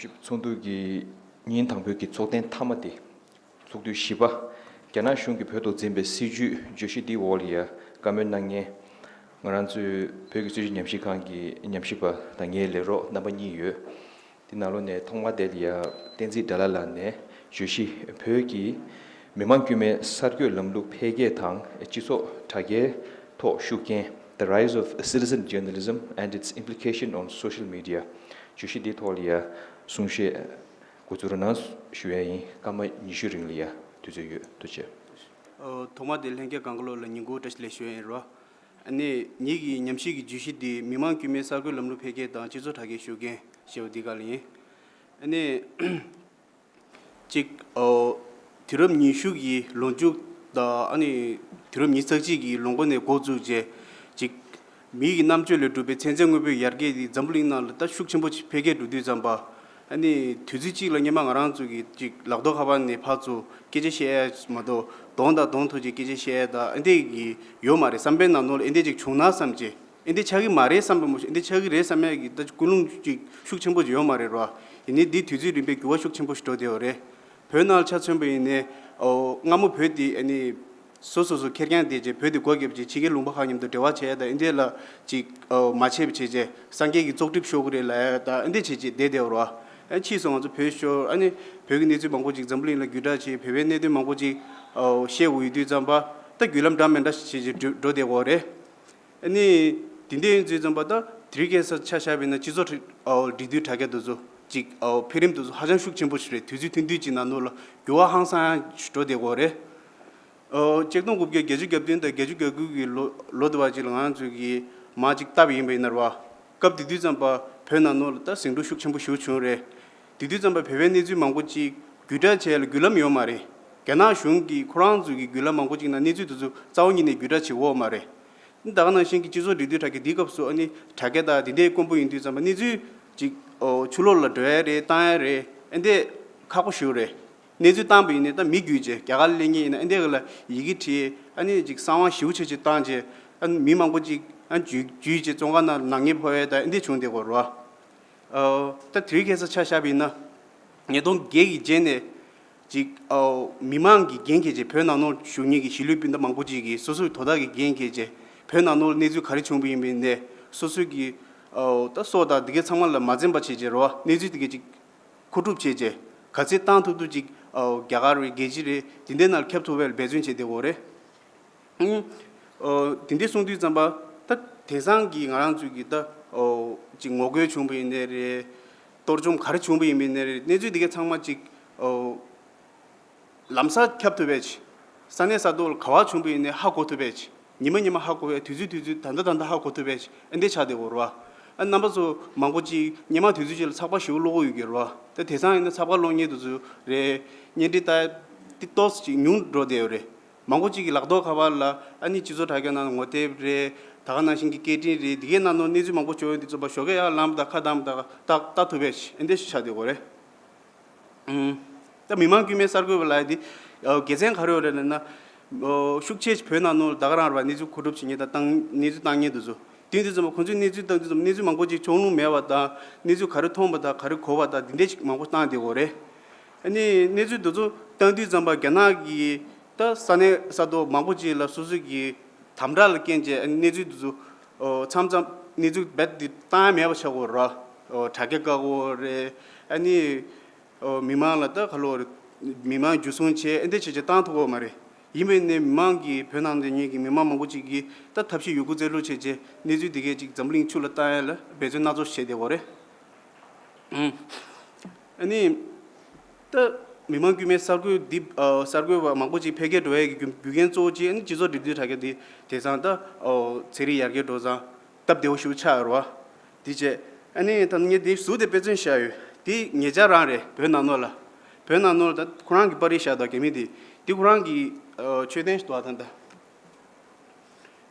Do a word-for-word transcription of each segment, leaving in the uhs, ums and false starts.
ཚོགས་འདུ་གི་ཉིན་དང་པོའི་གི་ཚོགས་ཐེངས་མཐའ་མ་དེ། ཚོགས་དུས་བཞི་པ། རྒྱ་ནག་གཞུང་གིས་བོད་དུ་འཛིན་པའི་སྲིད་བྱུས་བརྗོད་གཞི་འདིའི་འོག་ལ་ཡ་བཀའ་མོལ་གནང་མཁན། ང་རང་ཚོའི་བོད་ཀྱི་སྲིད་བྱུས་ཉམས་ཞིབ་ཁང་གི་ཉམས་ཞིབ་པ་དང་ངའི་ལས་རོགས་རྣམ་པ་གཉིས་ཡོད། དེ་ནང་ལོགས་ནས་ཐོག་མ་དེ་ལ་ཡ་བསྟན་འཛིན་དགྲ་ལྷ་ལགས་ནས་བརྗོད་གཞི་བོད་ཀྱི་མི་དམངས་དཀྱུས་མའི་གསར་འགོད་ལམ་ལུགས་འཕེལ་རྒྱས་དང་སྤྱི་ཚོགས་དྲ་རྒྱའི་ཐོག་ཤུགས་རྐྱེན། The Rise of Citizen Journalism and Its Implication on Social Media། བརྗོད་གཞི་འདིའི་ཐོག་ལ་ཡ་གསུང་བཤད་འགོ་འཛུགས་གནང་ཞུ་ཡ་ཡིན། སྐར་མ་ཉི་ཤུ་རིང་ལ་ཡ་དུས་ཚོད་ཡོད། ཐུགས་རྗེ་ཆེ། ཨོ། ཐོག་མ་དེ་ལྷན་རྒྱས་གང་ག་ལོག་ལ་ཉིན་གུང་བཀྲ་ཤིས་བདེ་ལེགས་ཞུ་ཡ་ཡིན་རོ། ཨ་ནི་ངེད་ཀྱི་ཉམས་ཞིབ་ཀྱི་བརྗོད་གཞི་འདི་མི་དམངས་དཀྱུས་མའི་གསར་འགོད་ལམ་ལུགས་འཕེལ་རྒྱས་དང་སྤྱི་ཚོགས་དྲ་རྒྱའི་ཤུགས་རྐྱེན་ཞེས་པ་འདི་ག་ལ་ཡིན། ཨ་ནི་གཅིག་ཨོ། དུས་རབས་ཉི་ཤུ་གི་ལོ་མཇུག་དང་ཨ་ནི་དུས་རབས་ཉི་ཤུ་རྩ་གཅིག་གི་ལོ་མགོ་ནས་འགོ་བཙུགས་རྗེས་གཅིག་མིའི་རྣམ་དཔྱོད་ལས་གྲུབ་པའི་ཚན་རྩལ་དངོས་པོའི་ཡར་རྒྱས་འདི་འཛམ་བུ་གླིང་ནང་ལ་ད་ཤུགས་ཆེན་པོ་ཞིག་འཕེལ་རྒྱས་འགྲོ་དུས་ཙམ་པ། ཨ་ནི་དུས་ཚོད་གཅིག་ལ་སྔོན་མ་ང་རང་ཚོ་གི་ཅིག་ལག་ཐོག་ཁ་པར་ནས་ཕར་ཚུར་སྐད་ཆ་བཤད་ཡ་མ་གཏོགས་གདོང་དང་གདོང་ཐུག་ཅིག་སྐད་ཆ་བཤད་ཡ་ད་ཨ་འདྲས་ཀྱི་ཡོད་མ་རེད། བསམ་པའི་ནང་ནོར་ཨ་འདྲས་ཅིག་བྱུང་ན་བསམ་བྱས། ཨ་འདྲས་ཆགས་ཀྱི་མ་རེད་བསམ་པ་མ་གཏོགས་ཨ་འདྲས་ཆགས་ཀྱི་རེད་བསམ་ཡ་གི་ད་ཀུན་སློང་ཅིག་ཤུགས་ཆེན་པོ་ཅིག་ཡོད་མ་རེད་རོ། ཡིན་ནའི་འདི་དུས་ཚོད་རིམ་པས་འགྱུར་བ་ཤུགས་ཆེན་པོ་ཞིག་འགྲོ་བསྡད་ཡོད་རེད། བོད་ནང་ལ་ཆ་མཚོན་པ་ཡིན་ནའི་ཨོ་སྔ་མོ་བོད་དེ་ཨ་ནི། སོ་སོ་སོ་ཁེར་རྐྱང་བསྡད་རྗེས་བོད་དེ་སྒོ་བརྒྱབ་རྗེས་ཕྱི་རྒྱལ་ལུང་པ་ཁག་མཉམ་དུ་འབྲེལ་བ་བྱས་དང་ཨ་འདྲས་ལ་ཅིག་ཨོ་མ་བྱས་པ་བྱས་རྗེས་སངས་རྒྱས་ཀྱི་བཙོག་གྲིབ་ཤོར་གི་རེད་ལབ་ཡ་དང་ཨ་འདྲས་བྱས་རྗེས་བསྡད་བསྡད་པ་རོ། ཨ་ཕྱིས་སུ་ང་ཚོ་བོད་ཤོར་ཨ་ནི་བོད་ཀྱི་གནས་ཚུལ་མང་པོ་ཅིག་འཛམ་བུ་གླིང་ལ་བརྒྱུད་བསྒྲགས་བྱས་བོད་པའི་གནད་དོན་མང་པོ་ཅིག་ཨོ་བཤད་དགོས་ཡོད་དུས་ཙམ་པ་ད་བརྒྱུད་ལམ་འདྲ་མི་འདྲ་ཞིག་བྱས་རྗེས་འགྲོ་འགྲོ་བསྡད་ཀྱི་ཡོད་རེད། ཨ་ནི་དེ་འདྲ་ཡིན་དུས་ཙམ་པ་ད་དེ་རིང་ཁ་སང་ཆ་བཞག་པ་ཡིན་ན་སྤྱི་ཚོགས་ཁྲི་ཨོ་འབྲེལ་མཐུད་དྲ་རྒྱ་དེ་ཚོ་ཅིག་ཨོ་འཕེལ་རིམ་དེ་ཚོ་ཧ་ཅང་ཤུགས་ཆེན་པོ་ཞིག་རེད། དུས་ཚོད་ཐུང་ཐུང་ཅིག་ནང་ལོགས་ལ་འགྱུར་བ་ཧང་སང་ཞིག་འགྲོ་བསྡད་ཀྱི་ཡོད་རེད། ཨོ་ཆིག་སྟོང་དགུ་བརྒྱ་བརྒྱད་ཅུ་གྱ་བདུན་དང་བརྒྱད་ཅུ་གྱ་དགུ་གི་ལོ་ལོ་དུ་བ་ཅིག་ལ་ང་ཚོ་གིས་མར་ཅིག་བལྟས་པ་ཡིན་པ་ཡིན་ན་རེད་བ། སྐབས་དེ་དུས་ཙམ་པ་བོད་ནང་ལོགས་ལ་ད་ཟིང་འཁྲུག་ཤུགས་ཆེན་པོ་ཞིག་བྱུང་རེད། དེ་དུས་ཙམ་པ་བོད་པའི་གནས་ཚུལ་མང་པོ་ཅིག་བརྒྱུད་བསྒྲགས་བྱས་ལ་བརྒྱུད་ལམ་ཡོད་མ་རེད། རྒྱ་ནག་གཞུང་གིས་ཁོ་རང་ཚོ་གི་བརྒྱུད་ལམ་མང་པོ་ཅིག་ནང་གནས་ཚུལ་དེ་ཚོ་རྩ་བ་ཉིད་ནས་བརྒྱུད་བསྒྲགས་བྱེད་ཀྱི་ཡོད་མ་རེད། ད་ག་ནང་བཞིན་གྱི་སྤྱི་ཚོགས་འབྲེལ་མཐུད་དྲ་རྒྱ་འདི་སྐབས་སུ་ཨ་ནི་དྲ་རྒྱ་དང་དེ་འདྲའི་དཀོན་པོ་ཡིན་དུས་ཙམ་པ་གནས་ཚུལ་ཅིག་ཨོ་ཕྱི་ལོགས་ལ་འགྲོ་ཡ་རེད་བཏང་ཡ་རེད་ཨ་འདྲས་ཁག་པོ་ཞིག་རེད། གནས་ཚུལ་བཏང་པ་ཡིན་ནའི་ད་མི་བརྒྱུད་བྱས་རྒྱ་གར་སླེབས་མཁན་ཡིན་ན་ཨ་འདྲས་ག་ལ་ཡི་གེ་བྲིས་ཨ་ནི་ཅིག་གསང་བ་ཞེ་པོ་ཅིག་བཏང་བྱས་ཨ་ནི་མི་མང་པོ་ཅིག་ཨ་འཇུས་འཇུས་བྱས་བཙོན་ཁང་ནང་ནག་ཉེས་ཕོག་ཡ་ད་ཨ་འདྲས་བྱུང་བསྡད་ཀྱི་ཡོད་རེད་བ། ཨོ་ད་དེ་རིང་ཁ་སང་ཆ་བཞག་པ་ཡིན་ན། ཉིས་སྟོང་བརྒྱད་ཀྱི་རྗེས་ནས་ཅིག་ཨོ་མི་མང་གི་འགན་འཁྱེར་བྱས་བོད་ནང་ལོགས་བཞུགས་མཁན་གྱི་གཞིས་ལུས་སྤུན་ཟླ་མང་པོ་ཅིག་གིས་སོ་སོའི་དོ་བདག་གི་འགན་འཁྱེར་བྱས་བོད་ནང་ལོགས་གནས་ཚུལ་ག་རེ་བྱུང་བ་ཡིན་པ་ཡིན་ནའི་སོ་སོ་གི་ཨོ་ད་སྲོག་དང་འདི་གའི་ཚང་མ་ལ་མ་འཛེམ་པ་བྱས་བྱས་རེད་བ། གནས་ཚུལ་འདི་གའི་ཅིག་མཁོ་སྒྲུབ་བྱས་བྱས་ག་ཚོད་བཏང་ཐུབ་ཐུབ་ཅིག་ཨོ་རྒྱ་གར་རེད་རྒྱལ་སྤྱི་རེད་འདི་འདྲའི་ནང་ལ་ཁྱབ་ཐུབ་པའི་འབད་བརྩོན་བྱས་བསྡད་ཡོད་རེད། ཨང་། ཨོ་དེ་འདྲ་གསུངས་དུས་ཙམ་པ་ད་དེང་སང་གི་ང་རང་ཚོའི་གི་ད་ཨོ་ཅིག་ངོ་རྒོལ་བྱུང་བ་ཡིན་ནའི་རེད། གཏོར་བཅོམ་ག་རེ་བྱུང་བ་ཡིན་པ་ཡིན་ནའི་རེད་གནས་ཚུལ་དེ་གའི་ཚང་མ་ཅིག་ཨོ་ལམ་སང་ཁྱབ་ཐུབ་པའི་ཅིག་ས་གནས་ས་ཐོག་ལ་ག་པར་བྱུང་བ་ཡིན་ནའི་ཧ་གོ་ཐུབ་པའི་ཅིག་ཉི་མ་ཉི་མ་ཧ་གོ་བའི་དུས་ཚོད་དུས་ཚོད་ད་ལྟ་ད་ལྟ་ཧ་གོ་ཐུབ་པའི་ཅིག་ཨ་འདྲ་ཆགས་བསྡད་ཡོད་རེད་བ། ཨ་རྣམ་པ་ཚོ་མང་པོ་ཅིག་སྔོན་མ་དུས་ཚོད་ཅིག་ལ་ཚགས་པར་ཞེ་པོ་ཀློག་གི་ཡོད་ཀྱི་རེད་བ། ད་དེང་སང་ཡིན་ན་ཚགས་པར་ཀློག་མཁན་དེ་ཚོ་རེད་བརྙན་འཕྲིན་ལྟ་དེ་ཏོག་ཙམ་ཅིག་ཉུང་འགྲོ་བསྡད་ཡོད་རེད། མང་པོ་ཅིག་གིས་ལག་ཐོག་ཁ་པར་ལ་ཨ་ནི་སྤྱི་ཚོགས་དྲ་རྒྱ་ནང་ངོ་དེབ་རེད། ད་ག་ནང་བཞིན་གྱི་སྐད་འཕྲིན་རེད་འདི་གའི་ནང་ནང་གནས་ཚུལ་མང་པོ་བྱུང་ཡོད་འདི་ཚོ་པ་ཞོགས་ཀས་ཡར་ལངས་པ་དང་ཁ་བརྡ་པ་དང་ཏག་ཏག་ཐུབ་པས་ཨེ་འདྲས་ཤིག་ཆགས་བསྡད་ཡོད་རེད། ཨུམ། ད་མི་མང་དཀྱུས་མའི་གསར་འགོད་པ་ལབ་ཡ་འདི་དགེ་མཚན་ག་རེ་ཡོད་རེད་ལབ་ན། ཤུགས་ཆེ་བོད་ནང་ནང་ད་ག་རང་རེད་པ་གནས་ཚུལ་མཁོ་སྒྲུབ་བྱེད་མཁན་དང་བཏང་གནས་ཚུལ་བཏང་མཁན་དེ་ཚོ། དེ་ཡིན་དུས་ཙམ་པ་ཁོང་ཚོས་གནས་ཚུལ་བཏང་དུས་ཙམ་པ་གནས་ཚུལ་མང་པོ་ཅིག་ཕྱོགས་ལྷུང་མེད་པ་དང་གནས་ཚུལ་ག་རེ་མཐོང་པ་དང་ག་རེ་གོ་བ་དང་འདི་འདྲས་ཅིག་མང་པོ་བཏང་བསྡད་ཡོད་རེད། ཨ་ནི་གནས་ཚུལ་འདི་ཚོ་བཏང་དུས་ཙམ་པ་རྒྱ་ནག་གི་ད་ས་གནས་ས་ཐོག་མང་པོ་ཅིག་ལ་སོ་སོ་གི་དམ་དྲག་ལ་རྐྱེན་བྱས་ཨ་ནི་གནས་ཚུལ་འདི་ཚོ་ཨོ་མཚམས་མཚམས་གནས་ཚུལ་རྦད་དེ་བཏང་ཡ་མེད་པ་ཆགས་ཀྱི་ཡོད་རེད། ཨོ་དྲ་རྒྱ་བཀག་ཡོད་རེད། ཨ་ནི་ཨོ་མི་མང་ལ་ད་ག་ལོ་རེད། མི་མང་འཇུ་བཟུང་བྱས་ཨ་འདྲས་བྱས་བྱས་བཏང་ཐུབ་ཀྱི་ཡོད་མ་རེད། ཡིན་པས་ནས་མི་མང་གིས་བོད་ནང་དུ་ཉིད་ཀྱི་མི་མང་མང་པོ་ཅིག་གིས་ད་ཐབས་ཤེས་ཡོད་རྒུ་རྩལ་སྤྲུགས་བྱས་བྱས་གནས་ཚུལ་འདི་གས་ཅིག་འཛམ་གླིང་ཕྱོགས་ལ་བཏང་ཡ་ལ་འབད་བརྩོན་སྣ་ཚོགས་བྱས་བསྡད་ཡོད་རེད། ཨ་ནི། ད། མི་མང་དཀྱུས་མའི་གསར་འགོད་འདི་གསར་འགོད་པ་མང་པོ་ཅིག་འཕེལ་རྒྱས་འགྲོ་ཡ་གི་རྒྱུ་རྒྱུ་རྐྱེན་གཙོ་བོ་གཅིག་ཨ་ནི་སྤྱི་ཚོགས་འབྲེལ་མཐུད་དྲ་རྒྱ་འདི་དེང་སང་ད་ཚན་རིག་ཡར་རྒྱས་འགྲོ་ཙང་སྟབས་བདེ་བོ་ཞིག་ཆགས་ཡོད་རེད་བ། དེ་བྱས་ཨ་ནི་ད་ངས་འདི་ཟུར་དེ་དཔེ་མཚོན་བཞག་ཡོད། དེ་ཉེ་ཆར་རང་རེད་བོད་ནང་ནོར་ལ། བོད་ནང་ནོར་ལ་ད་ཁོ་རང་གི་པར་རིས་བཞག་འདུག་རྒྱ་མི་དེ། དེ་ཁོ་རང་གི་མཆོད་རྟེན་ཞིག་འདུག་ཨ་ད་ད།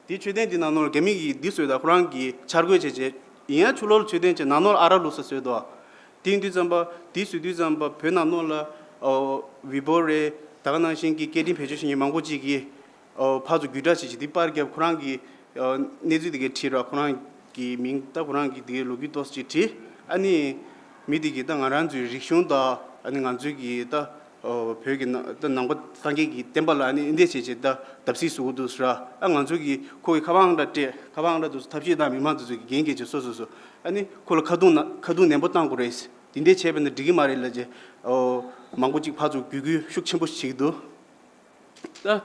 དེའི་མཆོད་རྟེན་དེ་ནང་ནང་ལ་རྒྱ་མི་གིས་འདི་བཟོས་དང་ཁོ་རང་གིས་འཆར་འགོད་བྱས་བྱས་ཡིན་ཡང་ཕྱི་ལོགས་ལ་མཆོད་རྟེན་བྱས་ནང་ནང་ལ་ཨ་རག་བླུགས་ས་བཟོས་འདུག་དེ་ཡིན་དུས་ཙམ་པ་དེ་བཟོས་དུས་ཙམ་པ་བོད་ནང་ནང་ལ་ཝི་བོ་རེད་ད་ག་ནང་བཞིན་གྱི་སྐད་འཕྲིན་བེད་སྤྱོད་བྱེད་མཁན་མང་པོ་ཅིག་གིས་ཕར་ཚུར་བརྒྱུད་བསྒྲགས་བྱས་བྱས་དེ་པར་བརྒྱབ་ཁོ་རང་གི་གནས་ཚུལ་དེ་གའི་བྲིས་ར་ཁོ་རང་གི་མིང་ད་ཁོ་རང་གི་དེ་གའི་ལོ་རྒྱུས་ཏོག་ཙམ་ཅིག་བྲིས་ཨ་ནི། མི་དེ་གིས་ད་ང་རང་ཚོའི་རིག་གཞུང་དང་ཨ་ནི་ང་ཚོའི་གི་ད་བོད་ཀྱི་ད་ནང་པ་སངས་རྒྱས་ཀྱི་བསྟན་པ་ལ་ཨ་ནི་འདི་འདྲ་བྱས་བྱས་ད་བརྡབ་གསིག་བཟོ་གི་འདུག་ཟེར། ཨ་ང་ཚོ་གིས་ཁོ་གི་ཁ་པར་ཨང་གྲངས་སྤྲད། ཁ་པར་ཨང་གྲངས་དེ་ཚོ་ཐབས་ཤེས་དང་མི་མང་དེ་ཚོ་གི་འགན་འཁྱེར་བྱས་སོ་སོ་སོ་ཨ་ནི་ཁོ་ལ་ཁ་རྡུང་ན་ཁ་རྡུང་ནན་པོ་བཏང་དགོས་རེད། དེ་འདྲ་བྱས་པ་ན་འགྲིག་གི་མ་རེད་ལབ་བྱས་མང་པོ་ཅིག་ཕར་ཚུར་གུས་བཀུར་ཤུགས་ཆེན་པོ་བྱེད་ཀྱི་འདུག་ད།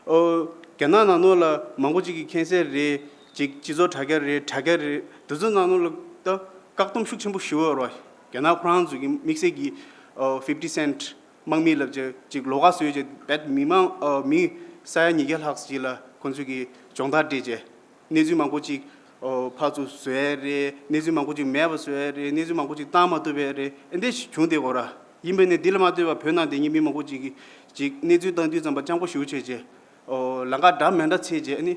ཨོ། རྒྱ་ནག་ནང་ལོགས་ལ་མང་པོ་ཅིག་གིས་མཁྱེན་གསལ་རེད། ཅིག་སྤྱི་ཚོགས་དྲ་རྒྱ་རེད། དྲ་རྒྱ་རེད། དེ་ཚོ་ནང་ལོགས་ལ་ད་བཀག་སྡོམ་ཤུགས་ཆེན་པོ་ཞུ་འོ་ར། རྒྱ་ནག་ཁོ་རང་ཚོ་གི་དམིགས་བསལ་གྱི་ཨོ་fifty cent དམག་མི་ལབ་བྱས་ཅིག་ལོགས་ཀ་བཟོས་བྱས་བད་མི་མང་ཨོ་མི་ས་ཡ་ཉིས་བརྒྱ་ལྷག་ཅིག་ལ་ཁོ་ཚོ་གི་སྦྱོང་བརྡར་སྤྲད་བྱས། གནས་ཚུལ་མང་པོ་ཅིག་ཨོ་ཕར་ཚུར་བཟོ་ཡས་རེད། གནས་ཚུལ་མང་པོ་ཅིག་མེད་པ་བཟོ་ཡས་རེད། གནས་ཚུལ་མང་པོ་ཅིག་བཏང་མ་ཐུབ་པ་རེད། ཨེ་འདྲ་ཞིག་བྱུང་བསྡད་ཡོད་ར། ཡིན་པས་ནས་འདི་ལ་མ་ལྟོས་པར་བོད་ནང་བསྡད་མཁན་མི་མང་པོ་ཅིག་གིས་ཅིག་གནས་ཚུལ་བཏང་དུས་ཙམ་པ་སྤྱང་པོ་ཞེ་པོ་བྱས་བྱས་ཨོ་ལམ་ཁ་འདྲ་མི་འདྲ་འཚོལ་བྱས་ཨ་ནི་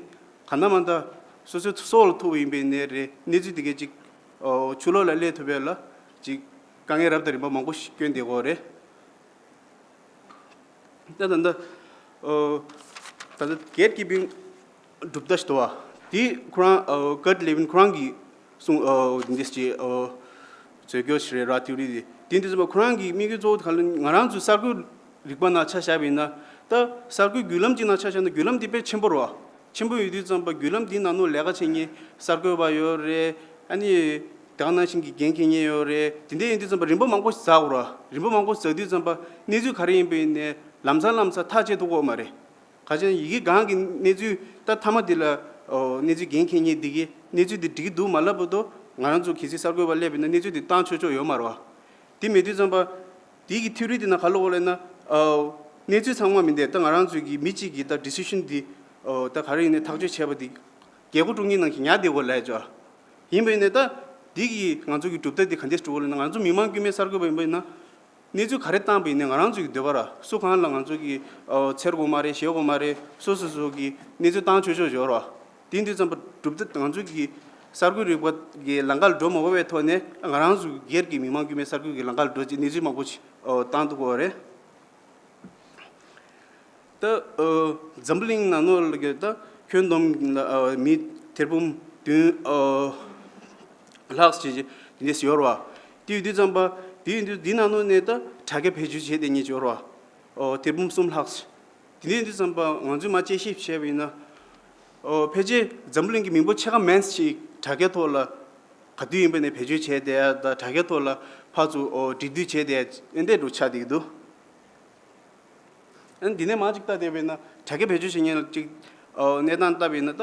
གང་ལྟར་མ་ལྟར་སོ་སོའི་སྲོག་ལ་ཐུག་པ་ཡིན་པས་ནས་རེད། གནས་ཚུལ་དེ་གས་ཅིག་ཨོ་ཕྱི་ལོགས་ལ་སླེབས་ཐུབ་པ་ལ་ཅིག་དཀའ་ངལ་རབ་དང་རིམ་པ་མང་པོ་ཞིག་བསྐྱོན་བསྡད་ཡོད་རེད། ད་ད་ད་ཨོ་ད་ད་གེ་ཊི་ཀི་པིང་གྲུབ་མཐའ་ཞིག་འདུག་བ། དེ་ཁོ་རང་ཨོ་ཀར་ཊི་ལེ་ཝིན་ཁོ་རང་གིས་གསུང་ཨོ་འདི་ཅི་ཨོ་བཟོས་རྒྱུ་ཞིག་རེད་ར། ཐིའོ་རི་དེ་དེ་འདི་ཚོ་ཁོ་རང་གི་དམིགས་ཡུལ་གཙོ་བོ་དེ་ག་ལ་ང་རང་ཚོའི་གསར་འགོད་རིག་པ་ནང་ཆ་བཞག་པ་ཡིན་ན། ད་གསར་འགོད་བརྒྱུད་ལམ་གཅིག་ནང་ཆ་བཞག་ན་བརྒྱུད་ལམ་དེ་དཔེ་ཆེན་པོ་རེད་བ། ཆེན་པོ་ཡོད་དུས་ཙམ་པ་བརྒྱུད་ལམ་དེའི་ནང་ནང་ལས་ཀ་བྱེད་མཁན་གསར་འགོད་པ་ཡོད་རེད། ཨ་ནི་དེ་ག་ནང་བཞིན་གྱི་འགན་འཁྱེར་མཁན་ཡོད་རེད། དེ་འདྲ་ཡིན་དུས་ཙམ་པ་རིན་པ་མང་པོ་ཞིག་འཛེགས་དགོས་རེད་བ། རིན་པ་མང་པོ་ཞིག་འཛེགས་དུས་ཙམ་པ་གནས་ཚུལ་ག་རེ་ཡིན་པ་ཡིན་ནའི་ལམ་སང་ལམ་སང་ཐག་བཅད་ཐུབ་ཀྱི་ཡོད་མ་རེད། ག་ཅན་ཡི་གེ་གང་གི་གནས་ཚུལ་ད་མཐའ་མ་དེ་ལ་ཨོ་གནས་ཚུལ་འགན་འཁྱེར་མཁན་དེ་གིས་གནས་ཚུལ་དེ་འགྲིག་གི་འདུག་མ་ལབ་བར་དུ་ང་རང་ཚོ་གལ་སྲིད་གསར་འགོད་པ་སླེབས་པ་ཡིན་ན་གནས་ཚུལ་དེ་བཏང་ཆོག་ཆོག་ཡོད་མ་རེད་བ། དེ་མེད་དུས་ཙམ་པ་དེ་གི་ཐིའོ་རི་དེ་ནང་ག་ལབ་ཡོད་ལབ་ན་ཨོ་གནས་ཚུལ་ཚང་མ་མིན་ཏེ་ད་ང་རང་ཚོ་གི་མི་གཅིག་གིས་ད་ཌི་སི་ཤན་དེ་ཨོ་ད་ག་རེ་ཡིན་ནའི་ཐག་གཅོད་བྱས་པ་དེ་རྒྱལ་སྒོ་དཀྲུག་མཁན་ནང་བཞིན་ཉར་བསྡད་དགོས་ལབ་ཡ་ཅོ། ཡིན་པ་ཡིན་ནའི་ད་དེ་གི་ང་ཚོ་གི་གྲུབ་མཐའ་དེ་ག་འདྲས་གྲུབ་ལབ་ན་ང་ཚོ་མི་མང་དཀྱུས་མའི་གསར་འགོད་པ་ཡིན་པ་ཡིན་ན། གནས་ཚུལ་ག་རེ་བཏང་པ་ཡིན་ནའི་ང་རང་ཚོ་གི་འདོད་པ་ར་སུ་གང་ལ་ང་ཚོ་གི་ཨོ་འཚེར་དགོས་མ་རེད། ཞེད་དགོས་མ་རེད། སོ་སོ་སོ་གི་གནས་ཚུལ་བཏང་ཆོག་ཆོག་ཡོད་ར། དེ་འདི་ཙམ་པ་གྲུབ་མཐའ་ང་ཚོ་གི་གསར་འགོད་རིག་པ་གི་ལམ་ཁ་ལ་འགྲོ་མ་དགོས་པའི་ཐོག་ནས་ང་རང་ཚོ་སྒེར་གྱི་མི་མང་དཀྱུས་མའི་གསར་འགོད་ཀྱི་ལམ་ཁ་ལ་འགྲོ་ཅིག་གནས་ཚུལ་མང་པོ་ཞིག་ཨོ་བཏང་ཐུབ་ཀྱི་ཡོད་རེད། ད་ཨ་འཛམ་བུ་གླིང་ནང་ནང་ལ་གི་ད་ཁྱོན་བསྡོམས་ལ་ཨ་མི་ཐེར་འབུམ་བདུན་ཨ་ལྷག་ཅིག་དེ་འདྲས་ཡོད་རེད་བ། དེ་ཡོད་དུས་ཙམ་པ་དེ་ཡོད་དུས་དེ་ནང་ནང་ནས་ད་དྲ་རྒྱ་བེད་སྤྱོད་བྱས་བསྡད་མཁན་ཅིག་ཡོད་རེད་བ། ཨོ་ཐེར་འབུམ་གསུམ་ལྷག་ཅིག་དེ་འདྲས་ཡོད་དུས་ཙམ་པ་ང་ཚོས་མར་དཔྱད་ཞིབ་བྱས་པ་ཡིན་ན། ཨོ་ཕལ་ཆེར་འཛམ་བུ་གླིང་གི་མི་འབོར་ཕྱེད་ཀ་མན་ཙམ་ཅིག་དྲ་རྒྱའི་ཐོག་ལ་ག་དུས་ཡིན་པ་ནས་བེད་སྤྱོད་བྱས་བསྡད་ཡ་ད་དྲ་རྒྱའི་ཐོག་ལ་ཕར་ཚུར་ཨོ་འབྲེལ་མཐུད་བྱས་བསྡད་ཡ་ཨེ་འདྲས་འགྲོ་ཆགས་བསྡད་ཀྱི་འདུག་ཨ་ནི་འདི་ནས་མར་ཅིག་ལྟ་བསྡད་པ་ཡིན་ན་དྲ་རྒྱ་བེད་སྤྱོད་བྱེད་མཁན་ལ་ཅིག་ཨོ་གནས་སྟངས་ལྟ་བ་ཡིན་ན་ད་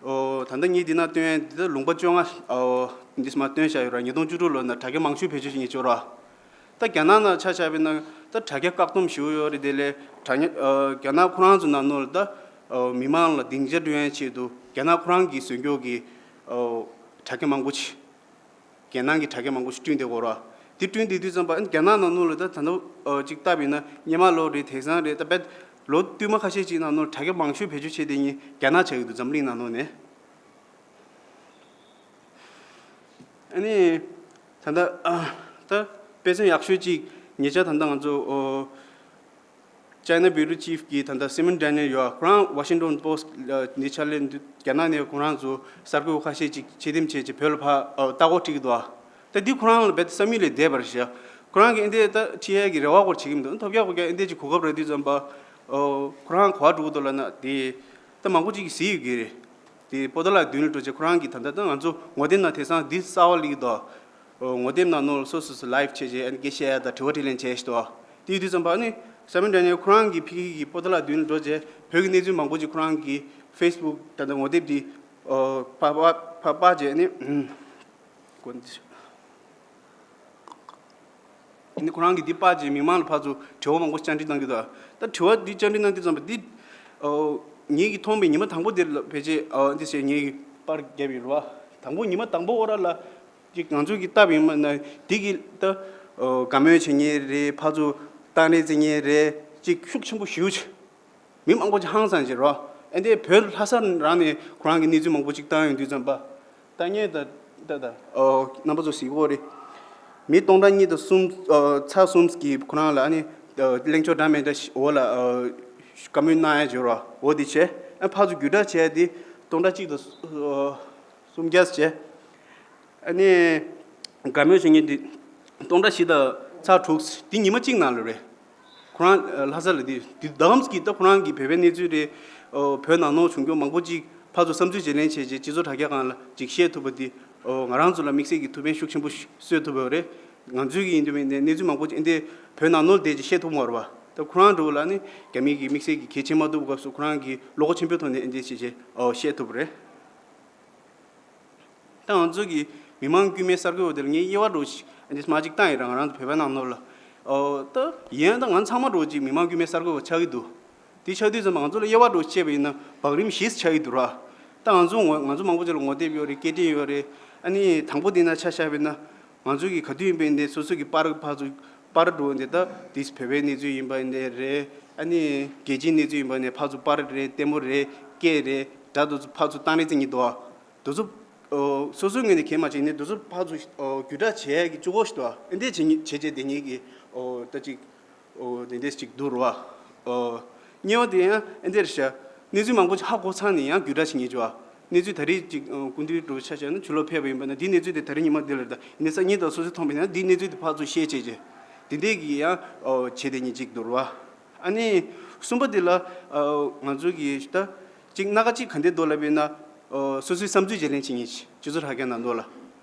ཨོ་ད་ལྟ་ངས་འདི་ན་སྟོན་ཡ་འདི་ད་ལུང་པ་བཅོ་ལྔ་ཨོ་འདི་མར་སྟོན་བཞག་ཡོད་ར། ཉིས་སྟོང་བཅུ་དྲུག་ལོ་ན་དྲ་རྒྱ་མང་ཤོས་བེད་སྤྱོད་བྱེད་མཁན་ཅིག་ཡོད་ར། ད་རྒྱ་ནག་ནང་ཆ་བཞག་པ་ཡིན་ན་ད་དྲ་རྒྱ་བཀག་སྡོམ་ཞུ་ཡོད་རེད། དེ་ལས་དྲ་རྒྱ་ཨོ་རྒྱ་ནག་ཁོ་རང་ཚོ་ནང་ནང་ལ་ད་ཨོ་མི་མང་ལ་སྡིངས་ཆ་སྐྲུན་ཡ་ཆེད་དུ་རྒྱ་ནག་ཁོ་རང་གིས་བཟོས་རྒྱུ་གི་ཨོ་དྲ་རྒྱ་མང་པོ་ཅིག་རྒྱལ་ནང་གི་དྲ་རྒྱ་མང་པོ་ཞིག་བསྐྲུན་བསྡད་ཡོད་རེད། དེ་བསྐྲུན་བསྡད་དུས་ཙམ་པ་ཨ་ནི་རྒྱ་ནག་ནང་ནང་ལ་ད་ད་ལྟ་ཨ་ཅིག་བལྟས་པ་ཡིན་ན་སྔོན་མ་ལོ་རེད། དེང་སང་རེད། ད་བལ་ལོ་བསྟུད་མ་ཁ་ཤས་ཅིག་ནང་ནང་དྲ་རྒྱ་མང་ཤོས་བེད་སྤྱོད་བྱས་བསྡད་མཁན་རྒྱ་ནག་ཆགས་ཀྱི་འདུག་འཛམ་གླིང་ནང་ནང་ནས། ཨ་ནི་ད་ལྟ་ཨ་ད་དཔེ་མཚོན་ཡག་ཤོས་ཅིག་ཉེ་ཆར་ད་ལྟ་ང་ཚོ་ཨོ། China Bureau Chief གི་ད་ལྟ་Simon Daniel ཡོད། ཁོ་རང་Washington Post ལ་ནས་ཕྱག་ལས་འདི་རྒྱ་ནག་ནས་ཁོ་རང་ཚོ་གསར་འགོད་ཁ་ཤས་ཅིག་ཕྱིར་འཐེན་བྱས་ཅིག་བོད་ལ་ཕར་ལྟ་སྐོར་ཁྲིད་ཀྱི་འདུག་ད་འདི་ཁོ་རང་ལ་རྦད་དེ་བསམ་ཡུལ་ལས་འདས་པ་རེད་ཤག་ཁོ་རང་གིས་འདི་ལྟ་ཁྲིད་ཡས་ཀྱི་རེ་བ་སྐོར་བྱེད་ཀྱི་མི་འདུག་ཐོབ་རྒྱག་དགོས་ཀྱང་འདི་ཅིག་གོ་སྐབས་རག་དུས་ཙམ་པ་ཁོ་རང་ག་པར་འགྲོ་གི་འདུག་ལབ་ན། དེ་ད་མང་པོ་ཅིག་གིས་གཟིགས་ཡོད་ཀྱི་རེད། དེ་པོ་ཏ་ལ་མདུན་ལ་འགྲོ་བྱས་ཁོ་རང་གིས་ད་ལྟ་ད་ང་ཚོ་ངོ་དེབ་ནང་དེང་སང་འདི་གསར་པ་སླེབས་ཀྱི་འདུག་ངོ་དེབ་ནང་ནང་ལ་སོ་སོ་སོ་live བྱས་བྱས་ཨ་ནི་སྐད་ཆ་བཤད་ཡ་དང་དྲི་བ་དྲིས་ལན་བྱས་ཤི་འདུག་དེ་ཡོད་དུས་ཙམ་པ་ཨ་ནི་Simon Daniel ཁོ་རང་གིས་ཕ་གི་གི་པོ་ཏ་ལ་མདུན་ལ་འགྲོ་བྱས་བོད་ཀྱི་གནས་ཚུལ་མང་པོ་ཅིག་ཁོ་རང་གི་Facebook ད་ལྟ་ངོ་དེབ་འདི་ཕར་ཕར་ཕར་ཕར་བྱས་ཨ་ནི་ཨ་ནི་ཁོ་རང་གིས་འདི་ཕར་བྱས་མི་མང་ལ་ཕར་ཚུར་དྲི་བ་མང་པོ་བཅར་འདྲི་གནང་གི་འདུག་ད་དྲི་བ་འདི་བཅར་འདྲི་གནང་དུས་ཙམ་པ་འདི་ངེད་ཀྱིས་མཐོང་བའི་ཉི་མ་དང་པོ་འདིར་ལ་ཕལ་ཆེར་འདི་ཟེར་ངེད་ཀྱིས་པར་བརྒྱབ་ཡོད་རེད་བ། དང་པོ་ཉི་མ་དང་པོ་འོ་ར་ལ། ཅིག་ང་ཚོ་གིས་བལྟས་པ་ཡིན་ན་འདི་གི་ད་དགའ་མོས་བྱེད་མཁན་རེད། ཕར་ཚུར་གཏམ་རེ་རྩེ་མཁན་རེད། ཅིག་ཤུགས་ཆེན་པོ་ཞེ་པོ་ཅིག་མི་མང་པོ་ཅིག་ཧང་སངས་བྱེད་རོགས། ཨ་འདི་བོད་ལྷ་ས་རང་ནས་ཁོ་རང་གི་གནས་ཚུལ་མང་པོ་ཅིག་བཏང་ཡོང་དུས་ཙམ་པ། ད་ངས་ད་ད་ད་རྣམ་པ་ཚོ་གཟིགས་ཀྱི་ཡོད་རེད། མི་སྟོང་ཕྲག་གཉིས་དང་གསུམ་ཚེག་གསུམ་གྱིས་ཁོ་རང་ལ་ཨ་ནི་གླེང་ཕྱོགས་འདྲ་མི་འདྲ་ཞིག་འོག་ལ་བཀའ་མོལ་གནང་ཡ་བྱེད་རོགས། འོ་འདི་བྱས། ཨ་ཕར་ཚུར་བརྒྱུད་བསྒྲགས་བྱས་ཏེ་སྟོང་ཕྲག་གཅིག་དང་གསུམ་བརྒྱ་བྱས། ཨ་ནི་དགའ་མོས་བྱེད་མཁན་དེ་ སྟོང་ཕྲག་བཞི་དང་ཚེག་དྲུག་འདི་ཉི་མ་གཅིག་ནང་ལ་རེད། ཁོ་རང་ལྷ་ས་ལ་འདི་འདི་ཟླ་གམ་གྱི་ད་ཁོ་རང་གི་བོད་པའི་གནས་ཚུལ་རེད། བོད་ནང་ནོར་བྱུང་རྒྱུ་མང་པོ་ཅིག་ཕར་ཚུར་བསམ་ཚུལ་བརྗེ་ལེན་བྱས་རྗེས་སྤྱི་ཚོགས་དྲ་རྒྱ་སྒང་ལ་ཅིག་བཤད་ཐུབ་པ་འདི་ང་རང་ཚོ་ལ་དམིགས་བསལ་གྱི་ཐུགས་ཕན་ཤུགས་ཆེན་པོ་གསོས་ཐུབ་པ་རེད། ང་ཚོའི་གི་ཡིན་དུས་མིན་ནས་གནས་ཚུལ་མང་པོ་ཅིག་ཨེ་འདི་བོད་ནང་ནོར་བསྡད་ཅིག་བཤད་ཐུབ་མ་རེད་བ། ད་ཁོ་རང་འགྲོ་ལ་ནི་རྒྱ་མི་གི་དམིགས་བསལ་གྱི་གལ་ཆེ་མ་ཐུབ་སྐབས་སུ་ཁོ་རང་གི་བློ་ཁོག་ཆེན་པོའི་ཐོག་ནས་ཨེ་འདི་བྱས་རྗེས་བཤད་ཐུབ་པ་རེད། ད་ང་ཚོ་གི་མི་མང་དཀྱུས་མའི་གསར་འགོད་པ་དེ་ལ་ངས་དབྱེ་བ་འདྲ་ཞིག་ཨ་ནི་མ་ཅིག་བཏང་ཡིན་ར། ང་རང་ཚོ་བོད་པའི་ནང་ནོར་ལ། ཨོ་ད་ཡིན་ཡང་ད་ང་ཚང་མ་འདྲ་ཅིག་མི་མང་དཀྱུས་མའི་གསར་འགོད་པ་ཆགས་ཀྱི་འདུག་དེ་ཆགས་དུས་ཙམ་པ་ང་ཚོ་ལ་དབྱེ་བ་འདྲ་ཕྱེ་བ་ཡིན་ན་བག་རིམ་བཞི་ཆགས་ཀྱི་འདུག་ར། ད་ང་ཚོ་ངོ་ང་ཚོ་མང་པོ་ཅིག་ལ་ངོ་དེབ་ཡོད་རེད། སྐད་འཕྲིན་ཡོད་རེད། ཨ་ནི་དང་པོ་དེ་ན་ཆ་བཞག་པ་ཡིན་ན་ང་ཚོ་གི་ག་དུས་ཡིན་པ་ཡིན་ནའི་སོ་སོ་གི་པར་ཕར་ཚུར་པར་འགྲོ་འདི་ད་དེ་བོད་པའི་གནས་ཚུལ་ཡིན་པ་ཡིན་ནའི་རེད། ཨ་ནི་རྒྱལ་སྤྱིའི་གནས་ཚུལ་ཡིན་པ་ཡིན་ནའི་ཕར་ཚུར་པར་རེད། ལྟད་མོ་རེད། སྐད་རེད། སྒྲ་དེ་ཚོ་ཕར་ཚུར་བཏང་རེས་བྱེད་མཁན་འདུག་དེ་ཚོ་ཨོ་སོ་སོའི་ངོས་ནས་གལ་མ་ཆེ་ནས་དེ་ཚོ་ཕར་ཚུར་ཨོ་བརྒྱུད་བསྒྲགས་བྱེད་ཡག་གི་ཅུ་གོ་ཞིག་འདུག་ཨེ་འདྲས་བྱེད་ངེས་བྱེད་བྱེད་བསྡད་མཁན་གྱི་ཨོ་ད་ཅིག་ཨོ་དེ་འདྲས་ཅིག་འདུག་ར་བ། ཨོ་གཉིས་པ་དེ་ཡང་ཨེ་འདྲས་རེད་ཤག་གནས་ཚུལ་མང་པོ་ཅིག་ཧ་གོ་ཚར་ནས་ཡང་བརྒྱུད་བསྒྲགས་བྱེད་མཁན་ཅིག་བ། གནས་ཚུལ་ད་རེས་ཅིག་ཨོ་སྐུ་མདུན་འགྲོ་ཆ་བཞག་ན་ཕྱི་ལོགས་ཕེབས་པ་ཡིན་པ་ན་འདིའི་གནས་ཚུལ་དེ་ད་རེས་ཉི་མ་འདི་ལ་རེད། ད་ཡིན་ནའི་སང་ཉིན་དང་སོ་སོས་མཐོང་པ་ཡིན་ན་འདིའི་གནས་ཚུལ་དེ་ཕར་ཚུར་ཤེར་བྱེད་བྱེད་དེ་འདྲས་ཀྱི་ཡང་ཨོ་བྱེད་བསྡད་མཁན་ཅིག་འདུག་ར་བ། ཨ་ནི་གསུམ་པ་དེ་ལ་ཨོ་ང་ཚོ་གི་ད་ཅིག་སྣ་ཁ་ཅིག་ག་འདྲས་འདུག་ལབ་པ་ཡིན་ན། ཨོ་སོ་སོའི་བསམ་ཚུལ་བརྗེ་ལེན་བྱེད་མཁན་ཅིག་སྤྱི་ཚོགས་དྲ་རྒྱ་ནང་ལོགས་ལ།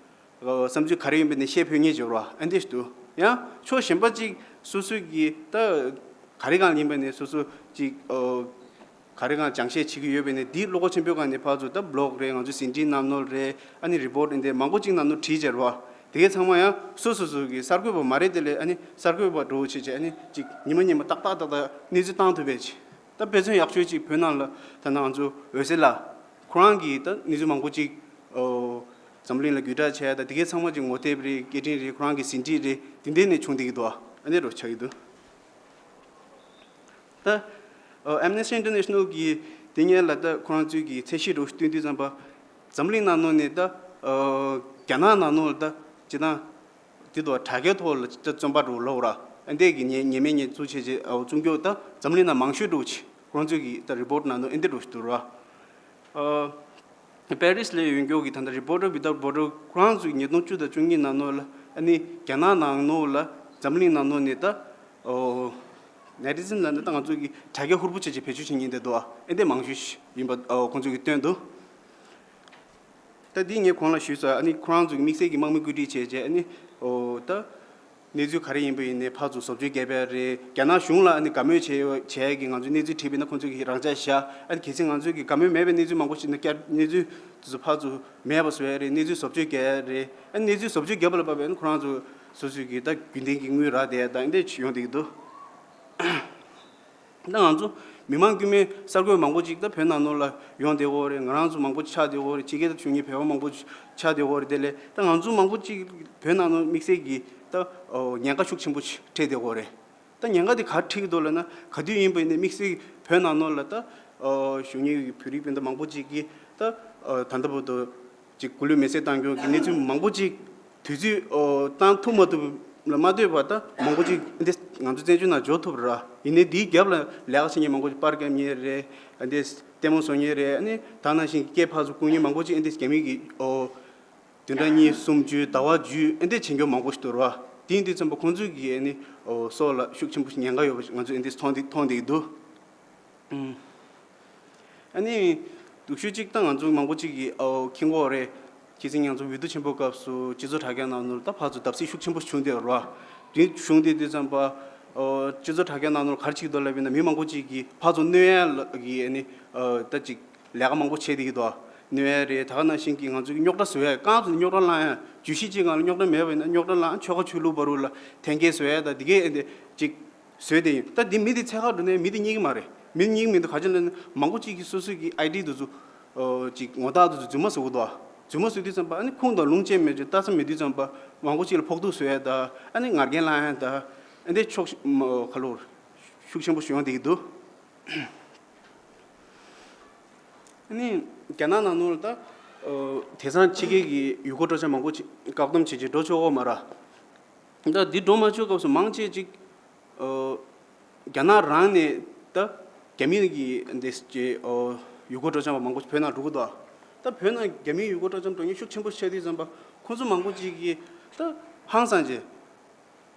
ཨོ་བསམ་ཚུལ་ག་རེ་ཡིན་པ་ནས་བཤད་ཕོད་མཁན་ཅིག་ར་ཨ་འདྲས་ཤིག་འདུག་ཡང་ཕྱོགས་གཞན་པ་ཅིག་སོ་སོ་གི་ད་ག་རེ་སྒང་ཡིན་པ་ནས་སོ་སོ་ཅིག་ཨོ་ག་རེ་སྒང་སྦྱང་བཤད་བྱེད་ཀྱི་ཡོད་པ་ནས་འདིའི་བློ་ཁོག་ཆེན་པོའི་སྒང་ནས་ཕར་ཚུར་ད་བི་ལོག་རེད། ང་ཚོའི་ཟིན་བྲིས་ནང་ནོར་རེད། ཨ་ནི་རི་པོར་ཊི་འདི་མང་པོ་ཅིག་ནང་ནོར་བྲིས་བྱས་ར་བ། དེ་གའི་ཚང་མ་ཡང་སོ་སོ་སོ་གི་གསར་འགོད་པ་མ་རེད་དེ་ལས་ཨ་ནི་གསར་འགོད་པ་འདྲ་བོ་བྱེད་བྱས་ཨ་ནི་ཅིག་ཉི་མ་ཉི་མ་ཏག་ཏག་ཏག་ཏག་གནས་ཚུལ་བཏང་ཐུབ་པའི་ཆེད་ད་དཔེ་མཚོན་ཡག་ཤོས་ཅིག་བོད་ནང་ལ་ད་ནང་ང་ཚོ་འོད་ཟེར་ལགས་ཁོ་རང་གིས་ད་གནས་ཚུལ་མང་པོ་ཅིག་ཨོ་འཛམ་གླིང་ལ་བརྒྱུད་བསྒྲགས་བྱས། ད་དེ་གའི་ཚང་མ་ཅིག་ངོ་དེབ་རེད། སྐད་འཕྲིན་རེད། ཁོ་རང་གི་ཟིན་བྲིས་རེད། དེ་འདྲས་ནས་བྱུང་བསྡད་ཀྱི་འདུག་ཨ་ནི་འདྲ་བོ་ཆགས་ཀྱི་འདུག་ད་ཨོ་Amnesty International གིས་དེ་སྔོན་ལ་ད་ཁོ་རང་ཚོའི་གི་ཚད་གཞི་འདྲ་བོ་བཏོན་དུས་ཙམ་པ་འཛམ་གླིང་ནང་ནང་ནས་ད་ཨོ་རྒྱ་ནག་ནང་ནང་ལ་ད་སྤྱིར་བཏང་དེ་དང་དྲ་རྒྱའི་ཐོག་ལ་ད་བརྩོན་པ་འདྲ་བོ་ལོག་ར་ཨ་འདྲས་ཀྱི་ཉེས་ཉེས་མེད་ཉེས་འཛུགས་བྱས་རྗེས་ཨོ་བཙོང་རྒྱུ་ད་འཛམ་གླིང་ནང་མང་ཤོས་འདྲ་བོ་ཅིག་ཁོ་རང་ཚོའི་གི་ད་རི་པོར་ཊི་ནང་ནང་ཨ་འདྲས་འདྲ་བོ་ཞིག་འདུག་ར། ཨོ། པེ་རིས་ལ་ཡོད་མཁན་གྱི་ད་ལྟ་Reporters Without Borders ཁོ་རང་ཚོས་ཉིས་སྟོང་བཅུ་དང་བཅུ་གཉིས་ནང་ལོགས་ལ་ཨ་ནི་རྒྱ་ནག་ནང་ལོགས་ལ་འཛམ་གླིང་ནང་ལོགས་ནས་ད་ཨོ་ནེ་ཊི་ཛན་ལ་ནི་ད་ང་ཚོ་གི་དྲ་རྒྱ་ཧུར་པོ་བྱས་བྱས་བེད་སྤྱོད་བྱེད་མཁན་དེ་འདུག་ཨ། ཨེ་འདྲས་མང་ཤོས་ཤིག་ཡིན་པ་ཨོ་ཁོང་ཚོ་གིས་བཏོན་འདུག་ད་འདི་ངས་གོང་ལ་ཞུས་ས་ཨ་ནི་ཁོ་རང་ཚོ་གི་དམིགས་བསལ་གྱི་དམག་མི་བཀོད་སྒྲིག་བྱས་བྱས་ཨ་ནི་ཨོ་ད། གནས་ཚུལ་ག་རེ་ཡིན་པ་ཡིན་ནའི་ཕར་ཚུར་བཟོ་བཅོས་བརྒྱབ་པ་རེད། རྒྱ་ནག་གཞུང་ལ་ཨ་ནི་དགའ་མོས་བྱས་ཡོད་བྱས་ཡས་ཀྱི་ང་ཚོས་གནས་ཚུལ་བྲིས་པ་ཡིན་ན་ཁོང་ཚོས་ཀྱིས་རང་འཇགས་བཞག་ཨ་ནི་གལ་སྲིད་ང་ཚོས་ཀྱིས་དགའ་མོས་མེད་པའི་གནས་ཚུལ་མང་པོ་ཞིག་ནི་བསྐྱར་གནས་ཚུལ་དེ་ཚོ་ཕར་ཚུར་མེད་པ་བཟོ་ཡ་རེད། གནས་ཚུལ་བཟོ་བཅོས་རྒྱག་ཡ་རེད། ཨ་ནི་གནས་ཚུལ་བཟོ་བཅོས་བརྒྱབ་པ་ལ་བབས་པ་ཡིན་ན་ཁོ་རང་ཚོ་སོ་སོས་ཀྱིས་ད་རྒྱུན་ལྡན་གྱི་དངུལ་རག་བསྡད་ཡ་ད་ཨ་འདྲས་ཡོང་བསྡད་ཀྱི་འདུག་ད་ང་ཚོ་མི་མང་དཀྱུས་མའི་གསར་འགོད་མང་པོ་ཅིག་ད་བོད་ནང་ནང་ལ་ཡོང་བསྡད་ཡོད་རེད། ང་རང་ཚོ་མང་པོ་ཆགས་བསྡད་ཡོད་རེད། ཕྱི་རྒྱལ་དུ་བཞུགས་མཁན་བོད་པ་མང་པོ་ཆགས་བསྡད་ཡོད་རེད། དེ་ལས་ད་ང་ཚོ་མང་པོ་ཅིག་བོད་ནང་ནང་དམིགས་བསལ་གྱི་ད་ཉེན་ཁ་ཤུགས་ཆེན་པོ་ཞིག་འཕྲད་བསྡད་ཡོད་རེད། ད་ཉེན་ཁ་དེ་ག་རེ་འཕྲད་ཀྱི་འདུག་ལབ་ན་ག་དུས་ཡིན་པ་ཡིན་ནའི་དམིགས་བསལ་བོད་ནང་ནང་ལ་ད་བཞུགས་མཁན་གྱི་བོད་རིགས་སྤུན་ཟླ་མང་པོ་ཅིག་གིས་ད་ད་ལྟ་བར་དུ་ཅིག་སྐུ་ལུས་མེ་སྲེག་བཏང་རྒྱུ་གི་གནས་ཚུལ་མང་པོ་ཅིག་དུས་ཚོད་ཨོ་བཏང་ཐུབ་མ་ཐུབ་ལ་མ་ལྟོས་པར་ད་མང་པོ་ཅིག་འདི་ང་ཚོ་བཙན་བྱོལ་ནང་འབྱོར་ཐུབ་ར། ཡིན་ནའི་འདིའི་རྒྱབ་ལ་ལས་ཀ་བྱེད་མཁན་མང་པོ་ཅིག་པར་བརྒྱབ་མཁན་རེད། འདི་ལྟད་མོ་བཟོ་མཁན་རེད། ཨ་ནི་ད་ནང་བཞིན་སྐད་ཕར་ཚུར་བསྐུར་མཁན་མང་པོ་ཅིག་ཨ་འདི་རྒྱ་མི་གི་ཨོ་བདུན་ཕྲག་གཉིས་གསུམ་བརྒྱུད་ཟླ་བ་བརྒྱུད་ཨ་འདི་བྱེད་མཁན་མང་པོ་ཞིག་འདུག་ར། དེ་ཡིན་དུས་ཙམ་པ་ཁོང་ཚོས་ཀྱི་ཨ་ནི་ཨོ་སྲོག་ལ་ཤུགས་ཆེན་པོ་ཞིག་ཉེན་ཁ་ཡོད་པ་ང་ཚོས་ཨ་འདི་མཐོང་འདི་མཐོང་བསྡད་ཀྱི་འདུག་ཨ་ནི་སྡུག་ཤོས་གཅིག་ད་ང་ཚོ་མང་པོ་གཅིག་གིས་ཨོ་མཁྱེན་གྱི་ཡོད་རེད། ཁྱེད་ཚོ་ང་ཚོ་འོས་བསྡུ་ཆེན་པོའི་སྐབས་སུ་སྤྱི་ཚོགས་དྲ་རྒྱ་ནང་ནང་ད་ཕར་ཚུར་བརྡབ་གསིག་ཤུགས་ཆེན་པོ་བྱུང་བསྡད་ཡོད་རེད་བ། དེ་བྱུང་བསྡད་དུས་ཙམ་པ་ཨོ་སྤྱི་ཚོགས་དྲ་རྒྱ་ནང་ནང་ག་རེ་བྱེད་ཀྱི་འདུག་ལབ་ཡིན་ན་མི་མང་པོ་གཅིག་གིས་ཕར་ཚུར་གནོད་ཡ་ལ་གི་ཨ་ནི་ཨོ་ད་ཅིག་ལས་ཀ་མང་པོ་བྱས་བསྡད་ཀྱི་འདུག་གནོད་ཡ་རེད། ད་ག་ནང་བཞིན་གྱི་ང་ཚོ་གི་རྙོག་དྲ་བཟོ་ཡ་རྐང་ཚུགས་རྙོག་དྲ་བསླང་ཡ་བརྗོད་གཞི་གཅིག་སྒང་ལ་རྙོག་དྲ་མེད་པ་ཡིན་ན་རྙོག་དྲ་བསླང་ཆོལ་ཁ་ཆོས་ལུགས་བར་དུ་ལ་འཐེན་འཁྱེར་བཟོ་ཡ་ད་འདི་གས་ཨ་ནི་ཅིག་བཟོས་ཏེ་ཡིན། ད་འདི་མི་འདི་ཚད་ཁག་འགྲོ་ནས་མི་འདི་རྙེད་ཀྱི་མ་རེད། མི་རྙེད་ཀྱི་མི་འདུག་ག་ཅི་ལབ་ན་མང་པོ་གཅིག་གིས་སོ་སོའི་གི་ཨའི་ཌི་འདི་ཚོ་ཨོ་ཅིག་ངོ་རྟགས་འདི་ཚོ་རྫུན་མ་བཟོ་གི་འདུག་རྫུན་མ་བཟོ་དུས་ཙམ་པ་ཨ་ནི་ཁུངས་དང་ལུང་ཅན་མེད་ཅིག་ལྟ་ས་མེད་དུས་ཙམ་པ་མང་པོ་གཅིག་ལ་ཕོག་ཐུག་བཟོ་ཡ་ད་ཨ་ནི་ངར་འགན་བླང་ཡ་ད་ཨ་འདི་ཕྱོགས་ཁ་ལོ་ཤུགས་ཆེན་པོ་ཞིག་ཡོང་བསྡད་ཀྱི་འདུག་ཨ་ནི་རྒྱ་ནག་ནང་ནང་ལ་ད་ཨོ་དེང་སང་ཕྱི་རྒྱལ་གྱི་ཡུལ་སྐོར་སྤྲོ་འཆམ་མང་པོ་ཅིག་བཀག་སྡོམ་བྱེད་ཅིག་འགྲོ་ཆོག་གི་མ་རེད། ད་འདི་འགྲོ་མ་ཆོག་སྐབས་སུ་མང་ཆེ་ཅིག་ཨོ་རྒྱ་ནག་རང་ནས་ད་རྒྱ་མི་གི་འདི་ཅེ་ཨོ་ཡུལ་སྐོར་སྤྲོ་འཆམ་པ་མང་པོ་བོད་ནང་འགྲོ་གི་འདུག་ད་བོད་ནང་རྒྱ་མིའི་ཡུལ་སྐོར་སྤྲོ་འཆམ་འགྲོ་མཁན་ཤུགས་ཆེན་པོ་ཆགས་དུས་ཙམ་པ་ཁོང་ཚོ་མང་པོ་ཅིག་གིས་ད་ཧང་སངས་བྱས།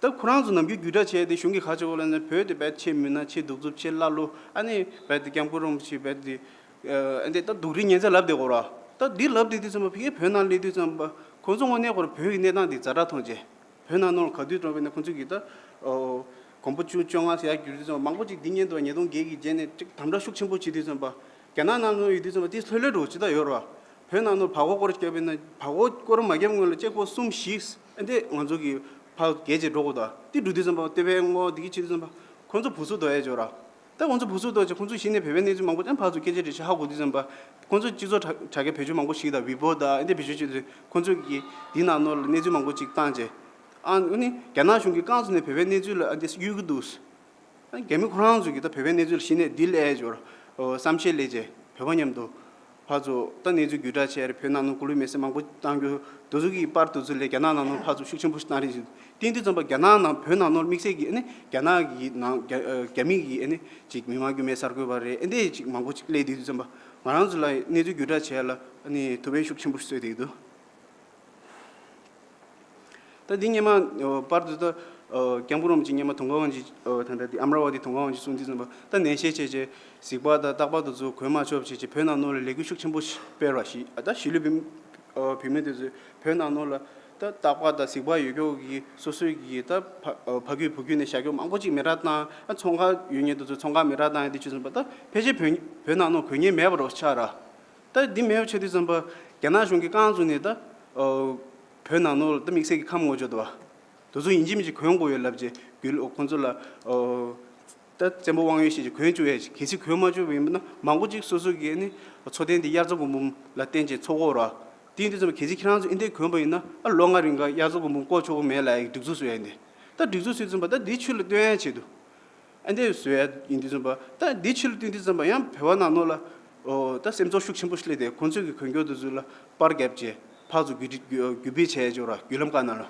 ད་ཁོ་རང་ཚོ་ནམ་རྒྱུན་རྒྱུད་གྲྭ་བྱས་ཏེ་གཞུང་གི་ཁ་ཆེ་བོ་ལ་ནས་བོད་དེ་བེད་ཆེ་མུན་ན་ཆེ་གདུག་རྩུབ་ཆེ་ཀླ་ཀློ། ཨ་ནི་བེད་དེ་སྐྱབས་མགོན་རིན་པོ་ཆེ་བེད་དེ་ཨ་འདི་ད་སྡུག་རུས་ཉེན་ཚད་ལབ་བསྡད་གོ་ར། ད་འདི་ལབ་བསྡད་དུས་ཙམ་པ་ཕ་གིའི་བོད་ནང་སླེབས་དུས་ཙམ་པ་ཁོང་ཚོ་དངོས་གནས་ཁོ་རང་བོད་ཀྱི་གནས་སྟངས་འདི་ཛ་དྲག་མཐོང་རྗེས། བོད་ནང་ནང་ག་དུས་འགྲོ་བས་ན་ཁོང་ཚོ་གིས་ད་ཨོ་གོང་པོ་བཅུ་བཅོ་ལྔ་ཟེར་ཡ་བརྒྱུད་དུས་ཙམ་མང་པོ་ཅིག་འདི་ཉིན་དུ་ཉིས་སྟོང་བརྒྱད་ཀྱི་རྗེས་ནས་ཅིག་དམ་དྲག་ཤུགས་ཆེན་པོ་བྱེད་དུས་ཙམ་པ་རྒྱ་ནག་ནང་ལ་ཡོད་དུས་ཙམ་པ་དེ་ལྷོད་ལྷོད་འགྲོ་ཇི་ལྟར་ཡོད་རེད་བ། བོད་ནང་ནང་བར་སྐོར་སྐོར་བརྒྱབ་པས་ན་བར་སྐོར་སྐོར་མ་བརྒྱབ་སྔོན་ལ་ཅེག་པོ་གསུམ་བཞི་ཨ་འདི་ང་ཚོ་གི་ཕར་བརྒལ་བྱས་འགྲོ་དགོས་ད། དེ་འགྲོ་དུས་ཙམ་པ་ལྟེ་བའི་ངོ་འདི་གི་བྱེད་དུས་ཙམ་པ་ཁོང་ཚོ་བུ་སུ་དོ་ཡས་འཇོག་ར། ད་ཁོང་ཚོ་བུ་སུ་དོ་ཅེ་ཁོང་ཚོ་གཞི་ནས་བོད་པའི་གནས་ཚུལ་མང་པོ་ཅང་ཕར་ཚུར་སྐད་ཆ་དྲི་ཤེས་ཧ་གོ་དུས་ཙམ་པ་ཁོང་ཚོ་སྤྱི་ཚོགས་དྲ་དྲ་རྒྱ་བེད་སྤྱོད་མང་པོ་ཞིག་དང་ཝི་པོ་དང་ཨ་འདི་བེད་སྤྱོད་བྱེད་དུས་ཁོང་ཚོ་གི་འདི་ནང་ནོར་ལ་གནས་ཚུལ་མང་པོ་ཅིག་བཏང་རྗེས། ཨ་ནི་རྒྱ་ནག་གཞུང་གིས་རྐང་བཙུགས་ནས་བོད་པའི་གནས་ཚུལ་ལ་ཨ་འདི་གཡུག་གི་འདུག་ཨ་རྒྱ་མི་ཁོ་རང་ཚོ་གིས་ད་བོད་པའི་གནས་ཚུལ་ལ་གཞི་ནས་འདི་ལས་འཇོར་བསམ་ཤེས་ལས་བྱས་བོད་པ་མཉམ་དུ་ཕར་ཚུར་ད་གནས་ཚུལ་བརྒྱུད་བསྒྲགས་བྱས་རེད། བོད་ནང་ནང་སྐུ་ལུས་མེར་སྲེག་མང་པོ་བཏང་རྒྱུ་དེ་ཚོ་གི་པར་དེ་ཚོ་ལས་རྒྱ་ནག་ནང་ནང་ཕར་ཚུར་ཤུགས་ཆེན་པོ་ཞིག་བཏང་རེད་ཟེར། དེ་དུས་ཙམ་པ་རྒྱ་ནག་ནང་བོད་ནང་ནང་དམིགས་བསལ་གྱི་ཨ་ནི་རྒྱ་ནག་གི་ནང་རྒྱ་ཨ་རྒྱ་མི་གི་ཨ་ནི་ཅིག་མི་དམངས་རྒྱུད་སྨད་གསར་འགོད་པ་རེད། ཨ་འདི་ཅིག་མང་པོ་ཅིག་སླེབས་དུས་ཙམ་པ་ང་རང་ཚོ་ལ་གནས་ཚུལ་བརྒྱུད་བསྒྲགས་བྱས་ལ་ཨ་ནི་ཐུགས་ཕན་ཤུགས་ཆེན་པོ་ཞིག་གསོས་བསྡད་ཀྱི་འདུག་ད་འདི་སྔོན་མ་ཨོ་པར་དུ་ད་ཨོ་སྐྱབས་མགོན་རིན་པོ་ཆེ་སྔོན་མ་དུང་དཀར་ཝང་ཆེ་ཨོ་ད་ལྟ་འདི་ཨམ་ར་ཝ་ཏི་དུང་དཀར་ཝང་ཆེ་གསུང་དུས་ཙམ་པ་ད་ནན་བཤད་བྱས་བྱས་གཟིག་པ་དང་རྟག་པར་དུ་ཚུར་གོན་མ་ཆོག་བྱས་བྱས་བོད་ནང་ནང་ལ་ལས་འགུལ་ཤུགས་ཆེན་པོ་ཞིག་སྤེལ་བ་ཞིག་ཨ་ད་གཞིས་ལུས་བུད་ཨོ་བུད་མེད་དེ་ཚོས་བོད་ནང་ནང་ལ་ད་རྟག་པར་དང་གཟིག་པ་ཡོད་མཁན་གྱི་སོ་སོའི་གི་ད་ཕ་ཨོ་ཕ་རྒྱུད་བུ་རྒྱུད་ནས་བཞག་མཁན་མང་པོ་ཅིག་མེ་སྲེག་བཏང་ཨ་ཚོང་ཁང་ཡོད་མཁན་དེ་ཚོས་ཚོང་ཁང་མེ་སྲེག་བཏང་ཡ་དེ་བྱས་ཙམ་པ་ད་ཕལ་ཆེར་བོད་བོད་ནང་ནང་གོན་མཁན་མེད་པ་རོ་ཆགས་ར། ད་འདི་མེད་པ་བྱས་དུས་ཙམ་པ་རྒྱ་ནག་གཞུང་གིས་རྐང་བཙུགས་ནས་ད་ཨོ་བོད་ནང་ནང་ལ་ད་དམིགས་བསལ་གྱི་ཁམས་ངོ་ཅོག་ཏུ་བ་དེ་ཚོ་ཡིན་གཅིག་མིན་གཅིག་གོན་དགོས་ཡོད་ལབ་རྗེས་རྒྱུ་ལ་ཁོང་ཚོ་ལ་ཨོ་ད་བཙན་པོ་དབང་ཡོད་བྱས་ཀྱི་གོན་བཅུག་ཡས་གལ་སྲིད་གོན་མ་བཅུག་པ་ཡིན་ན་མང་པོ་ཅིག་སོ་སོ་གི་ནི་འཚོ་རྟེན་དེ་དབྱར་རྩྭ་དགུན་འབུམ་ལ་བརྟེན་བྱས་འཚོ་གོ་ར། དེ་ཡིན་དུས་ཙམ་པ་གལ་སྲིད་ཁྱེད་རང་ཚོ་ཨིན་དེ་གོན་པ་ཡིན་ན་ཨ་ལོ་ལྔ་རིང་ག་དབྱར་རྩྭ་དགུན་འབུམ་བཀོལ་ཆོག་གི་མེད་ལབ་ཡས་སྒྲིག་འཛུགས་བཟོས་ཡས་འདི་ད་སྒྲིག་འཛུགས་བཟོས་ཙམ་པ་ད་འདི་ཆུ་ལ་བཏོན་ཡས་བྱེད་དུ། ཨ་འདི་བཟོས་ཡ་ཡིན་དུས་ཙམ་པ་ད་འདི་ཕྱི་ལ་བསྟུན་དུས་ཙམ་པ་ཡང་བོད་པ་ནང་ལོགས་ལ་ཨོ་ད་སེམས་ཚོར་ཤུགས་ཆེན་པོ་ཞིག་སླེབས་ཏེ་ཁོང་ཚོས་ཀྱི་གོན་རྒྱུ་དེ་ཚོ་ལ་པར་བརྒྱབ་རྗེས་ཕར་ཚུར་བརྒྱུད་བརྒྱུད་བརྒྱུད་སྤེལ་བྱས་ཡོད་ར། བརྒྱུད་ལམ་ཁག་ནང་ལ་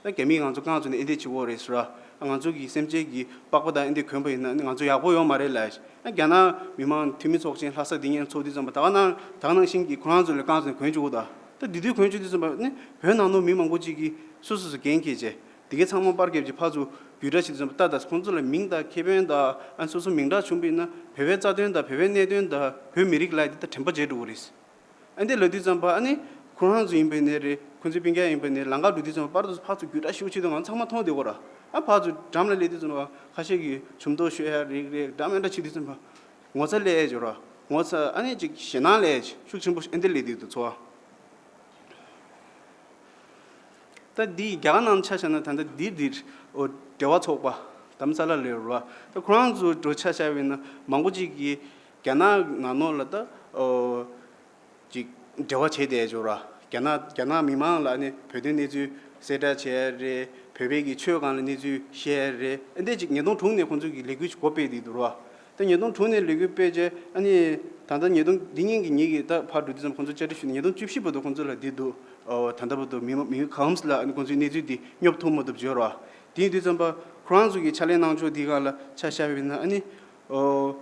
ད་རྒྱ་མིས་ང་ཚོ་རྐང་བཙུགས་ནས་ཨེ་འདི་བྱེད་དགོས་རེད་ཟེར་ར། ང་ཚོ་གི་སེམས་ཅན་གྱི་པགས་པ་དང་ཨེ་འདི་གོན་པ་ཡིན་ན་ང་ཚོ་ཡག་པོ་ཡོད་མ་རེད་ལབ། རྒྱ་ནག་མི་དམངས་འཐུས་མི་ཚོགས་ཆེན་ལྷ་ས་འདི་ཉིན་ཚོགས་དུས་ཙམ་པ་ད་ག་ནང་ད་ག་ནང་བཞིན་གྱི་ཁོ་རང་ཚོ་ལ་རྐང་བཙུགས་ནས་གོན་བཅུག་གོ་ད། ད་འདི་དུས་གོན་བཅུག་དུས་ཙམ་པ་ནི་བོད་ནང་ལོགས་མི་མང་པོ་ཅིག་གིས་སོ་སོ་སོ་འགན་འཁྱེར་བྱས། དེ་གའི་ཚང་མ་པར་བརྒྱབ་ཀྱི་ཕར་ཚུར་བརྒྱུད་བསྒྲགས་བྱེད་དུས་ཙམ་པ་ད་ལྟ་ཁོང་ཚོ་ལ་མིང་དང་ཁེ་ཕན་དང་ཨ་སོ་སོ་མིང་གྲགས་བྱུང་བ་ཡིན་ན་བོད་པའི་རྩ་དོན་དང་བོད་པའི་གནད་དོན་དང་བོད་མི་རིགས་ལ་དེ་ད་དྲན་པ་བརྗེད་འགྲོ་གི་རེད། ཨ་འདི་ལབ་དུས་ཙམ་པ་ཨ་ནི་ཁོ་རང་ཚོ་ཡིན་པ་ནས་རེད། ཁོང་ཚོའི་སྤུན་ཀྱག་ཡིན་པ་ནས་ལམ་ཁ་འགྲོ་དུས་ཙམ་པ་པར་དུ་ཕར་ཚུར་བརྒྱུད་བསྒྲགས་ཞུ་བྱེད་དུས་ང་ཚང་མ་མཐོང་བསྡད་ཀྱི་ཡོད་ར། ཨ་ཕར་ཚུར་འགྲམ་ལ་སླེབས་དུས་ཙམ་པ་ཁ་ཤས་ཀྱིས་ཆུ་མདོག་ཤོད་ཡ་རེད་རེད། འགྲམ་ཨེ་འདྲ་བྱེད་དུས་ཙམ་པ་ངོ་ཚ་སླེབས་ཡ་ཅིག་ཡོད་ར། ངོ་ཚ་ཨ་ནི་ཅིག་ཞེད་སྣང་སླེབས་ཡ་ཅིག་ཤུགས་ཆེན་པོ་ཨེ་འདི་སླེབས་བསྡད་འདུག་ཚོར་བ། ད་འདི་རྒྱ་གར་ནང་ཆ་བཞག་ན་ད་ལྟ་འདི་འདིར་ཨོ་འབྲེལ་བ་ཚོགས་པ་དྷ་རམ་ས་ལ་ལ་ཡོད་རེད་བ། ད་ཁོ་རང་ཚོ་འགྲོ་ཆ་བཞག་པ་ཡིན་ན་མང་པོ་ཅིག་གིས་རྒྱ་ནག་ནང་ལོགས་ལ་ད་ཨོ་ཅིག་འབྲེལ་བ་བྱས་བསྡད་ཡོད་རེད་བ། རྒྱ་ནག་རྒྱ་ནག་མི་མང་ལ་ནི་བོད་དོན་གནས་ཚུལ་གསལ་བསྒྲགས་བྱས་རེད། བོད་པའི་གི་ཆོས་སྒང་ལ་གནས་ཚུལ་བཤད་རེད། ཨ་འདི་ཅིག་ཉིས་སྟོང་དྲུག་ནས་ཁོང་ཚོ་གི་ལས་འགུལ་ཞིག་འགོ་སྤེལ་བསྡད་འདུག་རེད་བ། ད་ཉིས་སྟོང་དྲུག་ནས་ལས་འགུལ་སྤེལ་རྗེས་ཨ་ནི་ད་ལྟ་ཉིས་སྟོང་འདི་ཉིན་གྱི་ཉིན་གྱི་ད་ཕར་འགྲོ་དུས་ཙམ་ཁོང་ཚོ་བཅར་འདྲི་ཞུས་ནས་ཉིས་སྟོང་བཅུ་བཞི་བར་དུ་ཁོང་ཚོ་ལ་འདི་འདུག་ཨོ་ད་ལྟ་བར་དུ་མི་མི་ཁམས་ལ་ཨ་ནི་ཁོང་ཚོའི་གནས་ཚུལ་འདི་སྙོབ་ཐུབ་མ་ཐུབ་བརྗོད་རོགས། དེ་ཡིན་དུས་ཙམ་པ་ཁོ་རང་ཚོ་གི་ཕྱག་ལས་གནང་ཕྱོགས་འདི་སྒང་ལ་ཆ་བཞག་པ་ཡིན་ན་ཨ་ནི་ཨོ་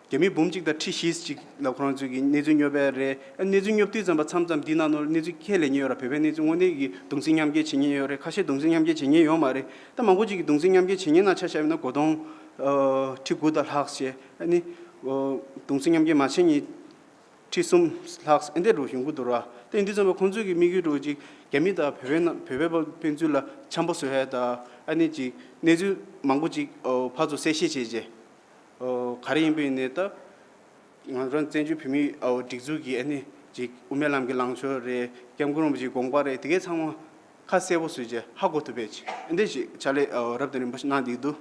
རྒྱ་མི་འབུམ་གཅིག་དང་ཁྲི་བཞི་ཅིག་ལ་ཁོ་རང་ཚོ་གི་གནས་ཚུལ་སྙོབ་པ་རེད། ཨ་གནས་ཚུལ་སྙོབ་དུས་ཙམ་པ་མཚམས་མཚམས་འདི་ནང་ནོར་གནས་ཚུལ་ཁས་ལེན་མཁན་ཡོད་ར། བོད་པའི་གནས་ཚུལ་དངོས་གནས་ཀྱི་གདུང་སེམས་མཉམ་སྐྱེད་བྱེད་མཁན་ཡོད་རེད། ཁ་ཤས་གདུང་སེམས་མཉམ་སྐྱེད་བྱེད་མཁན་ཡོད་མ་རེད། ད་མང་པོ་ཅིག་གིས་གདུང་སེམས་མཉམ་སྐྱེད་བྱེད་མཁན་ནང་ཆ་བཞག་པ་ཡིན་ན་སྒོ་སྟོང་ཁྲི་དགུ་དང་ལྷག་བྱས། ཨ་ནི་གདུང་སེམས་མཉམ་སྐྱེད་མ་བྱེད་མཁན་ཁྲི་གསུམ་ལྷག་ཨེ་འདྲ་རུ་ཡོང་གི་འདུག་ར། དེ་ཡིན་དུས་ཙམ་པ་ཁོང་ཚོས་ཀྱི་དམིགས་ཡུལ་རུ་ཅིག་རྒྱ་མི་དང་བོད་པའི་ནང་བོད་པའི་ཕན་ཚུན་ལ་འཆམ་པོ་བཟོ་ཡ་དང་ཨ་ནི་ཅིག་གནས་ཚུལ་མང་པོ་ཅིག་ཕར་ཚུར་གསལ་བཤད་བྱས་རྗེས། ག་རེ་ཡིན་པ་ཡིན་ནའི་ད་ང་རང་བཙན་བྱོལ་བོད་མིའི་སྒྲིག་འཛུགས་ཀྱི་ཨ་ནི་ཅིག་དབུ་མའི་ལམ་གྱི་ལངས་ཕྱོགས་རེད། སྐྱབས་མགོན་རིན་པོ་ཆེའི་དགོངས་པ་རེད། དེ་གའི་ཚང་མ་ཁ་གསལ་པོ་བཟོས་རྗེས་ཧ་གོ་ཐུབ་པའི་ཅིག་ཨེ་འདྲ་ཞིག་ཕྱག་ལས་རབ་དང་རིམ་པ་ཞིག་གནང་བསྡད་འདུག་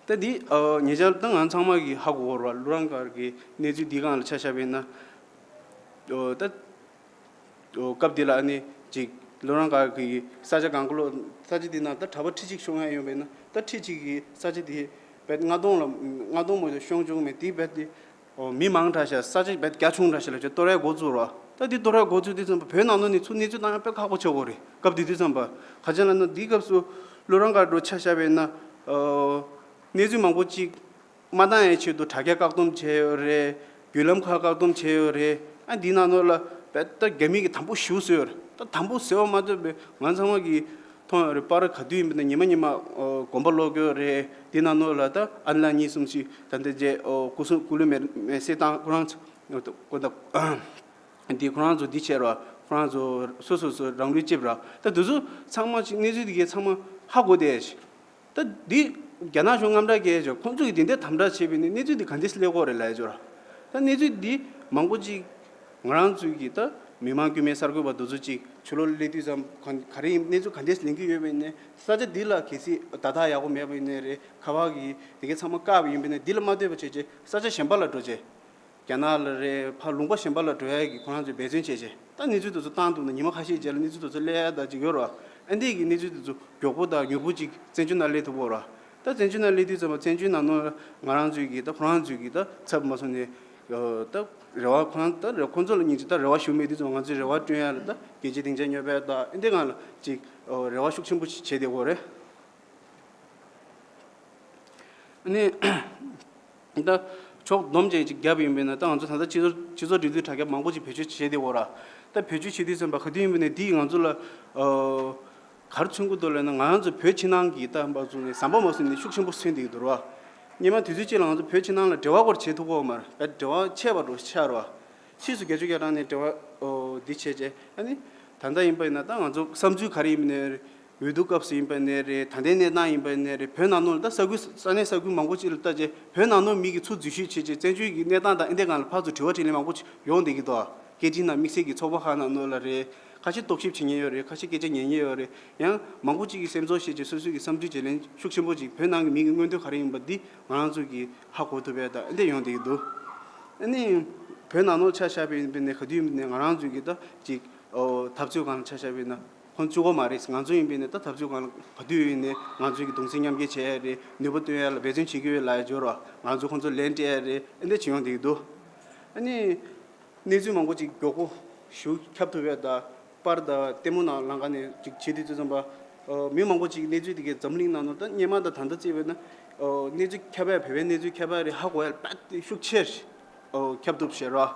ད་འདི་ཨ་ཉེ་ཆར་ད་ང་ཚང་མ་གིས་ཧ་གོ་གོ་ར། ཀླུ་རང་དཀར་གྱི་གནས་ཚུལ་འདི་སྒང་ལ་ཆ་བཞག་པ་ཡིན་ན། ཨོ་ད་ཨོ་སྐབས་འདི་ལ་ཨ་ནི་ཅིག་ཀླུ་རང་དཀར་གྱི་ས་ཆ་གང་ག་ལོ་ས་ཆ་འདི་ན་ད་གྲྭ་པ་ཁྲི་གཅིག་ཤོང་ཡ་ཡོད་པས་ན་ད་ཁྲི་གཅིག་གི་ས་ཆ་འདི་བེད་ལྔ་སྟོང་ལ་ལྔ་སྟོང་མ་གཏོགས་ཤོང་བྱུང་མེད། འདི་བེད་དེ། ཨོ་མི་མང་དྲགས་ཤག་ས་ཆ་བེད་རྒྱ་ཆུང་དྲགས་ཤག་ལབ་བྱས་གཏོར་ཡ་འགོ་བཙུགས་རོགས། ད་འདི་གཏོར་ཡ་འགོ་བཙུགས་དུས་ཙམ་པ་བོད་ནང་ལོགས་ནས་ཚུར་གནས་ཚུལ་བཏང་ཡ་དཔེ་ཁག་པོ་ཆགས་ཀྱི་རེད། སྐབས་དེ་དུས་ཙམ་པ་ག་ཅི་ལབ་ན་འདི་སྐབས་སུ་ཀླུ་རང་དཀར་འགྲོ་ཆ་བཞག་པས་ན་ཨོ་གནས་ཚུལ་མང་པོ་ཅིག་མ་བཏང་ཡའི་ཆེད་དུ་དྲ་རྒྱ་བཀག་སྡོམ་བྱས་ཡོད་རེད། བརྒྱུད་ལམ་ཁག་བཀག་སྡོམ་བྱས་ཡོད་རེད། ཨ་འདི་ནང་ལོགས་ལ་བེད་ད་རྒྱ་མི་གིས་དམ་པོ་ཞེ་པོ་བཟོས་ཡོད་རེད། ད་དམ་པོ་བཟོས་པ་མ་གཏོགས་པའི་ང་ཚང་མ་གིས་ མཐོང་ཡོད་རེད། པར་ག་དུས་ཡིན་པ་ན་ཉི་མ་ཉི་མ་ཨོ་དགོན་པ་ལོག་གི་ཡོད་རེད། དེ་ནང་ལོགས་ལ་ད་ཨ་ནེ་ལགས་གཉིས་གསུམ་ཞིག་ད་ལྟ་རྗེས་ཨོ་སྐུ་སྲུང་སྐུ་ལུས་མེར་མེར་སྲེག་བཏང་ཁོ་རང་ཚོ་ཨོ་ད་དེ་ཁོ་རང་ཚོ་འདི་བྱས་ར། ཁོ་རང་ཚོ་སོ་སོ་སོ་རང་ལུས་གཅེས་ར། ད་དེ་ཚོ་ཚང་མ་ཅིག་གནས་ཚུལ་དེ་གའི་ཚང་མ་ཧ་གོ་བསྡད་ཤག་ད་འདི་རྒྱ་ནག་གཞུང་དངངས་སྐྲག་སྐྱེས་ཤག་ཁོང་ཚོ་གིས་དེ་འདྲའི་དམ་དྲག་བྱས་པ་ཡིན་ན་གནས་ཚུལ་འདི་ག་འདྲས་སླེབས་ཀྱི་ཡོད་རེད་ལབ་ཡ་ཅིག་ཡོད་ར། ད་གནས་ཚུལ་འདི་མང་པོ་ཅིག་ང་རང་ཚོའི་གི་ད་མི་མང་དཀྱུས་མའི་གསར་འགོད་པ་དེ་ཚོ་ཅིག་ཕྱི་ལོགས་ལ་སླེབས་དུས་ཙམ་ག་ག་རེ་ཡིན། གནས་ཚུལ་ག་འདྲས་ལེན་གྱི་ཡོད་པ་ཡིན་ནའི་ས་ཆ་འདི་ལ་གལ་སྲིད་བརྡ་རྟགས་ཡག་པོ་མེད་པ་ཡིན་ནའི་རེད། ཁ་པར་གི་དེ་གའི་ཚང་མ་བཀག་པ་ཡིན་པ་ཡིན་ནའི་འདི་ལ་མ་ལྟོས་པ་བྱས་བྱས་ས་ཆ་གཞན་པ་ལ་འགྲོ་བྱས། རྒྱ་ནག་ལ་རེད། ཕར་ལུང་པ་གཞན་པ་ལ་འགྲོ་ཡ་གི་ཁོ་རང་ཚོས་འབད་བརྩོན་བྱས་བྱས། ད་གནས་ཚུལ་དེ་ཚོ་བཏང་ཐུབ་ན་ཉི་མ་ཁ་ཤས་རྗེས་ལ་གནས་ཚུལ་དེ་ཚོ་སླེབས་ཡ་ད་ཅིག་ཡོད་རེད་བ། ཨ་འདི་གི་གནས་ཚུལ་དེ་ཚོ་མགྱོགས་པོ་དང་མྱུར་པོ་ཅིག་བཙན་བྱོལ་ནང་སླེབས་ཐུབ་ཀྱི་ཡོད་རེད་བ། ད་བཙན་བྱོལ་ནང་སླེབས་དུས་ཙམ་པ་བཙན་བྱོལ་ནང་ནང་ང་རང་ཚོའི་གི་ད་ཁོ་རང་ཚོའི་གི་ད་ཚབ་མ་སོང་ནས་ད་རེ་བ་ཁོ་རང་ད་རེ་ཁོང་ཚོ་ལ་སྙིང་རྗེ། ད་རེ་བ་ཞུ་མེད་དུས་ཙམ་པ་ང་ཚོས་རེ་བ་བསྐྲུན་ཡ་ལ་ད་རྒྱལ་སྤྱིའི་སྡིངས་ཆ་སྙོབ་པ་ད་ཨ་འདི་སྒང་ལ་ཅིག་རེ་བ་ཤུགས་ཆེན་པོ་ཞིག་བྱས་བསྡད་ཡོད་རེད། ཨ་ནི། ད་ཕྱོགས་བསྡོམས་བྱས་ཅིག་བརྒྱབ་ཡིན་པས་ན་ད་ང་ཚོ་ད་ལྟ་སྤྱི་ཚོགས་སྤྱི་ཚོགས་སྒྲིག་འཛུགས་དྲ་རྒྱ་མང་པོ་ཅིག་བེད་སྤྱོད་བྱས་བསྡད་ཡོད་ར། ད་བེད་སྤྱོད་བྱེད་དུས་ཙམ་པ་ག་དུས་ཡིན་པ་ནས་འདིས་ང་ཚོ་ལ་ཨོ་ག་རེ་མཚོན་གྱི་འདུག་ལབ་ན། ང་རང་ཚོ་བོད་ཕྱི་ནང་གི་ད་འབའ་ཚུགས་ནས་ཟམ་པ་མ་ཟིན་ནས་ཤུགས་ཆེན་པོ་སོན་བསྡད་ཀྱི་འདུག་ར། སྔོན་མ་དུས་ཚོད་གཅིག་ལ་ང་ཚོ་བོད་ཕྱི་ནང་ལ་འབྲེལ་བ་སྐོར་བྱེད་ཐུབ་ཀྱི་ཡོད་མ་རེད། འབྲེལ་བ་ཆད་པ་འགྲོ་ཆགས་ར། ཕྱིས་སུ་བརྒྱད་ཅུ་གྱ་གྲངས་ནས་འབྲེལ་བ་ཨོ་འདི་བྱས་རྗེས་ཨ་ནི་ད་ལྟ་ཡིན་པ་ཡིན་ན་ད་ང་ཚོ་བསམ་ཚུལ་ག་རེ་ཡིན་པ་ནས། འོས་བསྡུ་སྐབས་སུ་ཡིན་པ་ནས་རེད། ད་ལྟའི་གནས་སྟངས་ཡིན་པ་ནས་རེད། བོད་ནང་ལོགས་ལ་ད་ས་ཁུལ་ས་གནས་ས་ཁུལ་མང་པོ་ཅིག་ལ་ལྟ་རྗེས་བོད་ནང་ལོགས་མི་གིས་ཚུར་འཛུལ་ཞུགས་བྱེད་རྗེས་བཙན་བྱོལ་གྱི་གནས་སྟངས་དང་ཨེ་འདྲའི་སྒང་ལ་ཕར་ཚུར་དྲི་བ་དྲིས་ལན་མང་པོ་ཅིག་ཡོང་བསྡད་ཀྱི་འདུག་སྐད་འཕྲིན་ནང་དམིགས་བསལ་གྱི་ཚོགས་པ་ཁག་ནང་ལོགས་ལ་རེད། ཁ་ཤས་རྟོག་ཞིབ་བྱེད་མཁན་ཡོད་རེད། ཁ་ཤས་སྐད་ཆ་ཉན་མཁན་ཡོད་རེད། ཡང་མང་པོ་ཅིག་གིས་སེམས་ཚོར་བཤད་རྗེས་སོ་སོའི་གི་བསམ་ཚུལ་བརྗེ་ལེན་ཤུགས་ཆེན་པོ་ཅིག་བོད་ནང་གི་མི་གི་མངོན་འདོད་ག་རེ་ཡིན་པ་འདི་ང་རང་ཚོ་གིས་ཧ་གོ་ཐུབ་པ་དང་ཨེ་འདྲ་ཡོང་བསྡད་ཀྱི་འདུག་ཨ་ནི་བོད་ནང་ལོགས་ཆ་བཞག་པ་ཡིན་པ་ནས་ག་དུས་ཡིན་པ་ནས་ང་རང་ཚོའི་གི་ད་ཅིག་འཐབ་རྩོད་སྒང་ལ་ཆ་བཞག་པ་ཡིན་ན། ཁོང་བཅུ་གོ་མ་རེད། ང་ཚོ་ཡིན་པས་ནས་ད་འཐབ་རྩོད་སྒང་ལ་ག་དུས་ཡིན་ནས་ང་ཚོའི་གི་གདུང་སེམས་མཉམ་སྐྱེད་བྱེད་ཡ་རེད། ནུས་པ་བཏོན་ཡ་ལ་འབད་བརྩོན་བྱེད་ཀྱི་ཡོད་ལབ་ཡ་འབྱོར་བ། ང་ཚོ་ཁོང་ཚོ་ལན་སྤྲད་ཡ་རེད། ཨེ་འདྲ་བྱེད་ཡོང་བསྡད་ཀྱི་འདུག་ཨ་ནི་གནས་ཚུལ་མང་པོ་ཅིག་མགྱོགས་པོ་ཞིག་ཁྱབ་ཐུབ་ཡ་ད་པར་དང་ལྟད་མོ་ནང་ལམ་ཁ་ནས་ཅིག་བྱེད་དུས་ཙམ་པ་མི་མང་པོ་ཅིག་གནས་ཚུལ་དེ་གའི་འཛམ་གླིང་ནང་ནང་ད་སྔོན་མ་དང་ད་ལྟ་བརྩིས་པས་ན་གནས་ཚུལ་ཁྱབ་ཡ་བོད་པའི་གནས་ཚུལ་ཁྱབ་ཡ་རེད། ཧ་གོ་ཡ་ལ་དཔེ་ཤུགས་ཆེ་ཁྱབ་ཐུབ་བྱེད་ར།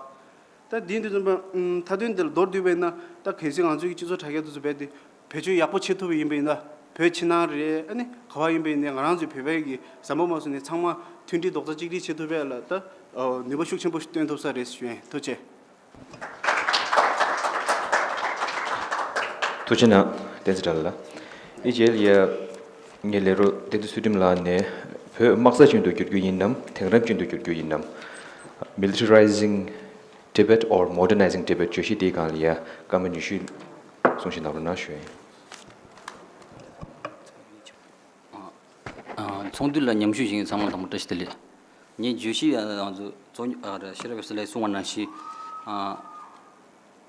ད་དེ་འདི་ཚོ་མཐའ་དོན་འདི་ལ་མདོར་བསྡུས་པས་ན་ད་གལ་སྲིད་ང་ཚོའི་སྤྱི་ཚོགས་དྲ་རྒྱ་དེ་ཚོ་རྦད་དེ་བེད་སྤྱོད་ཡག་པོ་བྱེད་ཐུབ་པ་ཡིན་པ་ཡིན་ན་བོད་ཕྱི་ནང་རེད། ཨ་ནི་ག་བ་ཡིན་པ་ཡིན་ནའི་ང་རང་ཚོའི་བོད་པའི་གི་ཟམ་པ་མ་སོང་ནས་ཚང་མ་མཐུན་སྒྲིལ་རྡོག་རྩ་གཅིག་སྒྲིལ་བྱེད་ཐུབ་པ་ལ་ད་ནུས་པ་ཤུགས་ཆེན་པོ་ཞིག་བཏོན་ཐུབ་ས་རེད་ཞུ་ཡིན། ཐུགས་རྗེ་ཆེ། ཐུགས་རྗེ་གནང་། བསྟན་འཛིན་དགྲ་ལགས། ཨི་རྗེས་ལ་ངའི་ལས་རོགས་བསྟན་འཛིན་ཚུལ་ཁྲིམས་ལགས་ནས་བོད་དམག་རྩལ་ཅན་དུ་བསྒྱུར་རྒྱུ་ཡིན་ནམ་དེང་རབས་ཅན་དུ་བསྒྱུར་རྒྱུ་ཡིན་ནམ། Militarizing Tibet or Modernizing Tibet བརྗོད་གཞི་དེའི་སྒང་ལ་ཡ་སྐར་མ་ཉི་ཤུ་གསུང་བཤད་གནང་རོགས་གནང་ཞུ་ཡིན། ཚོགས་འདུ་ལ་མཉམ་ཞུགས་བྱེད་མཁན་ཚང་མ་དང་པོ་བཀྲ་ཤིས་བདེ་ལེགས། ངས་བརྗོད་གཞི་ང་ཚོ་གཙོ་ཤེས་རབ་ཡོད་ས་ལས་གསུངས་པ་ནང་བཞིན།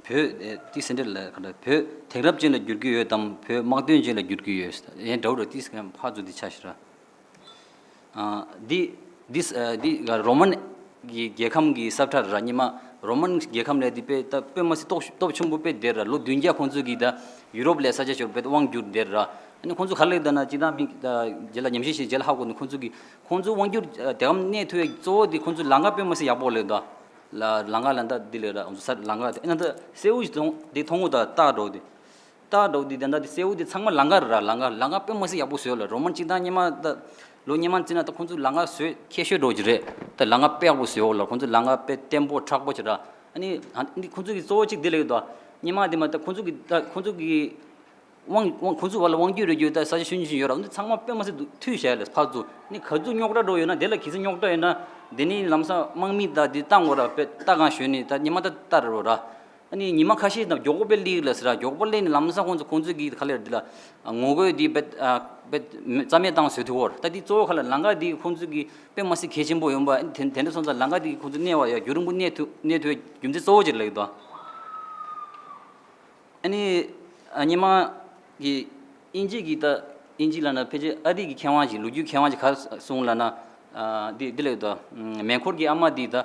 བོད་ཏི་སེ་འབྲེལ་ལ་བོད་དེང་རབས་ཅན་ལ་བསྒྱུར་གྱི་ཡོད་དམ་བོད་དམག་དོན་ཅན་ལ་བསྒྱུར་གྱི་ཡོད་ཡང་འདྲ་བོ་རེད། ཏི་སེ་ཕར་ཚུར་འདི་ཆ་ཤི་ར། འདི་འདི་འདི་རོ་མན་གྱི་རྒྱལ་ཁམས་ཀྱི་ས་ཁྲ་ར། སྔོན་མ་རོ་མན་རྒྱལ་ཁམས་ལས་འདི་དཔེ་ད་དཔེ་མ་སྲིད་སྟོབས་སྟོབས་ཆེན་པོ་དཔེ་དེ་ར། ལོ་བདུན་བརྒྱ་ཁོང་ཚོས་ཀྱི་ད་ཡུ་རོབ་ལ་ས་ཆ་ཤོར་དཔེ་དབང་བསྒྱུར་དེ་ར། ཨ་ནི་ཁོང་ཚོ་ག་ལེགས་ད་ན་ཅི་ད་མི་ད་རྗེས་ལ་ཉམས་ཞིབ་བྱས་རྗེས་ལ་ཧ་གོ་ནི་ཁོང་ཚོ་གི་ཁོང་ཚོ་དབང་བསྒྱུར་དེ་གམ་གནས་ཐུབ་ཡ་གཙོ་བོ་དེ་ཁོང་ཚོ་ལམ་ཁ་དཔེ་མ་སྲིད་ཡག་པོ་ལེགས་ད། ལ་ལམ་ཁ་ལ་ད་འདི་ལེགས་ར། ཁོང་ཚོ་ས་ལམ་ཁ་དེ་ཨ་ན་ད་སེའུ་ཞིག་མཐོང་དེ་མཐོང་གོ་ད་སྟག་འགྲོ་དེ། སྟག་འགྲོ་དེ་ད་ད་དེ་སེའུ་དེ་ཚང་མ་ལམ་ཁ་ར། ལམ་ཁ་ལམ་ཁ་དཔེ་མ་སྲིད་ཡག་པོ་བཟོས་ལ། རོ་མན་གཅིག་དང་སྔོན་མ་ད་ལོ་སྔོན་མ་བརྩིས་ན་ད་ཁོང་ཚོ་ལམ་ཁ་བཟོས་ཁྱད་ཤོས་འགྲོ་གི་རེད། ད་ལམ་ཁ་དཔེ་ཡག་པོ་བཟོས་ལ། ཁོང་ཚོ་ལམ་ཁ་དཔེ་བརྟན་པོ་མཁྲེགས་པོ་བྱས་ར། ཨ་ནི་ཨ་ནི་ཁོང་ཚོ་གི་གཙོ་བོ་གཅིག་དེ་ལེགས་ད། སྔོན་མ་དེ་མ་ད་ཁོང་ཚོ་གི་ད་ཁོང་ཚོ་གི་དབང་དབང་ཁོང་ཚོ་བར་ལ་དབང་སྒྱུར་རེ་རྒྱུ་ད་ས་ཆ་ཆུང་ཆུང་ཡོད་ར། འདི་ཚང་མ་དཔེ་མ་སྲིད་འདུག་མཐུད་བྱས་ལ་ཕར་ཚུར་ནི་ག་ཚོད་རྙོག་དྲ་འགྲོ་ཡོད་ན་དེ་ལ་གི་ཚོད་རྙོག་དྲ་ཡོད་ན་དེ་ནི་ལམ་སང་དམག་མི་ད་དེ་བཏང་དགོས་ར། དཔེ་ལྟ་གང་ཞོན་ནི་ད་སྔོན་མ་ད་ལྟ་རེད་ར། ཨ་ནི་ཉི་མ་ཁ་ཤས་ད་མགྱོགས་པོ་དཔེ་སླེབས་ལ་ཟེར་ར། མགྱོགས་པོ་སླེབས་ནི་ལམ་སང་ཁོང་ཚོ་ཁོང་ཚོ་གི་ག་ལེར་འདི་ལ་ངོ་རྒོལ་འདི་དཔེ་དཔེ་རྩ་མེད་བཏང་བཟོས་ཐུབ་བོར། ད་འདི་གཙོ་བོ་ག་ལ་ལམ་ཁ་འདི་ཁོང་ཚོ་གི་དཔེ་མ་སྲིད་གལ་ཆེན་པོ་ཡོང་པ། ཨ་ནི་དེ་དེ་འདྲ་སོང་ཙང་ལམ་ཁ་འདི་ཁོང་ཚོ་གནས་བ་ཡ་རྒྱུན་རིང་པོ་གནས་ཐུབ་གནས་ཐུབ་རྒྱུ་མཚན་གཙོ་བོ་ཅིག་ལ་ཡོད་དོ། ཨ་ནི་ཨ་སྔོན་མ་གི་དབྱིན་ཇི་གི་ད་དབྱིན་ཇི་ལ་ན་ཕལ་ཆེར་ཨ་རི་གི་མཁས་དབང་ཞིག་ལོ་རྒྱུས་མཁས་དབང་ཞིག་ག་རེ་གསུངས་ལ་ན། ཨ་འདི་འདི་ལ་ཡོད་དོ། མེ་འཁོར་གྱི་ཨ་མ་འདི་ད་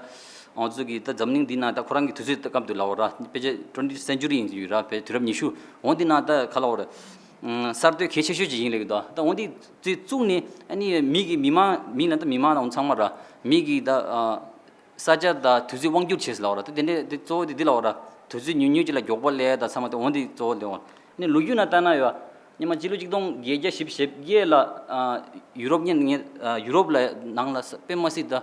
ང་ཚོ་གི་ད་འཛམ་གླིང་འདི་ན་ད་ཁོ་རང་གི་དུས་ཚོད་ད་སྐབས་དུ་ལའོ་ར། ཕལ་ཆེར་ཊུ་ཝེན་ཊི་སེན་ཅུ་རི་ཡིན་ཡོད་ར། ཕལ་ཆེར་དུས་རབས་ཉི་ཤུ་འོང་འདི་ན་ད་ག་ལའོ་ར། གསར་གཏོད་གལ་ཆེ་ཤོས་ཅིག་ཡིན་ལེགས་དོ། ད་འོང་འདི་དུས་བཙུགས་ནས་ཨ་ནི་མི་གི་མི་མང་མི་ལ་ད་མི་མང་ལ་ཚང་མ་ར་མི་གི་ད་ས་ཆ་ད་དུས་ཚོད་དབང་སྒྱུར་བྱས་ལའོ་ར། ད་དེ་འདྲ་དེ་གཙོ་བོ་དེ་འདི་ལའོ་ར། དུས་ཚོད་ཉུང་ཉུང་ཅིག་ལ་མགྱོགས་པོ་ལས་ད་ཚང་མ་ད་འོང་འདི་གཙོ་བོ་ལེའོ། ཨ་ནི་ལོ་རྒྱུས་ན་ལྟ་ན་ཡོད། སྔོན་མ་སྤྱི་ལོ་གཅིག་སྟོང་བརྒྱད་བརྒྱ་བཞི་བཅུ་ཞེ་བརྒྱད་ལ་ཨ་ཡུ་རོབ་ཉིད་ངས་ཨ་ཡུ་རོབ་ལ་ནང་ལ་ས་དཔེ་མ་སྲིད་ད་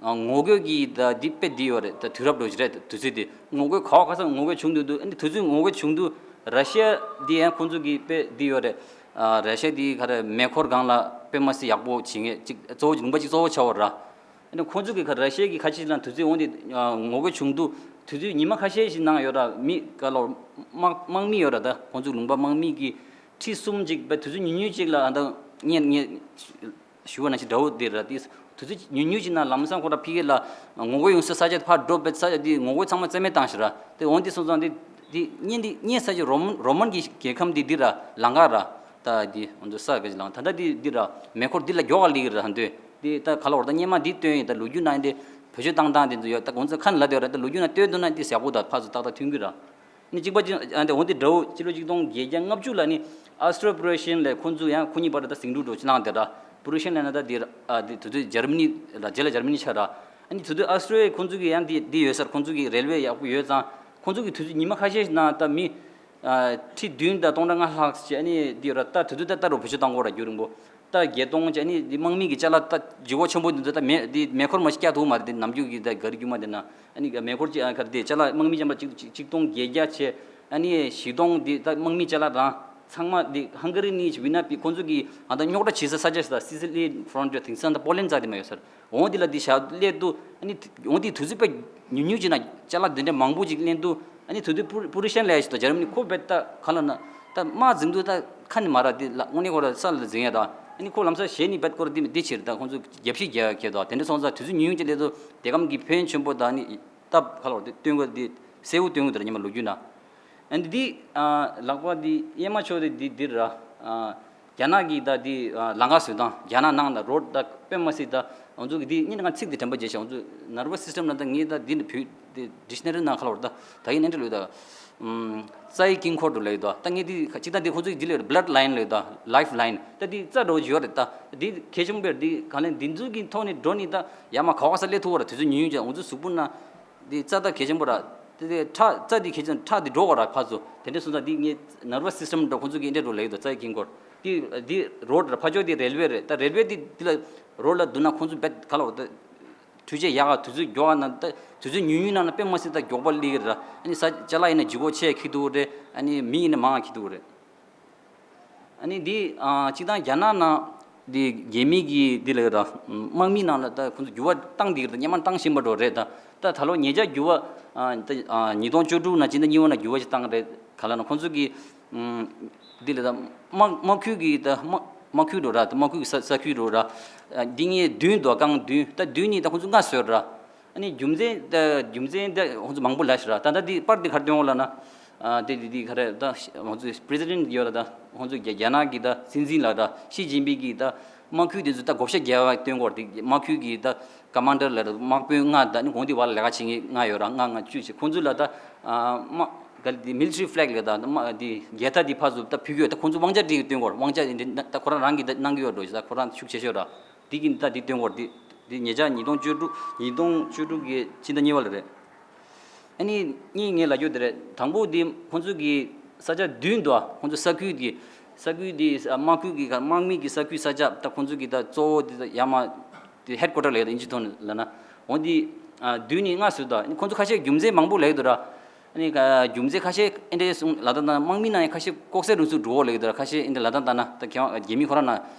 ཨ་ངོ་རྒོལ་གྱི་ད་འདི་དཔེ་འདི་ཡོད་རེད། ད་དུས་རབས་འགྲོ་གི་རེད། དུས་ཚོད་འདི་ངོ་རྒོལ་ག་བ་ག་ས་ངོ་རྒོལ་བྱུང་འདུག་འདུག་ཨ་ནི་དུས་ཚོད་ངོ་རྒོལ་བྱུང་དུས་ར་ཤི་ཡ་འདི་ཡང་ཁོང་ཚོ་གི་དཔེ་འདི་ཡོད་རེད། ཨ་ར་ཤི་ཡ་འདི་ག་རེ་མེ་འཁོར་སྒང་ལ་དཔེ་མ་སྲིད་ཡག་པོ་བྱེད་མཁན་གཅིག་གཙོ་བོ་ལུང་པ་གཅིག་གཙོ་བོ་ཆགས་ཡོད་ར། ཨ་ནི་ཁོང་ཚོ་གི་ཁ་ར་ཤི་ཡ་གི་ཁ་ཆེ་ལ་དུས་ཚོད་འོང་དེ་ངོ་རྒོལ་བྱུང་དུས་དུས་ཚོད་ཉི་མ་ཁ་ཤས་ཤིག་ནང་ཡོད་ར། མི་ག་ལོ་དམག་དམག་མི་ཡོད་ར། ད་ཁོང་ཚོ་ལུང་པ་དམག་མི་གི་ཁྲི་གསུམ་ཅིག་བས་དུས་ཚོད་ཉུང་ཉུང་ཅིག་ལ་ཨ་ད་ངས་ངས་ཞུ་བ་ནང་བཞིན་འདྲ་བོ་དེ་ར། དེ་དུས་ཚོད་ཉུང་ཉུང་ཅིག་ནང་ལམ་སང་ཁོ་ར་ཕི་གེ་ལ་ངོ་རྒོལ་ཡོང་ས་ས་ཆ་ཕར་འགྲོ་བས་ས་ཆ་དེ་ངོ་རྒོལ་ཚང་མ་རྩ་མེད་བཏང་ཤག་ར། དེ་འོང་དེ་སོང་ཙང་དེ་དེ་གཉིས་དེ་གཉིས་ས་ཆ་རོ་མན་རོ་མན་གྱི་རྒྱལ་ཁམས་དེ་འདི་ར་ལང་ཀ་ར། ད་འདི་འོང་དུ་ས་ག་ཅིག་ལང་ད་ལྟ་འདི་འདི་ར་མེ་འཁོར་འདི་ལ་མགྱོགས་ག་ལི་གི་ར་འདོད། དེ་ད་ག་ལ་བར་ད་སྔོན་མ་འདི་སྟོན་ཡིན། ད་ལོ་རྒྱུས་ནང་འདི་བེད་སྤྱོད་བཏང་སྟངས་དེ་ཚོ་ཡོད། ད་ཁོང་ཚོ་ཁ་ནས་ལབ་བསྡད་ཡོད་ར། ད་ལོ་རྒྱུས་ནང་སྟོན་འདུག་ན་འདི་ཟེར་པོ་ད་ཕར་ཚུར་ཏག་ཏག་ཐོན་གི་ར། ནི་གཅིག་པ་ཅིག་ཨ་འདི་འོ་འདི་འདྲ་བོ་སྤྱི་ལོ་གཅིག་སྟོང་བརྒྱད་བརྒྱ་ལྔ་བཅུ་ལ་ནི་ཨ་སི་ཊྲོ་པུ་རུ་ཤན་ལས་ཁོང་ཚོ་ཡང་ཁོ་གཉིས་བར་ད་ཟིང་འཁྲུག་འགྲོ་ཅི་ལང་དེ་ར། པུ་རུ་ཤན་ལས་ན་ད་འདི་ར་ཨ་འདི་དུ་དུ་འཇར་མ་ནི་ལ་རྗེས་ལ་འཇར་མ་ནི་ཆགས་ར། ཨ་ནི་དུ་དུ་ཨ་སི་ཊྲོ་ལི་ཡ་ཁོང་ཚོ་གི་ཡང་འདི་འདི་ཡོད་སར་ཁོང་ཚོ་གི་རེལ་ཝེ་ཡག་པོ་ཡོད་ཙང་ཁོང་ཚོ་གི་དུ་དུ་ཉི་མ་ཁ་ཤས་ནང་ད་མི་ཨ་ཁྲི་བདུན་དང་སྟོང་ཕྲག་ལྔ་ལྷག་ཅིག་ཨ་ནི་འདི་ར་ད་དུ་དུ་ད་ལྟ་རུ་བེད་སྤྱོད་བཏང་གོ་ར་རྒྱུ་རིང་པོ། ད་བརྒྱད་སྟོང་ཅིག་ཨ་ནི་འདི་དམག་མི་གི་ཅ་ལག་ད་ལྗིད་ཁོག་ཆེན་པོ་འདི་ཚོ་ད་མེ་འདི་མེ་འཁོར་མ་ཞིག་བཀྱག་ཐུབ་མ་རེད། འདི་ནམ་རྒྱུན་གི་ད་ག་རི་རྒྱུ་མ་འདི་ན་ཨ་ནི་མེ་འཁོར་ཅིག་ཨ་ག་རེ་འདི་ཅ་ལག་དམག་མི་ཅམ་པ་གཅིག་གཅིག་གཅིག་སྟོང་བརྒྱད་བརྒྱ་བྱས་ཨ་ནི་བཞི་སྟོང་འདི་ད་དམག་མི་ཅ་ལག་རང་ཚང་མ་འདི་ཧང་ག་རི་ནི་ཅིག་ཝི་ན་པི་ཁོང་ཚོ་གི་ཨ་ད་རྙོག་དྲ་བྱེད་ས་ས་ཆ་ཞིག་ད་སི་སི་ལི་ཕྲོན་ཊི་ཡར་དེང་སང་ད་པོ་ལན་ཙག་དེ་མ་ཡོད་སར། འོང་འདི་ལ་འདི་ཞག་སླེབས་དུས་ཨ་ནི་འོང་འདི་དུས་ཚོད་དཔེ་ཉུང་ཉུང་ཅིག་ན་ཅ་ལག་འདི་འདྲ་མང་པོ་ཅིག་ལེན་དུས་ཨ་ནི་དུས་དུས་པུ་པུ་རུ་ཤན་ལས་ཞིག་ད་འཇར་མ་ནི་ཁོ་བེད་ད་ག་ལ་ན་ད་དམག་འཛིང་དུས་ད་ཁ་ནི་མ་ར་འདི་ལ་དངོས་གནས་ཁོ་ར་ས་ལ་འཛིང་ཡ་ད་ཨ་ནི་ཁོ་ལམ་སང་ཞེ་ནི་བེད་ཁོ་ར་འདི་མི་འདི་ཕྱིར་ད་ཁོང་ཚོ་རྒྱབ་ཤིག་རྒྱག་ཡ་ཁེལ་དོ། དེ་འདྲ་སོང་ཙང་དུས་ཚོད་ཉུང་ཉུང་ཅིག་སླེབས་དུས་དེ་གམ་གྱི་ཕན་ཡོན་ཆེན་པོ་ད་ཨ་ནི་སྟབས་ག་ལ་བ་འདི་སྟོན་དགོས་འདི་གསལ་བོ་སྟོན་དགོས་འདི་ར་ཉི་མ་ལོ་རྒྱུས་ན། ཨ་ནི་འདི་ཨ་ལག་པ་འདི་གཡས་མ་ཕྱོགས་འདི་འདི་འདིར་ར་ཨ་རྒྱ་ནག་གི་ད་འདི་ཨ་ལམ་ཁ་བཟོ་སྟངས་རྒྱ་ནག་ནང་ལ་རོ་ཌི་ད་དཔེ་མ་སྲིད་ད་ང་ཚོ་གི་འདི་གཉིས་ནང་ཚིག་འདི་དྲན་པ་བརྗེད་ཤག་ང་ཚོ་ནར་བ་སི་སི་ཊམ་ལ་ད་ངས་ད་འདི་འདི་བོད་འདི་ཌིག་ཤ་ན་རི་ནང་ཁ་ལ་བར་ད་ད་ཡིན་ནན་ཏི་ལོས་ད་ཨམ་རྩ་ཡི་དཀྱིལ་འཁོར་དུ་ལས་ད་ད་ངས་འདི་ཁ་ཅིག་ད་འདི་ཁོ་ཚོ་གི་འདི་ལས་བྷ་ལཌ་ལའིན་ལས་ད་ལའིཕ་ལའིན་ད་འདི་རྩ་འགྲོ་བཞིན་ཡོད་རེད། ད་འདི་གལ་ཆེན་པོ་རེད། འདི་ག་ལས་འདི་ཚོ་གི་ཐོག་ནས་འགྲོ་ནི་ད་ཡ་མ་ག་བ་ས་སླེབས་ཐུབ་བ་ར་དུས་ཚོད་ཉུང་ཉུང་ཅན་ང་ཚོ་གཟུགས་པོ་ན། འདི་རྩ་ད་གལ་ཆེན་པོ་ར། དེ་དེ་ཁྲག་རྩ་འདི་གལ་ཆེན་ཁྲག་འདི་འགྲོ་བ་ར་ཕར་ཚུར་དེ་འདྲ་སོང་ཙང་འདི་ངའི་ནར་བ་སི་སི་ཊམ་འདྲ་ཁོང་ཚོ་གི་འདྲ་འགྲོ་ལེགས་དོ་རྩ་ཡི་དཀྱིལ་འཁོར། འདི་འདི་རོ་ཌི་ར་ཕར་ཕྱོགས་འདི་རེལ་ཝེ་རེད། ད་རེལ་ཝེ་འདི་འདི་ལ་རོ་ཌི་ལ་བསྡུར་ན་ཁོང་ཚོ་བེད་ག་ལ་བ་ད་འཕྲུལ་ཆས་ཡག་ག་དུས་ཚོད་མགྱོགས་ན་ད་དུས་ཚོད་ཉུང་ཉུང་ནང་ན་དཔེ་མ་སྲིད་ད་མགྱོགས་པ་སླེབས་ཀྱི་རེད། ཨ་ནི་ས་ཅ་ལག་ཡིན་ན་ལྗིད་ཁོག་ཆེ་འཁྱེར་ཐུབ་རེད། ཨ་ནི་མི་ཡིན་ན་མང་འཁྱེར་ཐུབ་རེད། ཨ་ནི་འདི་ཨ་སྤྱིར་བཏང་རྒྱ་ནག་ནང་འདི་རྒྱལ་མི་གི་འདི་ལ་ཡོད་ད། དམག་མི་ནང་ལ་ད་ཁོང་ཚོ་འགྱུར་བ་བཏང་འདི་གི་རེད། སྔོན་མ་བཏང་བཞིན་པ་འགྲོ་རེད་ད། ད་ད་ལོ་ཉེ་ཆར་འགྱུར་བ་ཨ་ད་ཨ་ཉིས་སྟོང་བཅུ་དྲུག་ནང་སྤྱི་ཟླ་གཉིས་པ་ནང་འགྱུར་བ་ཞིག་བཏང་རེད། ག་ལ་ན་ཁོང་ཚོ་གི་ཨམ་འདི་ལ་ད་དམག་དམག་ཁུལ་གི་ད་དམག་དམག་ཁུལ་འགྲོ་ར། ད་དམག་ཁུལ་གི་ས་ས་ཁུལ་འགྲོ་ར། ཨ་འདི་ངས་བདུན་དོ་རྐང་བདུན་ད་བདུན་ནི་ད་ཁོང་ཚོ་ལྔ་བཟོས་ར། ཨ་ནི་རྒྱུ་མཚན་ད་རྒྱུ་མཚན་ད་ཁོང་ཚོ་མང་པོ་ལབ་ཤག་ར། ད་ལྟ་འདི་པར་འདི་ག་རེ་སྟོན་འོ་ལབ་ན། ཨ་དེ་འདི་འདི་ག་རེ་ད་ཁོང་ཚོ་པི་རེ་སི་ཌེན་ཊི་ཡོད་ར། ད་ཁོང་ཚོ་རྒྱ་རྒྱ་ནག་གི་ད་སྲིད་འཛིན་ལ་ད་ཞི་ཅིན་ཕིང་གིས་ད་དམག་ཁུལ་དེ་ཚོ་ད་བགོ་བཤའ་རྒྱག་པ་སྟོན་གོ་ར། དེ་དམག་ཁུལ་གི་ད་ཀ་མན་ཌར་ལ་ད་དམག་དཔོན་ལྔ་ད་ནི་གོང་དེ་བར་ལས་ཀ་བྱེད་མཁན་ལྔ་ཡོད་ར། ལྔ་ལྔ་བཅུ་བྱས་ཁོང་ཚོ་ལ་ད་ཨ་དམག་ག་ལ་འདི་མི་ལི་ཊ་རི་ཕི་ལེག་ལ་ད་དམག་འདི་རྒྱལ་དར་འདི་ཕར་ཚུར་ད་ཕུལ་གི་ཡོད། ད་ཁོང་ཚོ་དབང་ཆ་སྤྲད་གི་སྟོན་གོ་ར། དབང་ཆ་འདི་ད་ཁོ་རང་རང་གིས་ད་གནང་གི་ཡོད་འགྲོ་ཞེས་ད་ཁོ་རང་ཤུགས་ཆེ་ཤོས་ར། འདི་གི་ད་འདི་སྟོན་གོ་ར། འདི་འདི་ཉེ་ཆར་ཉིས་སྟོང་བཅུ་དྲུག་ཉིས་སྟོང་བཅུ་དྲུག་གི་ཕྱི་ཟླ་གཉིས་པ་ལ་རེད། ཨ་ནི་གཉིས་ངས་ལབ་རྒྱུ་དེ་རེད། དང་པོ་འདི་ཁོང་ཚོ་གི་ས་ཆ་བདུན་འདུག་ཁོང་ཚོ་ས་ཁུལ་འདི་ས་ཁུལ་འདི་དམག་ཁུལ་གི་དམག་མི་གི་ས་ཁུལ་ས་ཆ་ད་ཁོང་ཚོ་གི་ད་གཙོ་བོ་འདི་ད་ཡ་མ་འདི་ཧེཌ་ཀོ་ཊར་ལབ་ཡ་ད་ཨིན་ཇི་ཐོག་ནས་ལབ་ན། འོ་འདི་ཨ་བདུན་ནི་ལྔ་བཟོས་འདུག་ཁོང་ཚོ་ཁ་ཤས་རྒྱུ་མཚན་མང་པོ་ལབ་ཡོད་འདུག་ར། ཨ་ནི་ཨ་རྒྱུ་མཚན་ཁ་ཤས་ཨེ་འདྲས་གསུངས་ལབ་ད་ན་དམག་མི་ནང་ཡང་ཁ་ཤས་ལྐོག་ཟ་རུལ་སུངས་འགྲོ་འོ་ལབ་ཡོད་འདུག་ར། ཁ་ཤས་ཨེ་འདྲས་ལབ་ད་ལྟ་ན་ད་ཁྱེད་རང་རྒྱ་མི་ཁོ་རང་ན།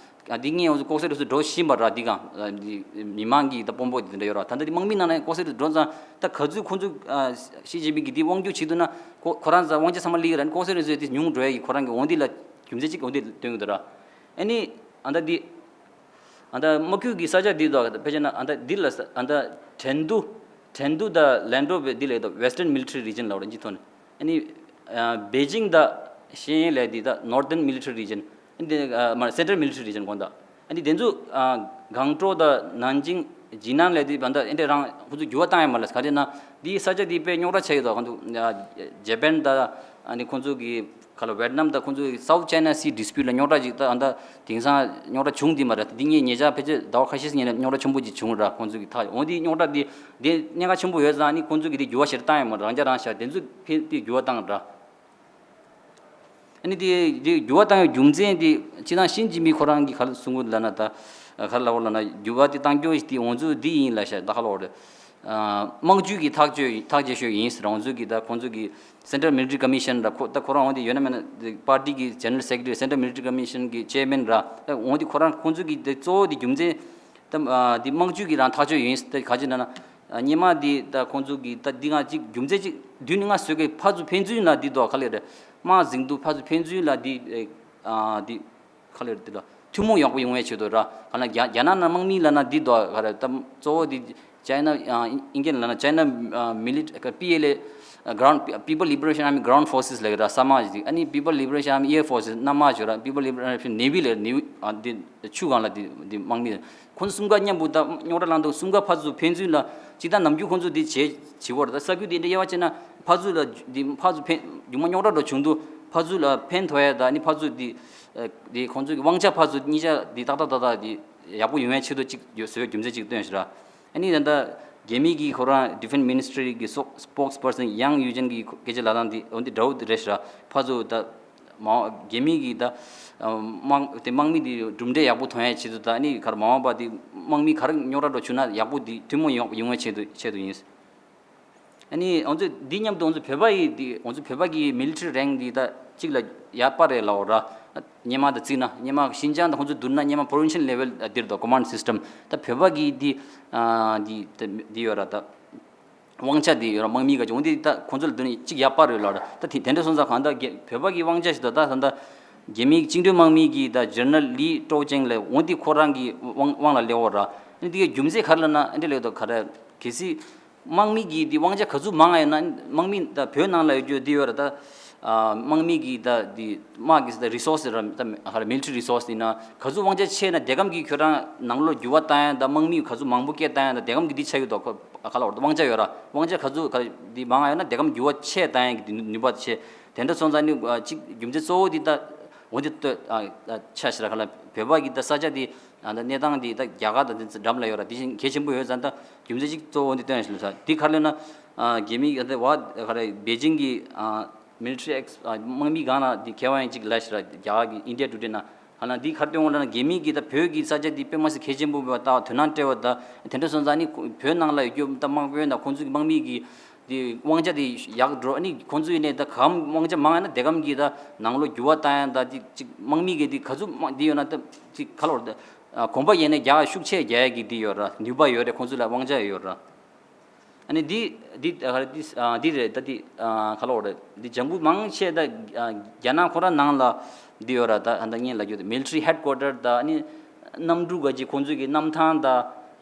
ཨ་འདི་ངས་འོ་ཚོ་ལྐོག་ཟ་རུལ་སུངས་འགྲོ་བཞིན་པ་ར། འདི་གང་ཨ་འདི་མི་མང་གི་ད་དཔོན་པོ་འདི་འདྲ་ཡོད་ར། ད་ལྟ་འདི་དམག་མི་ནང་ན་ལྐོག་ཟ་རུལ་སུངས་འགྲོ་ཙང་ད་ག་ཚོད་ཁོང་ཚོ་ཨ་ཞི་ཅིན་ཕིང་གིས་འདི་དབང་སྒྱུར་བྱེད་འདུག་ན་ཁོ་ཁོ་རང་ཚོ་དབང་ཆ་ཚང་མ་ལི་གི་ར། ལྐོག་ཟ་རུལ་སུངས་འདི་ཉུང་འགྲོ་ཡ་གི་ཁོ་རང་གི་འོ་འདི་ལ་རྒྱུ་མཚན་གཅིག་འོ་འདི་སྟོན་གི་འདུག་ར། ཨ་ནི་ཨ་ད་འདི་ཨ་ད་དམག་ཁུལ་གི་ས་ཆ་འདི་དང་ཕལ་ཆེར་ན་ཨ་ད་འདི་ལ་ས་ཨ་ད་ཁྲེན་ཏུ་ཁྲེན་ཏུ་དང་ལན་ཀྲོའུ་བེ་འདི་ལ་ད་Western Military Region ལབ་ར་ཨིན་ཇི་ཐོག་ནས། ཨ་ནི་ཨ་པེ་ཅིང་དང་ཤེས་ཡོན་ལ་འདི་ད་Northern Military Region། ཨ་ནི་འདི་ཨ་མ་Central Military Region་དགོངས་དག་ཨ་ནི་དེ་ཚོ་ཨ་ཀང་ཀྲོའུ་དང་ནན་ཅིང་ཇི་ནན་ལ་འདི་བ་ད་ཨེ་འདྲ་རང་ཁོ་ཚོ་འགྱུར་བ་བཏང་ཡ་མ་ལ་ག་རེ་ན་འདི་ས་ཆ་འདི་དཔེ་རྙོག་དྲ་ཆགས་ཡོད་དོ། ཁོ་ཚོ་ཨ་ཇ་པན་དང་ཨ་ནི་ཁོ་ཚོ་གི་ག་ལ་ཝེད་ནམ་དང་ཁོང་ཚོའི་South China Sea Dispute ལ་རྙོག་དྲ་ཅིག་ད་ཨ་ད་དེང་སང་རྙོག་དྲ་བྱུང་འདི་མ་རེད། འདི་ངས་ཉེ་ཆར་ཕལ་ཆེར་ཟླ་བ་ཁ་ཤས་ཤིག་ཉེ་ནས་རྙོག་དྲ་ཆེན་པོ་ཅིག་བྱུང་ར། ཁོང་ཚོ་གི་ཐག་འོ་འདི་རྙོག་དྲ་འདི་འདི་གནད་འགག་ཆེན་པོ་ཡོད་ཙང་ནི་ཁོང་ཚོ་གི་འདི་འགྱུར་བ་ཞེ་དྲག་བཏང་ཡོད་མ་རེད། རང་རྒྱ་རང་ཤ་དེ་ཚོ་ཕལ་འདི་འགྱུར་བ་བཏང་ར། ཨ་ནི་དེ་དེ་འགྱུར་བ་བཏང་བའི་རྒྱུ་མཚན་དེ་སྤྱིར་བཏང་ཞི་ཅིན་ཕིང་ཁོ་རང་གིས་ག་རེ་གསུང་གི་ལབ་ན། ད་ག་རེ་ལབ་དགོས་ལབ་ན། འགྱུར་བ་དེ་བཏང་རྒྱུ་དེ་ང་ཚོ་འདི་ཡིན་ལབ་ཤག་ད་ག་རེ་ལབ་དགོས་རེད། དམངས་གཙོའི་གི་ཐག་གཅོད་ཐག་བཅད་ཤོས་ཡིན་ཟེར། ང་ཚོ་གི་ད་ཁོང་ཚོ་གི་Central Military Commission ར། ཁོ་ད་ཁོ་རང་འོ་དེ་ཡོད་ན་མེད་ན་པར་ཏི་གི་General Secretary, Central Military Commission གི་Chairman ར། ད་འོ་དེ་ཁོ་རང་ཁོང་ཚོ་གི་དེ་གཙོ་བོ་དེ་རྒྱུ་མཚན་ད་དེ་དམངས་གཙོའི་གི་རང་ཐག་གཅོད་ཡིན་ཟེར། ད་ག་ཅི་ལབ་ན། སྔོན་མ་དེ་ད་ཁོང་ཚོ་གི་ད་འདི་ང་གཅིག་རྒྱུ་མཚན་གཅིག་བདུན་ནས་ལྔ་བཟོས་གི་ཕར་ཚུར་ཕན་ཚུན་ལ་འདི་དོ་ག་ལེ་རེད། དམག་འཛིང་དུས་ཕར་ཚུར་ཕན་ཚུན་ལ་འདི་འདི། ག་ལེར་དེ་ལ་ཐུན་མོང་ཡག་པོ་ཡོང་བའི་ཆེད་དུ་ར། ག་ན་རྒྱ་རྒྱ་ནག་ནང་དམག་མི་ལབ་ན་འདི་དོ་ག་རེ་ད་གཙོ་བོ་དེ་China, ཨིན་སྐད་ལབ་ན་China Milit- P L A, Ground People Liberation Army Ground Forces ལབ་ཀྱི་ར། ས་དམག་ཅིག་ཨ་ནི་People Liberation Army Air Forces གནམ་དམག་ཅིག་ཡོད་ར། People Liberation Army Navy ལབ་Navy འདི་ཆུ་སྒང་ལ་འདི་འདི་དམག་མི་ཁོང་ཚོ་གསུམ་ཀ་མཉམ་པོ་ད་རྙོག་དྲ་ལངས་འདུག་གསུམ་ཀ་ཕར་ཚུར་ཕན་ཚུན་ལ་ཅིག་ད་ནམ་རྒྱུན་ཁོང་ཚོ་འདི་བྱེད་བྱེད་དགོས་ར། ད་ས་ཁུལ་འདི་འདྲ་དབྱེ་བ་ཕྱེ་ན་ཕར་ཚུར་ལ་འདི་ཕར་ཚུར་ཕན་རྒྱུ་མ་རྙོག་དྲ་འདྲ་བྱུང་དུས་ཕར་ཚུར་ལ་ཕན་ཐོགས་ཡ། ད་ཨ་ནི་ཕར་ཚུར་འདི། ཨ། དེ་ཁོང་ཚོ་གི་དབང་ཆ་ཕར་ཚུར་གཉིས་ཆ་དེ་ཏག་ཏག་ཏག་ཏག་དེ་ཡག་པོ་ཡོང་ཡ་ཆེད་དུ་གཅིག་ཡོད་བཟོས་རྒྱུ་མཚན་གཅིག་བཏོན་ཤག་ར། ཨ་ནི་ད་ལྟ་རྒྱ་མི་གི་ཁོ་རང་Defense Ministry གི་སོ- spokesperson ཡང་ཡུ་ཅན་གི་སྐད་ཆ་ལབ་སྟངས་དེ་འོ་འདི་འདྲ་བོ་དེ་རེད་ཤག་ར། ཕར་ཚུར་ད་མ་རྒྱ་མི་གི་ད་དམག་དེ་དམག་མི་དེ་གྲུབ་འབྲས་ཡག་པོ་ཐོན་ཡ་ཆེད་དུ། ད་ཨ་ནི་ག་རེ་མ་འོངས་པ་དེ་དམག་མི་ག་རེ་རྙོག་དྲ་འདྲ་བྱུང་ན་ཡག་པོ་དེ་ཐུན་མོང་ཡོང་ཡོང་བའི་ཆེད་དུ་ཆེད་དུ་ཡིན། ཨ་ནི་ང་ཚོ་འདི་མཉམ་དུ་ང་ཚོ་བོད་པ་ཡི་འདི་ང་ཚོ་བོད་པ་གི་military rank འདི་ད་གཅིག་ལ་ཡག་པ་རེད་ལབ་འོ་ར། སྔོན་མ་དང་བརྩིས་ན་སྔོན་མ་ཤིན་ཅང་དང་ཁོང་ཚོ་བསྡུར་ན་སྔོན་མ་provincial level འདིར་དང་command system ད་བོད་པ་གི་འདི་ཨ་འདི་འདི་ཡོད་ར། ད་དབང་ཆ་འདི་ཡོད་ར། དམག་མི་ག་ཅིག་འོ་འདི་ད་ཁོང་ཚོ་ལ་བསྡུར་ན་གཅིག་ཡག་པ་རེད་ལབ་ར། ད་དེ་དེ་འདྲ་སོང་ཙང་གང་ལྟར་རྒྱ- བོད་པ་གི་དབང་ཆ་ཞིག་ད་ད་ད་ད་རྒྱ་མིའི་བཅིངས་འགྲོལ་དམག་མི་གི་ད་General Li Tocheng ལབ་འོ་འདི་ཁོ་རང་གི་དབང་དབང་ལ་སླེབས་འོ་ར། ཨ་ནི་འདི་གའི་རྒྱུ་མཚན་ག་རེ་ལབ་ན་ཨ་འདྲ་ལབ་ད་ག་རེ་གལ་སྲིད། དམག་མི་གི་འདི་དབང་ཆ་ག་ཚོད་མང་ཡོད་ན། དམག་མི་ད་བོད་ནང་ལ་ཡོད་རྒྱུ་འདི་ཡོད་ར། ད་ཨ་དམག་མི་གི་ད་འདི་དམག་གི་ད་resource ར། ད་ག་རེ་military resource ཡིན་ན་ག་ཚོད་དབང་ཆ་ཆེ་ན་དེ་གམ་གི་ཁྱོད་རང་ནང་ལོགས་འགྱུར་བ་བཏང་ཡ། ད་དམག་མི་ག་ཚོད་མང་པོ་སྐད་བཏང་ཡ། ད་དེ་གམ་གི་འདི་ཆགས་ཡོད་དོ། ཁོ་ག་ལ་བར་དུ་དབང་ཆ་ཡོད་ར། དབང་ཆ་ག་ཚོད་ག་འདི་མང་ཡོད་ན་དེ་གམ་འགྱུར་བ་ཆེ་བཏང་ཡ་གི་འདི་ནུས་པ་ཆེ། དེ་འདྲ་སོང་ཙང་ནི་ཨ་གཅིག་རྒྱུ་མཚན་གཙོ་བོ་འདི་ད་འོ་འདི་ལྟོས་ཨ་ཨ་ཆ་ཤི་ར། ག་ལ་བོད་པ་གི་ད་ས་ཆ་འདི་ཨ་ད་གནས་སྟངས་འདི་ད་རྒྱ་གར་དང་འདི་ཚོ་འགྲམ་ལ་ཡོད་ར། དེ་བཞིན་གལ་ཆེན་པོ་ཡོད་ཙང་ད་རྒྱུ་མཚན་གཅིག་གཙོ་བོ་འདི་སྟོན་ཤི་ལ་ས་འདི་ག་རེ་ལབ་ན། ཨ་རྒྱ་མི་ཨ་ད་བ་ག་རེ་པེ་ཅིང་གི་ཨ་military ex- ཨ་དམག་མི་སྒང་ལ་འདི་མཁས་དབང་གཅིག་ལབ་ཤི་ར། རྒྱ་གར་གི་India Today ན་ཧ་ལམ་འདི་ག་རེ་སྟོན་འོང་ལབ་ན། རྒྱ་མི་གི་ད་བོད་ཀྱི་ས་ཆ་འདི་དཔེ་མ་སྲིད་གལ་ཆེན་པོ་བ་ད་དོ་སྣང་སྤྲད་བ། ད་དེ་འདྲ་སོང་ཙང་ནི་ཁོ- བོད་ནང་ལ་ཡོད་རྒྱུ་ད་དམག་དཔོན་དང་ཁོང་ཚོ་གི་དམག་མི་གི་དེ་དབང་ཆ་དེ་ཡག་འགྲོ། ཨ་ནི་ཁོང་ཚོ་ཡིན་ནའི་ད་གམ་དབང་ཆ་མང་ཡ་ན་དེ་གམ་གྱི་ད་ནང་ལོགས་འགྱུར་བ་བཏང་ཡ། ད་ཅིག་ཅིག་དམག་མི་གི་དེ་ག་ཚོད་དམག་འདི་ཡོད་ན་ད་ཅིག་ག་ལོར་ད་གོམ་པ་ཡིན་ནའི་རྒྱ་ཤུགས་ཆེ་རྒྱག་ཡ་གི་དེ་ཡོད་ར། ནུས་པ་ཡོད་རེད། ཁོང་ཚོ་ལ་དབང་ཆ་ཡོད་ར། ཨ་ནི་འདི་འདི་ཨ་འདི་ཨ་འདི་རེད། ད་འདི་ཨ་ག་ལོར་རེད། འདི་ལྗང་བུ་མང་ཆེ་ད་ཨ་རྒྱ་ནག་ཁོ་རང་ནང་ལ་འདི་ཡོད་ར། ད་ཨ་ད་ངས་ལབ་རྒྱུ་དེ་military headquarter ད་ཨ་ནི་གནམ་གྲུ་ག་ཅིག་ཁོང་ཚོ་གི་གནམ་ཐང་ད།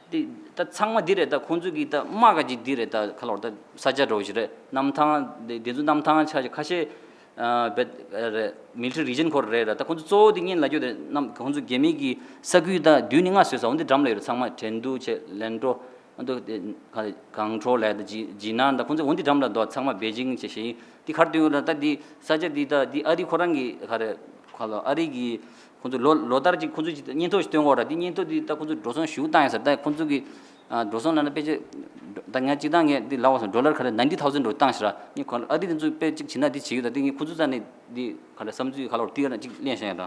དེ་ད་ཚང་མ་འདི་རེད། ད་ཁོང་ཚོ་གི་ད་དམག་ག་ཅིག་འདི་རེད། ད་ག་ལོར་ད་ས་ཆ་འདྲ་བོ་ཞིག་རེད། གནམ་ཐང་དེ་དེ་ཚོ་གནམ་ཐང་ཆ་ཁ་ཤས་ཨ་བེད་རེད། military region ཁོ་རེད་ར། ད་ཁོང་ཚོ་གཙོ་བོ་དེ་ངས་ལབ་རྒྱུ་དེ་གནམ་ཁོང་ཚོ་རྒྱ་མི་གི་ས་ཁུལ་ད་བདུན་ནས་ལྔ་བཟོས་ས་འོ་འདི་འགྲམ་ལ་ཡོད་རེད། ཚང་མ་ཁྲེང་ཏུའུ་བྱས་ལན་ཀྲོ་ཨ་འདུག་དེ་ག་གང་ཁྲོ་ལ་ད་ཇི་ཇི་ནན་ད་ཁོང་ཚོ་འོ་འདི་འགྲམ་ལ་འདུག་ཚང་མ་པེ་ཅིང་བྱས་ཤིང་དེ་གར་སྟོན་ཡོད་ར། ད་དེ་ས་ཆ་དེ་ད་དེ་ཨ་རི་ཁོ་རང་གི་ག་རེ་ཁ་ལོ་ཨ་རི་གི་ཁོང་ཚོ་ལོ་ལོ་ལྟར་གྱི་ཁོང་ཚོ་གྱི་སྙན་ཐོ་ཞིག་སྟོན་གོ་ར། དེ་སྙན་ཐོ་དེ་ད་ཁོང་ཚོ་འགྲོ་སོང་ཞུ་བཏང་ཡ་ཟེར། ད་ཁོང་ཚོ་གི་ཨ་འགྲོ་སོང་ལ་ན་དཔེ་ཆ་ད་ང་གཅིག་ད་ངས་འདི་ལབ་པ་སོང་། ཌོ་ལར་ག་རེ་ninety thousand འགྲོ་བཏང་ཤག་ར། ངས་ཁོ་ཨ་རི་དེ་ཚོ་དཔེ་གཅིག་བྱེད་ན་དེ་བྱེད་ཡོད། ད་དེ་ངས་ཁོང་ཚོ་རྩ་ནས་འདི་ག་རེ་བསམ་ཚུལ་ག་ལོར་དེ་ག་ན་གཅིག་གླེང་བཞག་ཡ་ར།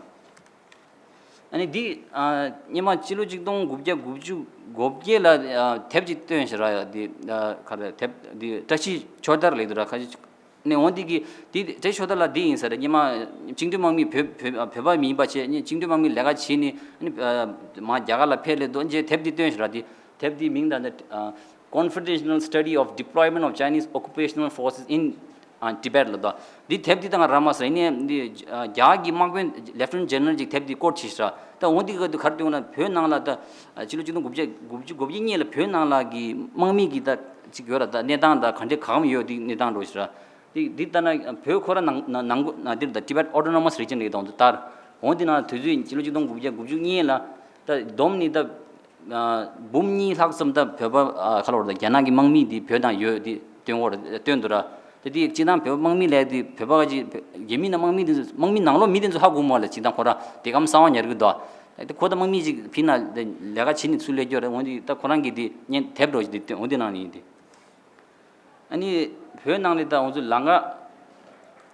ཨ་ནི་འདི་ཨ་སྔོན་མ་སྤྱི་ལོ་ཆིག་སྟོང་དགུ་བརྒྱ་དགུ་བཅུ་གོ་བརྒྱད་ལ་ཨ་དེབ་ཅིག་བཏོན་ཤག་ར། ཡ་འདི་ཨ་ག་རེ་དེབ་འདི་བཀྲ་ཤིས་ཆོས་དར་ལབ་འདུག་ར། ཁ་ཅིག་ནས་འོང་འདི་གི་འདི་བཀྲ་ཤིས་ཆོས་དར་ལ་འདི་ཡིན་ས་རེད། སྔོན་མ་བཅིངས་འགྲོལ་དམག་མི་བོད་བོད་བོད་པ་མིན་པ་བྱས་ནས་བཅིངས་འགྲོལ་དམག་མི་ལས་ཀ་བྱས་ནས་ཨ་ནི་ཨ་མ་རྒྱ་གར་ལ་ཕེབས་སླེབས་འདུག་རྗེས་དེབ་འདི་བཏོན་ཤག་ར། འདི་དེབ་འདི་མིང་ད་ནི་ཨ་Confidential Study of Deployment of Chinese Occupational Forces in ཨ་Tibet ལ་དོ། འདི་དེབ་འདི་ད་ང་རག་མ་སོང་། ཡིན་ནའི་འདི་ཨ་རྒྱ་གི་དམག་དཔོན་Lieutenant General ཅིག་དེབ་འདི་ཀོ་ཊི་བྱས་ཤག་ར། ད་འོ་འདི་ག་དུས་ག་རེ་སྟོན་ན་བོད་ནང་ལ་ད་ཨ་ཕྱི་ལོ་ཆིག་སྟོང་དགུ་བརྒྱ་དགུ་བཅུ་གོ་བརྒྱད་སྔོན་ལ་བོད་ནང་ལ་གི་དམག་མི་གི་ད་ཅིག་ཡོད་ར། ད་གནས་སྟངས་ད་ག་འདྲ་གང་ཡོད་འདི་གནས་སྟངས་འགྲོ་ཤག་ར། འདི་འདི་ལྟ་ན་བོད་ཁོ་ར་ནང་ནང་ནང་ཁུལ་ན་འདིར་ད་Tibet Autonomous Region ལ་དང་དུ་ལྟར་འོ་འདི་ན་དུས་ཚོད་ཕྱི་ལོ་ཆིག་སྟོང་དགུ་བརྒྱ་དགུ་བཅུ་སྔོན་ལ་ད་བསྡོམས་ནི་ད། ཨ་འབུམ་གཉིས་ལྷག་ཙམ་ད་བོད་པ་ཨ་ག་ལ་བར་ད་རྒྱ་ནག་གི་དམག་མི་འདི་བོད་ནང་ཡོད་འདི་སྟོན་གོ་ར་སྟོན་འདུག་ར། དེ་དེ་སྤྱིར་བཏང་བོད་པ་དམག་མི་ལས་དེ་བོད་པ་ག་ཅིག་རྒྱ་མི་ནང་དམག་མི་འདི་ཚོ་དམག་མི་ནང་ལོགས་མི་འདི་ཚོ་ཧ་གོ་མ་ལ་སྤྱིར་བཏང་ཁོ་ར་དེ་གམ་གསང་བ་ཉར་གི་འདུག་དེ་ཁོ་ད་དམག་མི་ཅིག་ཕི་ན་ལས་ཀ་བྱེད་ནི་ཚུར་སླེབས་རྒྱུ་རེད། འོན་ཏེ་ད་ཁོ་རང་གི་དེ་བརྙན་དེབ་འདྲ་ཞིག་འདི་སྟོན་འོ་དེ་ནང་ནས་ཡིན་ཏེ། ཨ་ནི་བོད་ནང་ལ་ད་འོ་ཚོ་ལམ་ཁ་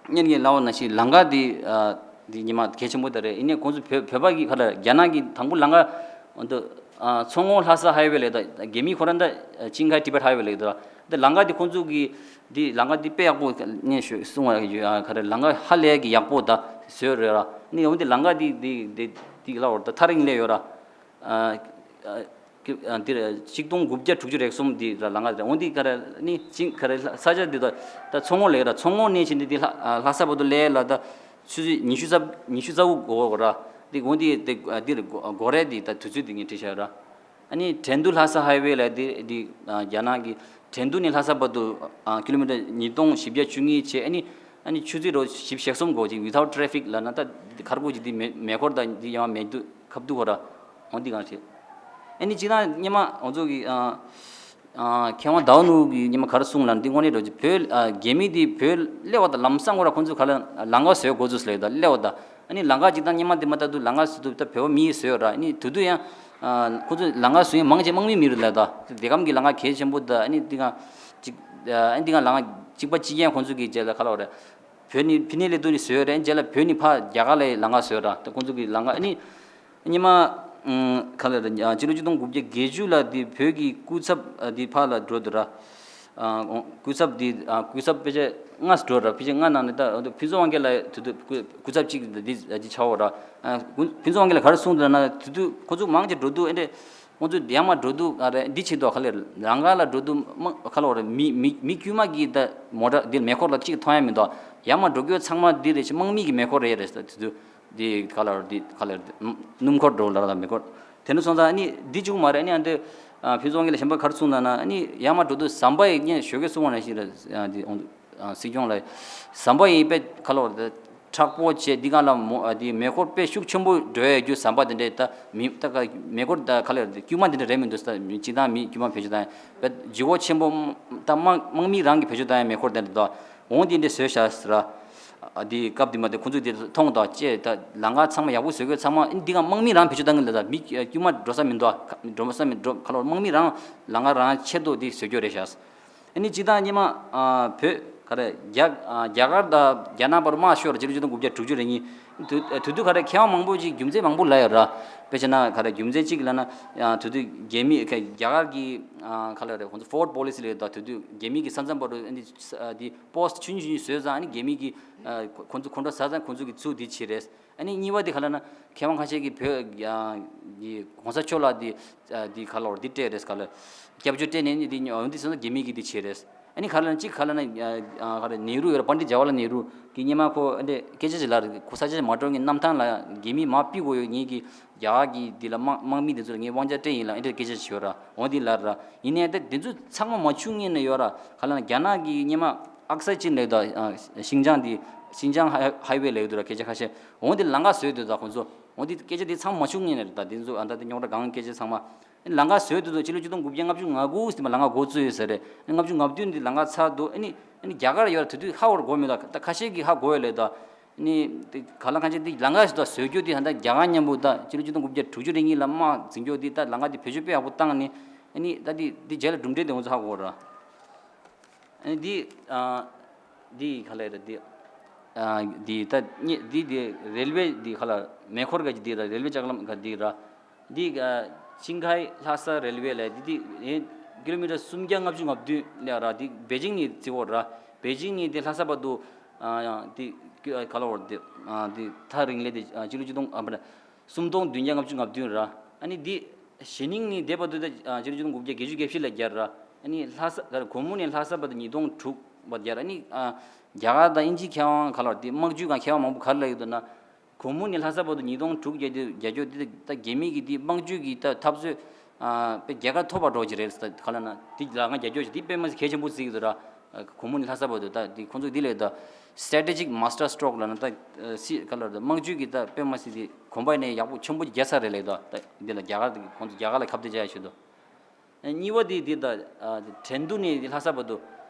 སྔོན་གྱི་ལབ་པ་ནང་བཞིན་ལམ་ཁ་འདི་ཨ་འདི་ཉི་མ་གལ་ཆེན་པོ་ད་རེད། ཡིན་ནའི་ཁོང་ཚོ་བོད་བོད་པ་གི་ཁ་ལ་རྒྱ་ནག་གི་དང་པོ་ལམ་ཁ་འོ་འདི་ཨ་མཚོ་སྔོན་ལྷ་ས་ཧའི་ཝེ་ལབ་ད་རྒྱ་མི་ཁོ་རང་ད་ཅིང་ཁའི་ཊི་བེཊ་ཧའི་ཝེ་ལབ་ད། འདི་ལམ་ཁ་འདི་ཁོང་ཚོ་གི་འདི་ལམ་ཁ་འདི་དཔེ་ཡག་པོ་ངས་ཞུ་གསུང་བ་ཡོད། ཨ་ག་རེ་ལམ་ཁ་ཧ་ལས་ཀྱི་ཡག་པོ་ད་བཟོས་རེད་ར། ནི་འོ་འདི་ལམ་ཁ་འདི་འདི་འདི་འདི་ལ་འོར་ད་ཐག་རིང་ལས་ཡོད་ར། ཨ་ཨ་ཨ་འདིར་ཆིག་སྟོང་དགུ་བརྒྱ་དྲུག་ཅུ་རེ་གསུམ་འདི་ར་ལམ་ཁ་རེད། འོ་འདི་ག་རེ་ནི་ཅིང་ག་རེ་ས་ཆ་འདི་ད་ད་མཚོ་སྔོན་ལས་ར། མཚོ་སྔོན་ནས་ཕྱིན་འདི་འདི་ལྷ་ལྷ་ས་བར་དུ་ལས་ལ་ད་ཆུ་ཚོད་ཉི་ཤུ་རྩ་ཉི་ཤུ་རྩ་དགུ་འགོར་ར། འདི་འོ་འདི་འདི་འདིར་འགོར་རེད། འདི་ད་དུས་ཚོད་འདི་ངས་བྲིས་བཞག་ར། ཨ་ནི་ཁྲེང་ཏུའུ་ལྷ་ས་ཧའི་ཝེ་ལ་འདི་འདི་རྒྱ་ནག་གི་ཁྲེང་ཏུའུ་ནས་ལྷ་ས་བར་དུ་ཀི་ལོ་མི་ཊར་ཉིས་སྟོང་བཞི་བརྒྱ་བཅུ་གཉིས་བྱས། ཨ་ནི་ཨ་ནི་ཆུ་ཚོད་རོ་བཞི་བཅུ་ཞེ་གསུམ་འགོར་ཅིག without traffic ལབ་ན་ད་འདི་ཁར་གོ་ཅིག་འདི་མེ་མེ་འཁོར་དང་འདི་ཡང་མེད་དུ་ཁབ་ཏུ་གོ་ར། འོ་འདི་གང་བྱེད། ཨ་ནི་ཅི་ན་སྙེ་མ་འོ་ཚོ་གི་ཨ་ཨ་མཁས་དབང་ཟླ་བ་ནོར་བུ་གི་སྙེ་མ་ག་རེ་གསུངས་ལབ་ན་འདི་དངོས་གནས་འགྲོ་ཅིག་བོད་ཨ་རྒྱ་མི་འདི་བོད་སླེབས་པ་དང་ལམ་སང་ཁོ་ར་ཁོ་ཚོ་ག་ལ་ལམ་ཁ་བཟོས་འགོ་ཚུགས་ལབ་ད་སླེབས་པ་དང་། ཨ་ནི་ལམ་ཁ་ཅིག་དང་སྙེ་མ་འདི་མ་ལྟ་དུ་ལམ་ཁ་བཟོས་དུས་ད་བོད་པ་མི་ཡིས་བཟོས་ར། ཨ་ནི་དུ་དུ་ཡང་ཁོ་ཚོ་ལམ་ཁ་བཟོས་ཡིན་མང་ཆེ་དམག་མི་མི་རུ་ལ་ད་དེ་གམ་གི་ལམ་ཁ་གལ་ཆེན་པོ་ད། ཨ་ནི་འདི་ག་ཅིག་ཨ་ནི་འདི་ག་ལམ་ཁ་གཅིག་པ་གཅིག་རྐྱང་ཁོ་ཚོ་གི་རྗེས་ལ་ག་ལ་བ་རེད། བོད་ནི་ཕི་ནི་ལས་དུ་ནི་བཟོས་རེད། རྗེས་ལ་བོད་ནི་ཕ་རྒྱ་གར་ལ་ལམ་ཁ་བཟོས་ར། ད་ཁོ་ཚོ་གི་ལམ་ཁ་ཨ་ནི་སྙེ་མ་ཨུམ་ག་ལ་རེད། ཨ་ཕྱི་ལོ་ཆིག་སྟོང་དགུ་བརྒྱ་བརྒྱད་ཅུ་ལ་འདི་བོད་ཀྱི་སྐུ་ཚབ་ཨ་འདི་ཕ་ལ་འགྲོ་འདུག་ར། ཨ་སྐུ་ཚབ་འདི་ཨ་སྐུ་ཚབ་ཕལ་ཆེར་ལྔ་འགྲོ་ར། ཕལ་ཆེར་ལྔ་ནང་ནས་ད་ཕུན་ཚོགས་དབང་རྒྱལ་ལ་དུ་དུ་སྐུ་སྐུ་ཚབ་གཅིག་འདི་འདི་ཆགས་འོ་ར། ཨ་ཕུན་ཚོགས་དབང་རྒྱལ་ལ་ག་རེ་གསུངས་འདུག་ན་དུ་དུ་ཁོ་ཚོ་མང་ཆེ་འགྲོ་འདུག་ཨེ་འདྲས་ཁོ་ཚོ་ཡར་མར་འགྲོ་འདུག་ཨ་རེ་འདི་བྱེད་འདུག་ག་ལེར་རང་ག་ལ་འགྲོ་འདུག་མ་ག་ལ་བ་རེ་མི་མི་མི་དཀྱུས་མ་གི་ད་མོ་ཊ་འདི་མེ་འཁོར་ལ་གཅིག་མཐོང་ཡ་མི་འདུག་ཡར་མར་འགྲོ་རྒྱུ་ཚང་མ་འདི་རེད། ཅི་དམག་མི་གི་མེ་འཁོར་རེད་རེད། དུ་དུ་འདི་ག་ལ་བ་རེ་འདི་ག་ལ་བ་རེ་སྣུམ་འཁོར་འགྲོ་ལ་ར་མེ་འཁོར། དེ་ནས་སོང་ཙང་ཨ་ནི་འདི་བཅུག་མ་རེད། ཨ་ནི་ཨ་ནི་ཨ་ཕུན་ཚོགས་དབང་རྒྱལ་ལ་གཞན་པ་ག་རེ་གསུངས་ན་ན་ཨ་ནི་ཡར་མར་འགྲོ་དུས་ཟམ་པ་ཡི་སྙན་ཞོགས་ཀས་གསུང་བ་ནང་བཞིན་རེད། ཨ་འདི་འོང་དུས་ཨ་སྲིད་སྐྱོང་ལ་ཟམ་པ་ཡི་དཔེ་ག་ལ་བ་རེད། མཁྲེགས་པོ་བྱས་འདི་ག་ལ་མོ་ཨ་འདི་མེ་འཁོར་དཔེ་ཤུགས་ཆེན་པོ་འགྲོ་ཡ་རྒྱུ་ཟམ་པ་དེ་འདྲས་ད་མི་ད་ག་མེ་འཁོར་ད་ག་ལ་དཀྱུས་མ་དེ་འདྲས་རེད་མི་འདུག་ས་སྤྱི་བཏང་མི་དཀྱུས་མ་བེད་སྤྱོད་བཏང་བས་ལྗིད་ཁོག་ཆེན་པོ་ད་དམག་དམག་མི་རང་གི་བེད་སྤྱོད་བཏང་ཡ་མེ་འཁོར་དེ་འདྲས་ད་འོང་དེ་འདྲས་བཟོས་བཞག་ཟེར་ར། ཨ་འདི་སྐབས་དེ་མ་དེ་ཁོང་ཚོས་དེ་མཐོང་དང་བཅས་ད་ལམ་ཁ་ཚང་མ་ཡག་པོ་བཟོ་དགོས། ཚང་མ་འདི་ག་དམག་མི་རང་བེད་སྤྱོད་བཏང་གི་ལ་ད་མི་དཀྱུས་མ་འགྲོ་ས་མི་འདུག་འགྲོ་ས་མི་འགྲོ་ག་ལ་དམག་མི་རང་ལམ་ཁ་རང་ཆེད་དུ་འདི་བཟོ་རྒྱུ་རེད་བཞག་ཨ་ནི་སྤྱི་བཏང་སྙེ་མ་ཨ་བོད་ག་རེ་རྒྱ་ཨ་རྒྱ་གར་དང་རྒྱ་ནག་བར་དམག་ཤོར་ཕྱི་ལོ་ཆིག་སྟོང་དགུ་བརྒྱ་དྲུག་ཅུ་རེ་གཉིས། དུ་དུ་དུས་ག་རེ་མཁས་དབང་མང་པོ་ཅིག་རྒྱུ་མཚན་མང་པོ་ལབ་ཡོད་ར། དཔེ་བྱས་ན་ག་རེ་རྒྱུ་མཚན་གཅིག་ལབ་ན་ཨ་དུ་དུས་རྒྱ་མི་རྒྱ་གར་གྱི་ཨ་ག་ལ་རེ་ཁོང་ཚོ་ཕོར་ཌི་པོ་ལི་སི་ལབ་ཡོད་ད། དུ་དུས་རྒྱ་མི་གི་ས་མཚམས་བར་དུ་ཨ་ནི་ས་ཨ་འདི་པོ་སི་ཊི་ཆུང་ཆུང་བཟོས་ཙང་ཨ་ནི་རྒྱ་མི་གི་ཨ་ཁོ་ཁོང་ཚོ་ཁོང་ཁྲོ་ཟ་ཙང་ཁོང་ཚོ་གི་ཚུར་འདི་བྱས་རེད། ཨ་ནི་གཉིས་པ་དེ་ག་ལབ་ན་མཁས་དབང་ཁ་ཤས་ཀྱིས་བོད་ཀྱི་གོང་ས་མཆོག་ལ་དེ་དེ་ག་ལབ་དེ་སྤྲད་རེད། ག་ལ་སྐྱབས་བཅོལ་སྤྲད་ནས་ནི་དེ་ཉོ་འདི་སོང་ཙང་རྒྱ་མི་གིས་དེ་བྱས་རེད། ཨ་ནི་ག་ལབ་ན་གཅིག་ག་ལབ་ན་ག་ལ་ནེ་རུ་ཡོད་ར། པཎ་ཌི་ཇ་ཝ་ཧར་ལཱལ་ནེ་རུ་གི་སྔོན་མ་ཁོ་ཨ་འདྲས་སྐད་ཆ་ཅིག་ལབ་རེད། ཁོ་ས་ཆ་ཅིག་མ་འགྲོ་ངས་གནམ་ཐང་ལ་རྒྱ་མི་མར་ཕུད་དགོས་ཡོད། ངེད་ཀྱི་རྒྱ་གར་གྱི་འདི་ལ་དམག་དམག་མི་དེ་ཚོ་ལ་ངས་དབང་ཆ་སྤྲད་ཡིན་ལ་ཨ་འདྲས་སྐད་ཆ་ཅིག་ཡོད་ར། འོ་འདི་ལབ་ར། ཡིན་ནའི་ད་དེ་ཚོ་ཚང་མ་མ་བྱུང་ངེས་ནས་ཡོད་ར། ག་ལབ་ན་རྒྱ་ནག་གི་སྔོན་མ་ཨག་སའི་ཅིན་ལབ་ད་ཤིང་ཅང་དེ་ཤིང་ཅང་ཧའི་ཧའི་ཝེ་ལབ་འདུག་ར། སྐད་ཆ་ཁ་ཤས་འོ་འདི་ལམ་ཁ་བཟོས་འདུག་ད་ཁོང་ཚོ་འོ་འདི་སྐད་ཆ་དེ་ཚང་མ་མ་བྱུང་ངེས་ནས་རེད། ད་དེ་ཚོ་ཨ་ད་དེ་རྙོག་དྲ་གང་སྐད་ཆ་ཚང་མ་ཨ་ནི་ལམ་ཁ་བཟོས་འདུག་ད་ཕྱི་ལོ་ཆིག་སྟོང་དགུ་བརྒྱ་ལྔ་བཅུ་ང་དགུ་ཙམ་ལམ་ཁ་འགོ་བཙུགས་ཡོད་ས་རེད། ཨ་ནི་ལྔ་བཅུ་ང་བདུན་འདི་ལམ་ཁ་ཚར་འདུག་ཨ་ནི་ཨ་ནི་རྒྱ་གར་ཡོད་ར། དེ་དུས་ཧ་གོ་དགོས་མེད་ད། ད་ཁ་ཤས་ཀྱིས་ཧ་གོ་ཡོད་ལབ་ད། ནི་དེ་ག་ལ་གང་ཅི་དེ་ལམ་ཁ་ཞིག་ད་བཟོ་རྒྱུ་དེ་ཧ་ད་རྒྱ་གར་མཉམ་པོ་ད་ཕྱི་ལོ་ཆིག་སྟོང་དགུ་བརྒྱ་དྲུག་ཅུ་རེ་གཉིས་ལ་དམག་འཛིང་རྒྱུ་དེ་ད་ལམ་ཁ་དེ་བེད་སྤྱོད་དཔེ་ཡག་པོ་བཏང་ནི་ཨ་ནི་ད་དེ་དེ་རྗེས་ལ་གྲུབ་འབྲས་དེ་ང་ཚོ་ཧ་གོ་ར། ཨ་ནི་དེ་ཨ་དེ་ག་ལ་རེད་དེ་ཨ་དེ་ད་ནི་དེ་དེ་རེལ་ཝེ་དེ་ག་ལ་མེ་འཁོར་ག་ཅི་དེ་ར་རེལ་ཝེ་ལྕགས་ལམ་ག་དེ་ར། འདི་ཨ་ཅིང་ཁའེ་ལྷ་ས་རེལ་ཝེ་ལ་འདི་འདི་ཨེ་ཀི་ལོ་མི་ཊར་སུམ་བརྒྱ་ལྔ་བཅུ་ང་བདུན་ལ་ར། འདི་པེ་ཅིང་ནས་བརྩི་བ་ར། པེ་ཅིང་ནས་འདི་ལྷ་ས་བར་དུ་ཨ་ཡང་འདི་ཀི་ཨ་ག་ལ་བར་འདི་ཨ་འདི་ཐག་རིང་ལས་འདི་ཨ་ཕྱི་ལོ་ཆིག་སྟོང་ཨ་མ་རེད། སུམ་སྟོང་བདུན་བརྒྱ་ལྔ་བཅུ་ང་བདུན་ར། ཨ་ནི་འདི་ཞི་ནིང་ནས་འདི་བར་དུ་འདི་ཨ་ཕྱི་ལོ་ཆིག་སྟོང་དགུ་བརྒྱ་བརྒྱད་ཅུ་གྱ་བཞི་ལ་བརྒྱབ་ར། ཨ་ནི་ལྷ་ས་ག་རེ་གོང་མོ་ནས་ལྷ་ས་བར་དུ་ཉིས་སྟོང་དྲུག་བར་བརྒྱབ་ར། ཨ་ནི་ཨ་རྒྱ་གར་དང་དབྱིན་ཇིའི་མཁས་དབང་ག་ལ་བར་འདི་དམག་ཇུས་སྒང་མཁས་དབང་མང་པོ་ག་རེ་ལབ་ཡོད་འདུག་ན། གོང་མོ་ནས་ལྷ་ས་བར་དུ་ཉིས་སྟོང་དྲུག་བརྒྱབ་རྒྱུ་རྒྱབ་རྒྱུ་འདི་ད་རྒྱ་མི་གི་འདི་དམག་ཇུས་ཀྱི་ད་འཐབ་རྩོད་ཨ་དཔེ་རྒྱལ་ཁ་ཐོབ་པ་འགྲོ་གི་རེད་ཟེར། ད་ག་ལ་ན་འདི་ལ་ང་རྒྱབ་སྐྱོར་བྱེད་འདི་དཔེ་མ་སྲིད་གལ་ཆེན་པོ་བརྩི་གི་འདུག་ར། གོང་མོ་ནས་ལྷ་ས་བར་དུ་ད་འདི་ཁོང་ཚོ་འདི་ལས་ད་strategic master stroke ལབ་ན་ད་སྲིད་ག་ལ་ད་དམག་ཇུས་ཀྱི་ད་དཔེ་མ་སྲིད་འདི་གོམ་པ་ནས་ཡག་པོ་ཆེན་པོ་རྒྱག་ཚར་རེད་ལབ་ད། ད་འདི་ལ་རྒྱ་གར་འདི་ཁོང་ཚོ་རྒྱ་གར་ལ་ཁ་གཏད་བཅག་ཡ་ཆེད་དུ། གཉིས་པ་དེ་དེ་ད་ཨ་ཁྲེང་ཏུའུ་ནས་དེ་ལྷ་ས་བར་དུ།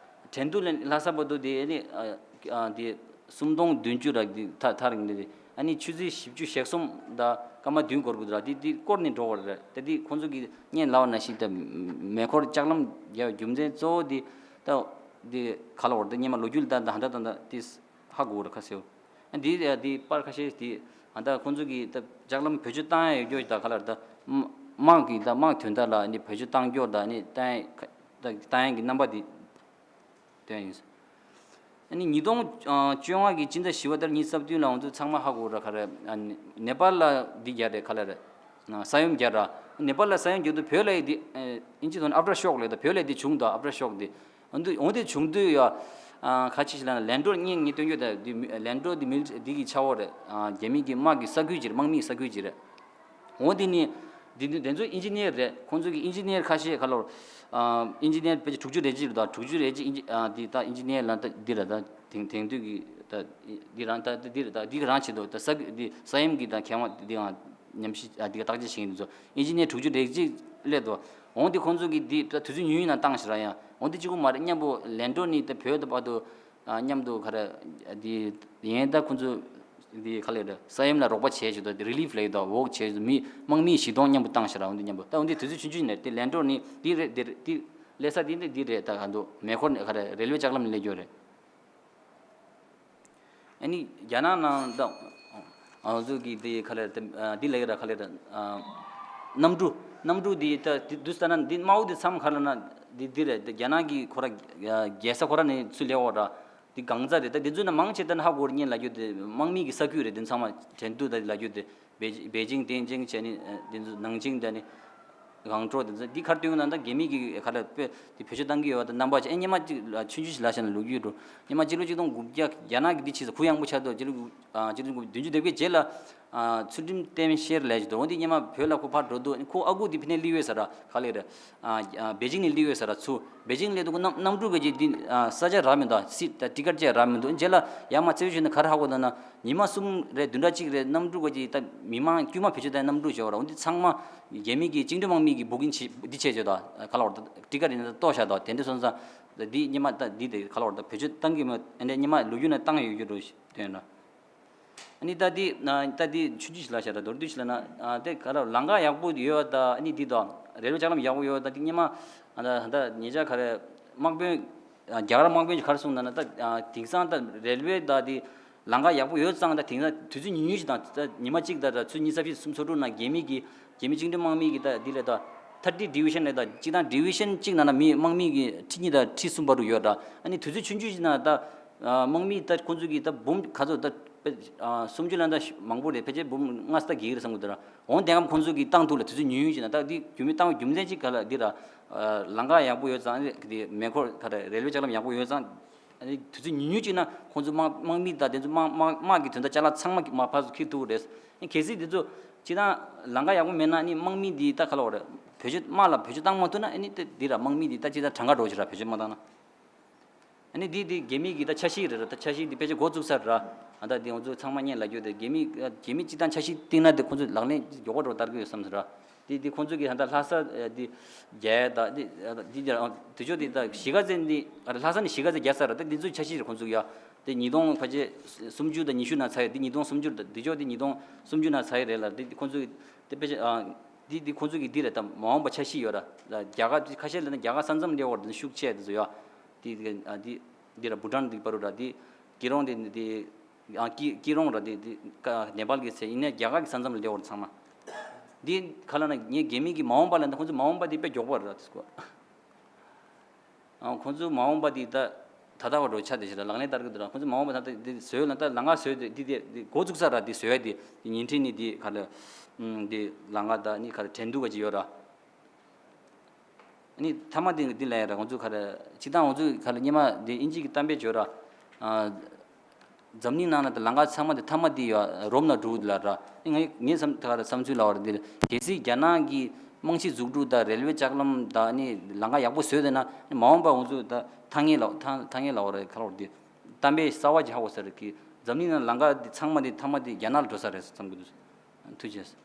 ཁྲེང་ཏུའུ་ནས་ལྷ་ས་བར་དུ་དེ་ནི་ཨ་ཨ་དེ་སུམ་སྟོང་བདུན་ཅུ་ར་དེ་ཐག་ཐག་རིང་དེ་དེ་ཨ་ནི་ཆུ་ཚོད་བཞི་བཅུ་ཞེ་གསུམ་དང་སྐར་མ་བདུན་འགོར་གི་འདུག་ར། དེ་དེ་སྐོར་ནས་འགྲོ་བ་རེད། དེ་དེ་ཁོང་ཚོ་གི་སྔོན་ལབ་པ་ནང་བཞིན་ད་མེ་འཁོར་ལྕགས་ལམ་རྒྱག་རྒྱུ་མཚན་གཙོ་བོ་དེ་ད་དེ་ག་ལ་བར་དུ་སྔོན་མ་ལོ་རྒྱུས་ལ་ད་ད་ད་ད་དེ། ཧ་གོ་ར་ཁ་གསལ་པོ། ཨ་འདི་ཡ་འདི་པར་ཁ་ཤས་འདི་ཨ་ད་ཁོང་ཚོ་གི་ད་ལྕགས་ལམ་བེད་སྤྱོད་བཏང་ཡ་ཡོད་རྒྱུ་ད་ག་ལ་ར་ད་དམག་གི་ད་དམག་དོན་དག་ལ་ནི་བེད་སྤྱོད་བཏང་རྒྱུ་ད་ནི་བཏང་ཡ་ད་བཏང་ཡ་གི་རྣམ་པ་འདི་སྟོན་ཡིན། ཨ་ནི་ཉིས་སྟོང་བཅོ་ལྔ་གི་སྤྱི་ཟླ་བཞི་པ་ལྟར་ཉིས་སྟོང་རྩ་བདུན་ལ་ང་ཚོ་ཚང་མ་ཧ་གོ་ར་ག་རེ་ཨ་ནི་ནེ་པཱལ་ལ་འདི་རྒྱག་རེད་ག་ལ་རེད། ས་ཡོམ་རྒྱག་ར། ནེ་པཱལ་ལ་ས་ཡོམ་རྒྱག་དུས་བོད་ལ་ཡི་འདི་ཨིན་ཇི་ཐོག་ནས་ཨབ་ཏྲ་ཤོག་ལས་ད་བོད་ལ་འདི་བྱུང་དང་ཨབ་ཏྲ་ཤོག་འདི། འོན་ཏེ་འོན་ཏེ་བྱུང་དུས་ཡ། ཁ་ཆེ་ཞིག་ལ་ན་ལན་གྲོ་གཉིས་གཉིས་སྟོན་རྒྱུ་དང་འདི་མི་ལན་གྲོ་འདི་མིལ་འདི་གི་ཆ་བོ་རེད། རྒྱ་མི་གི་དམག་གི་ས་ཁུལ་ཅིག་རེད། དམག་མིའི་ས་ཁུལ་ཅིག་རེད། འོན་ཏེ་ནི། འདི་འདི་དེ་ཚོ་ཨིན་ཇི་ནིར་རེད། ཁོང་ཚོ་གི་ཨིན་ཇི་ནིར་ཁ་ཤས་ག་ལོར། ཨིན་ཇི་ནིར་དཔེ་ཆ་དྲུག་ཅུ་རེ་གཅིག་རེད་དང་དྲུག་ཅུ་རེ་གཅིག་ཨིན་ཇི་འདི་ད་ཨིན་ཇི་ནིར་ལ་ད་འདི་རེད་ད་དེང་དེང་དུས་ཀྱི་ད་འདི་རང་ད་འདི་རེད་ད་འདི་གི་རང་ཆེད་དུ་ད་ས་འདི་ས་ཡོམ་གི་ད་མཁས་དབང་འདི་ང་ཉམས་ཞིབ་ཨ་འདི་ག་བརྟག་དཔྱད་བྱེད་མཁན་འདི་ཚོ་ཨིན་ཇི་ནིར་དྲུག་ཅུ་རེ་གཅིག་སླེབས་འདུག་འོན་ཏེ་ཁོང་ཚོ་གིས་འདི་ད་དུས་ཚོད་ཉུང་ཉུང་ནང་བཏང་ཞིག་ར་ཡང་འོན་ཏེ་གཅིག་པོ་མ་རེད། མཉམ་པོ་ལན་གྲོ་ནི་ད་བོད་དུ་བར་དུ་མཉམ་དུ་ག་རེ་འདི་ཡན་ད་ཁོང་ཚོ་འདི་ག་ལེ་རེད། ས་ཡོམ་ལ་རོགས་པ་བྱས་ཞིག་ད་རི་ལིཕ་ལ་ཡོད་ད་ཝོག་བྱས་ཞིག་མི་དམག་མི་བཞི་སྟོང་མཉམ་པོ་བཏང་ཞིག་ར་འོན་ཏེ་མཉམ་པོ་ད་འོན་ཏེ་དུས་ཚོད་ཆུང་ཆུང་ནས་དེ་ལན་གྲོ་ནི་འདི་རེད་འདི་རེད་འདི་སླེབས་ས་འདི་འདི་འདི་རེད། ད་ག་འདུག་མེ་འཁོར་ག་རེ་རེལ་ཝེ་ལྕགས་ལམ་ནས་སླེབས་རྒྱུ་རེད། ཨ་ནི་རྒྱ་ནག་ནང་ད་ང་ཚོ་གི་དེ་ག་ལེར་དེ་འདི་ལ་ཡོད་ར་ག་ལེར་གནམ་གྲུ་གནམ་གྲུ་འདི་ད་དེ་དུས་ལྟར་ན་འདི་དམའ་བོ་དེ་མཚམས་ག་ལ་ན་འདི་འདི་རེད། དེ་རྒྱ་ནག་གི་ཁོ་ར་རྒྱལ་ས་ཁོ་ར་ནས་ཚུར་སླེབས་འོ་ར་དེ་གང་ཚ་རེད། ད་དེ་ཚོ་ན་མང་ཆེ་ད་ན་ཧ་གོ་ར་ཉན་ལ་རྒྱུ་དེ་དམག་མི་གི་ས་ཁུལ་རེད། དེ་ཚང་མ་དྲན་དུ་ད་ལ་རྒྱུ་དེ། པེ་པེ་ཅིང་ཏེན་ཅིང་བྱས་ནི་དེ་ཚོ་ནང་ཅིང་དེ་ནི་ཝང་ཀྲོའུ་དེ་ཚོ་འདི་ཁར་བཏོན་ན་ད་རྒྱ་མི་གི་ཁ་ལ་དཔེ་དེ་བེད་སྤྱོད་བཏང་གི་ཡོད་པ་དང་རྣམ་པ་ཅིག་ཨེ་སྙེ་མ་ཅིག་ལ་ཆུང་ཆུང་ཞིག་ལ་བྱས་ན་ལོ་རྒྱུས་འགྲོ་སྙེ་མ་སྤྱི་ལོ་གཅིག་སྟོང་དགུ་བརྒྱ་རྒྱ་ནག་གི་འདི་ཕྱིས་སུ་གུ་ཡངས་པོ་ཆགས་འདུག་སྤྱི་ལོ་དགུ་ཨ་སྤྱི་ལོ་དགུ་བདུན་ཅུ་དོན་བརྒྱད་རྗེས་ལ་ཨ་ཚུལ་ཁྲིམས་གཏན་འཁེལ་ལས་ཀྱི་འདུག་འོན་ཏེ་སྙེ་མ་བོད་ལ་ཁོ་ཕར་འགྲོ་འདུག་ཁོ་ཨ་ཁུ་དེ་ཕི་ནས་ལི་ཡོད་ས་ར་ག་ལེ་རེད། ཨ་ཨ་པེ་ཅིང་ནས་སླེབས་ཡོད་ས་ར་ཚུར་པེ་ཅིང་སླེབས་འདུག་གནམ་གནམ་གྲུ་ག་ཅིག་འདི་ཨ་ས་ཆ་རག་མི་འདུག་སི་ད་ཊི་ཀེ་ཊི་ཅིག་རག་མི་འདུག་རྗེས་ལ་ཡར་མར་རྩད་གཅོད་བྱས་ན་ག་རེ་ཧ་གོ་འདུག་ན་ཉི་མ་གསུམ་རེ་བདུན་ཕྲག་གཅིག་རེ་གནམ་གྲུ་ག་ཅིག་ད་མི་མང་དཀྱུས་མ་བེད་སྤྱོད་བཏང་གནམ་གྲུ་བྱས་པ་ར་འོན་ཏེ་ཚང་མ་རྒྱ་མི་གི་བཅིངས་འགྲོལ་དམག་མི་གི་སྦུག་གིན་བྱེད་འདི་བྱས་བྱས་ད་ག་ལ་བར་ད་ཊི་ཀེ་ཊི་ཡིན་ན་ད་གཏོར་བཞག་ད་དེ་འདྲ་སོང་ཙང་ད་འདི་ཉི་མ་ད་འདི་དེ་ག་ལ་བར་ད་བེད་སྤྱོད་བཏང་གི་མ་འདི་ཉི་མ་ལོ་རྒྱུས་ནང་བཏང་ཡོད་རྒྱུ་རུ་དོན་ལ། ཨ་ནི་ད་འདི་ན་ད་འདི་ཆུང་ཆུང་ཞིག་ལ་བྱ་ར་མདོར་བསྡུས་ཤིག་ལ་ན་ཨ་དེ་ག་ར་ལམ་ཁ་ཡག་པོ་ཡོད་ད་ཨ་ནི་འདི་དང་རེལ་ཝེ་ལྕགས་ལམ་ཡག་པོ་ཡོད་ད་འདི་སྙེ་མ་ཨ་ད་ད་ཉེ་ཆར་ག་རེ་དམག་དཔོན་ཨ་རྒྱ་གར་དམག་དཔོན་གྱིས་ག་རེ་གསུངས་ན་ན་ད་ཨ་དེང་སང་ད་རེལ་ཝེ་ད་འདི་ལམ་ཁ་ཡག་པོ་ཡོད་ཙང་ད་དེང་སང་དུས་ཚོད་ཉུང་ཉུང་ཞིག་དང་ད་ཉི་མ་གཅིག་ད་ད་ཚོད་གཉིས་ཙམ་ཞིག་གསུམ་ཚོ་དྲུག་ན་རྒྱ་མི་གི་རྒྱ་མི་བཅིངས་འགྲོལ་དམག་མི་གི་ད་འདི་ལས་ད་ཐར་ཊི་ཌི་བི་ཤན་ལས་ད་གཅིག་དང་ཌི་བི་ཤན་གཅིག་ནང་ན་མི་དམག་མི་གི་ཁྲི་གཉིས་དང་ཁྲི་གསུམ་བར་དུ་ཡོད་ད་ཨ་ནི་དུས་ཚོད་ཆུང་ཆུང་ཞིག་ན་ད། དམག་མི་ད་ཁོང་ཚོ་གིས་ད་འབུམ་ག་ཚོད་ད་དཔེ་སུམ་ཅུ་ལ་ད་མང་པོ་རེད། ཕལ་ཆེར་འབུམ་ལྔ་ཙམ་ད་བརྒལ་གི་རེད་བསམ་གི་འདུག་ར། འོན་ཏེ་ཡང་ཁོང་ཚོ་གིས་བཏང་ཐུབ་ལ་དུས་ཚོད་ཉུང་ཉུང་ཅིག་ན་ད་འདི་རྒྱུ་མི་བཏང་བའི་རྒྱུ་མཚན་ཅིག་ག་ལ་འདི་ར། ལམ་ཁ་ཡག་པོ་ཡོད་ཙང་འདི་མེ་འཁོར་ག་རེ་རེལ་ཝེ་ལྕགས་ལམ་ཡག་པོ་ཡོད་ཙང་། དུས་ཚོད་ཉུང་ཉུང་ཅིག་ན་ཁོང་ཚོ་དམག་དམག་མི་ད་དེ་ཚོ་དམག་དམག་དམག་གི་དོན་དག་ཅ་ལག་ཚང་མ་མར་ཕར་ཚུར་འཁྱེར་ཐུབ་ཀྱི་རེད། གལ་སྲིད་དེ་ཚོ་ཅིག་ན་ལམ་ཁ་ཡག་པོ་མེད་ན་ནི་དམག་མི་འདི་ད་ག་ལ་བ་རེད། བེད་སྤྱོད་དམག་ལ་བེད་སྤྱོད་བཏང་མ་ཐུབ་ན་ཨ་ནི་དེ་འདི་ར་དམག་མི་འདི་ད་ཅིག་ད་གྲངས་ཀ་འགྲོ་ཅིག་ར་བེད་སྤྱོད་མ་བཏང་ན། ཨ་ནི་འདི་འདི་རྒྱ་མི་གི་ད་འཆར་གཞི་རེད་ར། ད་འཆར་གཞི་འདི་ཕལ་ཆེར་འགོ་བཙུགས་ཚར་ར། ཨ་ད་འདི་ང་ཚོ་ཚང་མ་སྙན་ལ་རྒྱུ་དེ་རྒྱ་མི་རྒྱ་མི་སྤྱི་བཏང་འཆར་གཞི་བཏིང་ན་དེ་ཁོང་ཚོ་ལག་ལེན་མགྱོགས་པ་འགྲོ་བསྟར་གི་ཡོད་བསམ་ཟེར་ར། འདི་འདི་ཁོང་ཚོ་གི་ད་ལྷ་ས་འདི་རྒྱ་ད་འདི་འདི་འདི་ཕྱོགས་འདི་ད་གཞིས་ཀ་རྩེ་འདི་ལྷ་ས་ནས་གཞིས་ཀ་རྩེ་རྒྱག་ས་ར། ད་འདི་ཚོའི་འཆར་གཞི་རེད་ཁོང་ཚོ་གི་ཡ། དེ་ཉིས་སྟོང་ཕལ་ཆེར་སུམ་ཅུ་དང་ཉི་ཤུ་ན་ཚར་ཡོད། འདི་ཉིས་སྟོང་སུམ་ཅུ་དང་འདི་ཕྱོགས་འདི་ཉིས་སྟོང་སུམ་ཅུ་ན་ཚར་ཡོད་རེད་ལ། འདི་ཁོང་ཚོ་གི་དེ་ཕལ་ཆེར་འདི་འདི་ཁོང་ཚོ་གི་འདི་རེད། ད་མ་འོངས་པ་འཆར་གཞི་ཡོད་ར། རྒྱ་གར་ཁ་ཤས་ལ་ནི་རྒྱ་གར་ས་མཚམས་སླེབས་བར་དུ་ཤུགས་ཆེ་དེ་ཚོ་ཡོད། དེ་དེ་ཨ་དེ་དེ་ར་བྷུ་ཊན་དེ་བར་དུ་ར་དེ་ཀི་རོང་དེ་དེ་ཨ་ཀི་ཀི་རོང་ར་དེ་དེ་ཀ་ནེ་པཱལ་གི་ཚེ་ཡིན་ནའི་རྒྱ་གར་གི་ས་མཚམས་སླེབས་བར་ཚང་མ། དེ་ག་ལ་ན་ངས་རྒྱ་མི་གི་མ་འོངས་པ་ལ་ནི་ཁོང་ཚོ་མ་འོངས་པ་དེ་དཔེ་མགྱོགས་པ་རེད་ར་དེ་སྐོར། ཨ་ཁོང་ཚོ་མ་འོངས་པ་དེ་ད་ད་ལྟ་བར་དུ་ཆ་དེ་ཞིག་ལ་ལག་ལེན་བསྟར་གི་འདུག་ར། ཁོང་ཚོ་མ་འོངས་པ་ད་ལྟ་དེ་བཟོས་ལ་ད་ལམ་ཁ་བཟོས་དེ་དེ་དེ་འགོ་བཙུགས་ས་ར་དེ་བཟོས་དེ་དེ་ཉིན་ཁྲི་ནི་དེ་ག་ལ་དེ་ལམ་ཁ་ད་ནི་ག་ལ་དྲན་འདུག་ག་ཅིག་ཡོད་ར། ནི་མཐའ་མ་དེ་འདི་ལ་ཡ་ར་ང་ཚོ་ག་ར་སྤྱི་བཏང་ང་ཚོ་ག་ར་སྔོན་མ་དེ་ཨིན་ཇི་གི་གཏམ་དཔེ་བརྗོད་ར། ཨ་འཛམ་གླིང་ནང་ན་དེ་ལམ་ཁ་ཚང་མ་དེ་མཐའ་མ་དེ་ཡ་རོམ་ན་འགྲོ་གི་ལ་ར། ངས་ངས་བསམ་ད་ག་ར་བསམ་ཚུལ་ལ་བར་དེ་གལ་སྲིད་རྒྱ་ནག་གི་རྨང་གཞི་འཛུགས་སྐྲུན་དང་རེལ་ཝེ་ལྕགས་ལམ་དང་ནི་ལམ་ཁ་ཡག་པོ་བཟོས་དེ་ན་མ་འོངས་པ་ང་ཚོ་ད་ཐང་ངེ་ལ་ཐང་ཐང་ངེ་ལ་བར་ག་ར་བར་དེ་གཏམ་དཔེ་གསར་བ་ཅིག་ཧ་གོ་ས་རེད་གི། འཛམ་གླིང་ནང་ལམ་ཁ་དེ་ཚང་མ་དེ་མཐའ་མ་དེ་རྒྱ་ནག་ལ་འགྲོ་ས་རེད་བསམ་གི་འདུག་ཐུགས་རྗེ་ཆེ།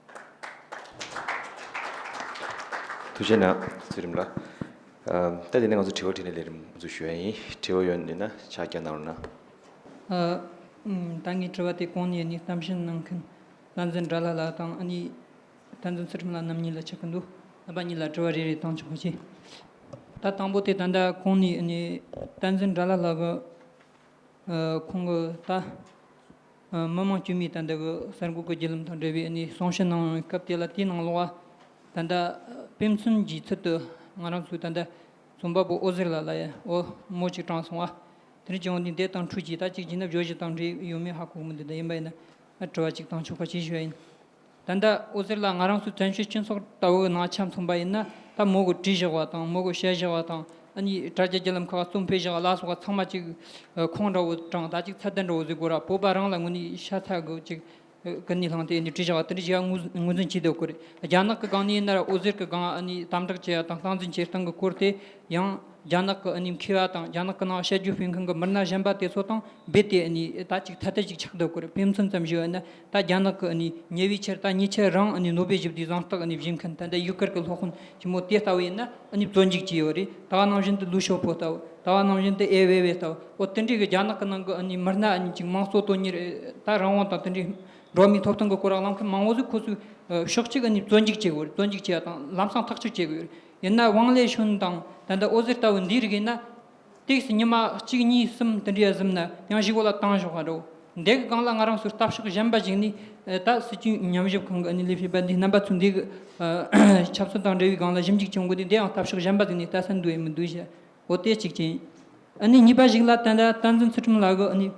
ཐུགས་རྗེ་གནང་ཚེ་རིང་ལགས། ཨ་ད་དེ་ནས་ང་ཚོ་དྲི་བ་དྲིས་ལན་ལས་རིམ་འགོ་འཛུགས་ཞུ་ཡ་ཡིན། དྲི་བ་ཡོད་ན་ཕྱག་བརྐྱངས་གནང་རོགས་གནང་། ཨ་ཨམ་ད་ངའི་དྲི་བ་དེ་གོང་ནས་ནི་གཏམ་བཤད་གནང་མཁན་བསྟན་འཛིན་དགྲ་ལྷ་ལགས་དང་ཨ་ནི་བསྟན་འཛིན་ཚུལ་ཁྲིམས་ལགས་རྣམ་གཉིས་ལ་ཆགས་ཀྱི་འདུག་རྣམ་པ་གཉིས་ལ་དྲི་བ་རེ་རེ་བཏང་ཆོག་གི། ད་དང་པོ་དེ་ད་ལྟ་གོང་ནས་ཨ་ནི་བསྟན་འཛིན་དགྲ་ལྷ་ལགས་ཀྱིས། ཨ་ཁོང་གི་ད་ཨ་མི་མང་དཀྱུས་མའི་ད་ལྟ་གི་གསར་འགོད་ཀྱི་བརྒྱུད་ལམ་དང་འབྲེལ་བའི་ཨ་ནི་གསུང་བཤད་གནང་བའི་སྐབས་དེ་ལ། དེའི་ནང་ལོགས་ད་ལྟ་དཔེ་མཚོན་གྱི་ཚུལ་དུ་ང་རང་ཚོའི་ད་ལྟ་རྩོམ་པ་པོ་འོད་ཟེར་ལགས་ལ་ཡ་འོ་མོ་གཅིག་དྲངས་སོང་བ། དེ་རིང་ཀྱང་འདི་འདས་དང་འཕྲོས་ཀྱི་ད་གཅིག་བྱས་ན་བརྗོད་གཞི་དང་འབྲེལ་ཡོད་མེད་ཧ་གོ་གི་མི་འདུག་ད་ཡིན་པ་ཡིན་ན་ཨ་དྲི་བ་གཅིག་དང་ཆོག་པ་ཅིག་ཞུ་ཡ་ཡིན། ད་ལྟ་འོད་ཟེར་ལགས་ང་རང་ཚོའི་བཙན་བྱོལ་སྤྱི་ཚོགས་ལྟ་བུའི་ནང་ཆ་མཚོན་པ་ཡིན་ན། ད་མོ་གི་བྲིས་བཞག་པ་དང་མོ་གི་བཤད་བཞག་པ་དང་ཨ་ནི་དྲ་རྒྱ་བརྒྱུད་ལམ་ཁག་ག་རྩོམ་སྤེལ་བཞག་པ་ལ་སོགས་པ་ཚང་མ་གཅིག་ཁུངས་འདྲ་བོ་དྲངས། ད་གཅིག་ཚད་ལྡན་འདྲ་བོ་ཟིག་དགོས་ར། བོད་པ་རང་ལ་དངོས་གནས་ཤ་ཚ་གི་གཅིག་ཀུན་ནས་བསླངས་ཏེ་ཨ་ནི་བྲིས་བཞག་པ་དེ་འདྲ་ཞིག་ངོས་ངོས་འཛིན་བྱེད་སྡོད་དགོས་རེད། རྒྱ་ནག་གི་སྒང་ནས་ཡིན་ན་ར་འོད་ཟེར་གི་སྒང་ཨ་ནི་དམ་དྲག་བྱེད་ཡ་དང་སྟངས་འཛིན་བྱེད་སྟངས་གི་སྐོར་དེ་ཡང་རྒྱ་ནག་གི་ཨ་ནི་མཁས་པ་དང་རྒྱ་ནག་གི་ནང་བཤད་རྒྱུ་སྤེལ་མཁན་གི་མི་སྣ་གཞན་པ་དེ་ཚོ་དང་རྦད་དེ་ཨ་ནི་ད་ཅིག་ཐ་དད་ཅིག་ཆགས་སྡོད་དགོས་རེད། དཔེ་མཚོན་ཙམ་ཞུས་པ་ཡིན་ན། ད་རྒྱ་ནག་གི་ཨ་ནི་ཉེ་བའི་ཆར་ད་ཉེ་ཆར་རང་ཨ་ནི་ནོ་བེལ་ཞི་བདེའི་གཟེངས་རྟགས་ཨ་ནི་བཞེས་མཁན་ད་ལྟ་ཡུ་གུར་གི་སློབ་དཔོན་ཆེན་མོ་དེ་ལྟ་བུ་ཡིན་ན་ཨ་ནི་བཙོན་འཇུག་བྱས་ཡོད་རེད། ད་ག་ནང་བཞིན་དུ་ལུའུ་ཞའོ་པོ་ལྟ་བུ། ད་ག་ནང་བཞིན་དུ་ཨེ་ཝེ་ཝེ་ལྟ་བུ། འོ་དེ་འདྲའི་གི་རྒྱ་ནག་གི་ནང་གི་ཨ་ནི་མི་སྣ་ཨ་ནི་ཅིག་དམངས་གཙོ་དོན་གཉེར་ད་རང་དབང་དང་དེ་འདྲའི་འགྲོ་བ་མིའི་ཐོབ་ཐང་གི་སྐོར་ལ་གླེང་མཁན་མང་བོ་ཟིག་ཁོ་ཚོས་ཕྱོགས་གཅིག་ཨ་ནི་བཙོན་འཇུག་བྱེད་དགོས་རེད། བཙོན་འཇུག་བྱས་པ་དང་ལམ་སང་ཐག་གཅོད་བྱེད་དགོས་རེད། ཡིན་ན་ཝང་ལེ་ཞུན་དང་ད་ལྟ་འོད་ཟེར་ལྟ་བུ་འདིའི་རིགས་ཡིན་ན། ཏོག་ཙམ་ཉི་མ་གཅིག་གཉིས་གསུམ་དེ་འདྲའི་ཟིན་ན་ཡང་ཞིག་འོག་ལ་བཏང་ཞོག་ག་འགྲོ། འདི་གི་སྒང་ལ་ང་རང་ཚོས་ལྟ་ཕྱོགས་གཞན་པ་ཞིག་ནས་ད་སྲིད་བྱུས་ཉམས་ཞིབ་ཁང་གི་ཨ་ནི་ལས་བྱེད་པ་འདི་རྣམ་པ་ཚོས་འདི་གི་ཆབ་སྲིད་དང་འབྲེལ་བའི་སྒང་ལ་ཞིབ་འཇུག་བྱུང་དགོས་དུས། འདི་ཡང་ལྟ་ཕྱོགས་གཞན་པ་ཞིག་ནས་ལྟ་ས་འདུག་ཡིན་མི་འདུག་ཞེས། འོ་དེ་གཅིག་ཅན། ཨ་ནི་གཉིས་པ་ཞིག་ལ་ད་ལྟ་བསྟན་འཛིན་ཚུལ་ཁྲིམས་ལགས་ཀྱི་ཨ་ནི་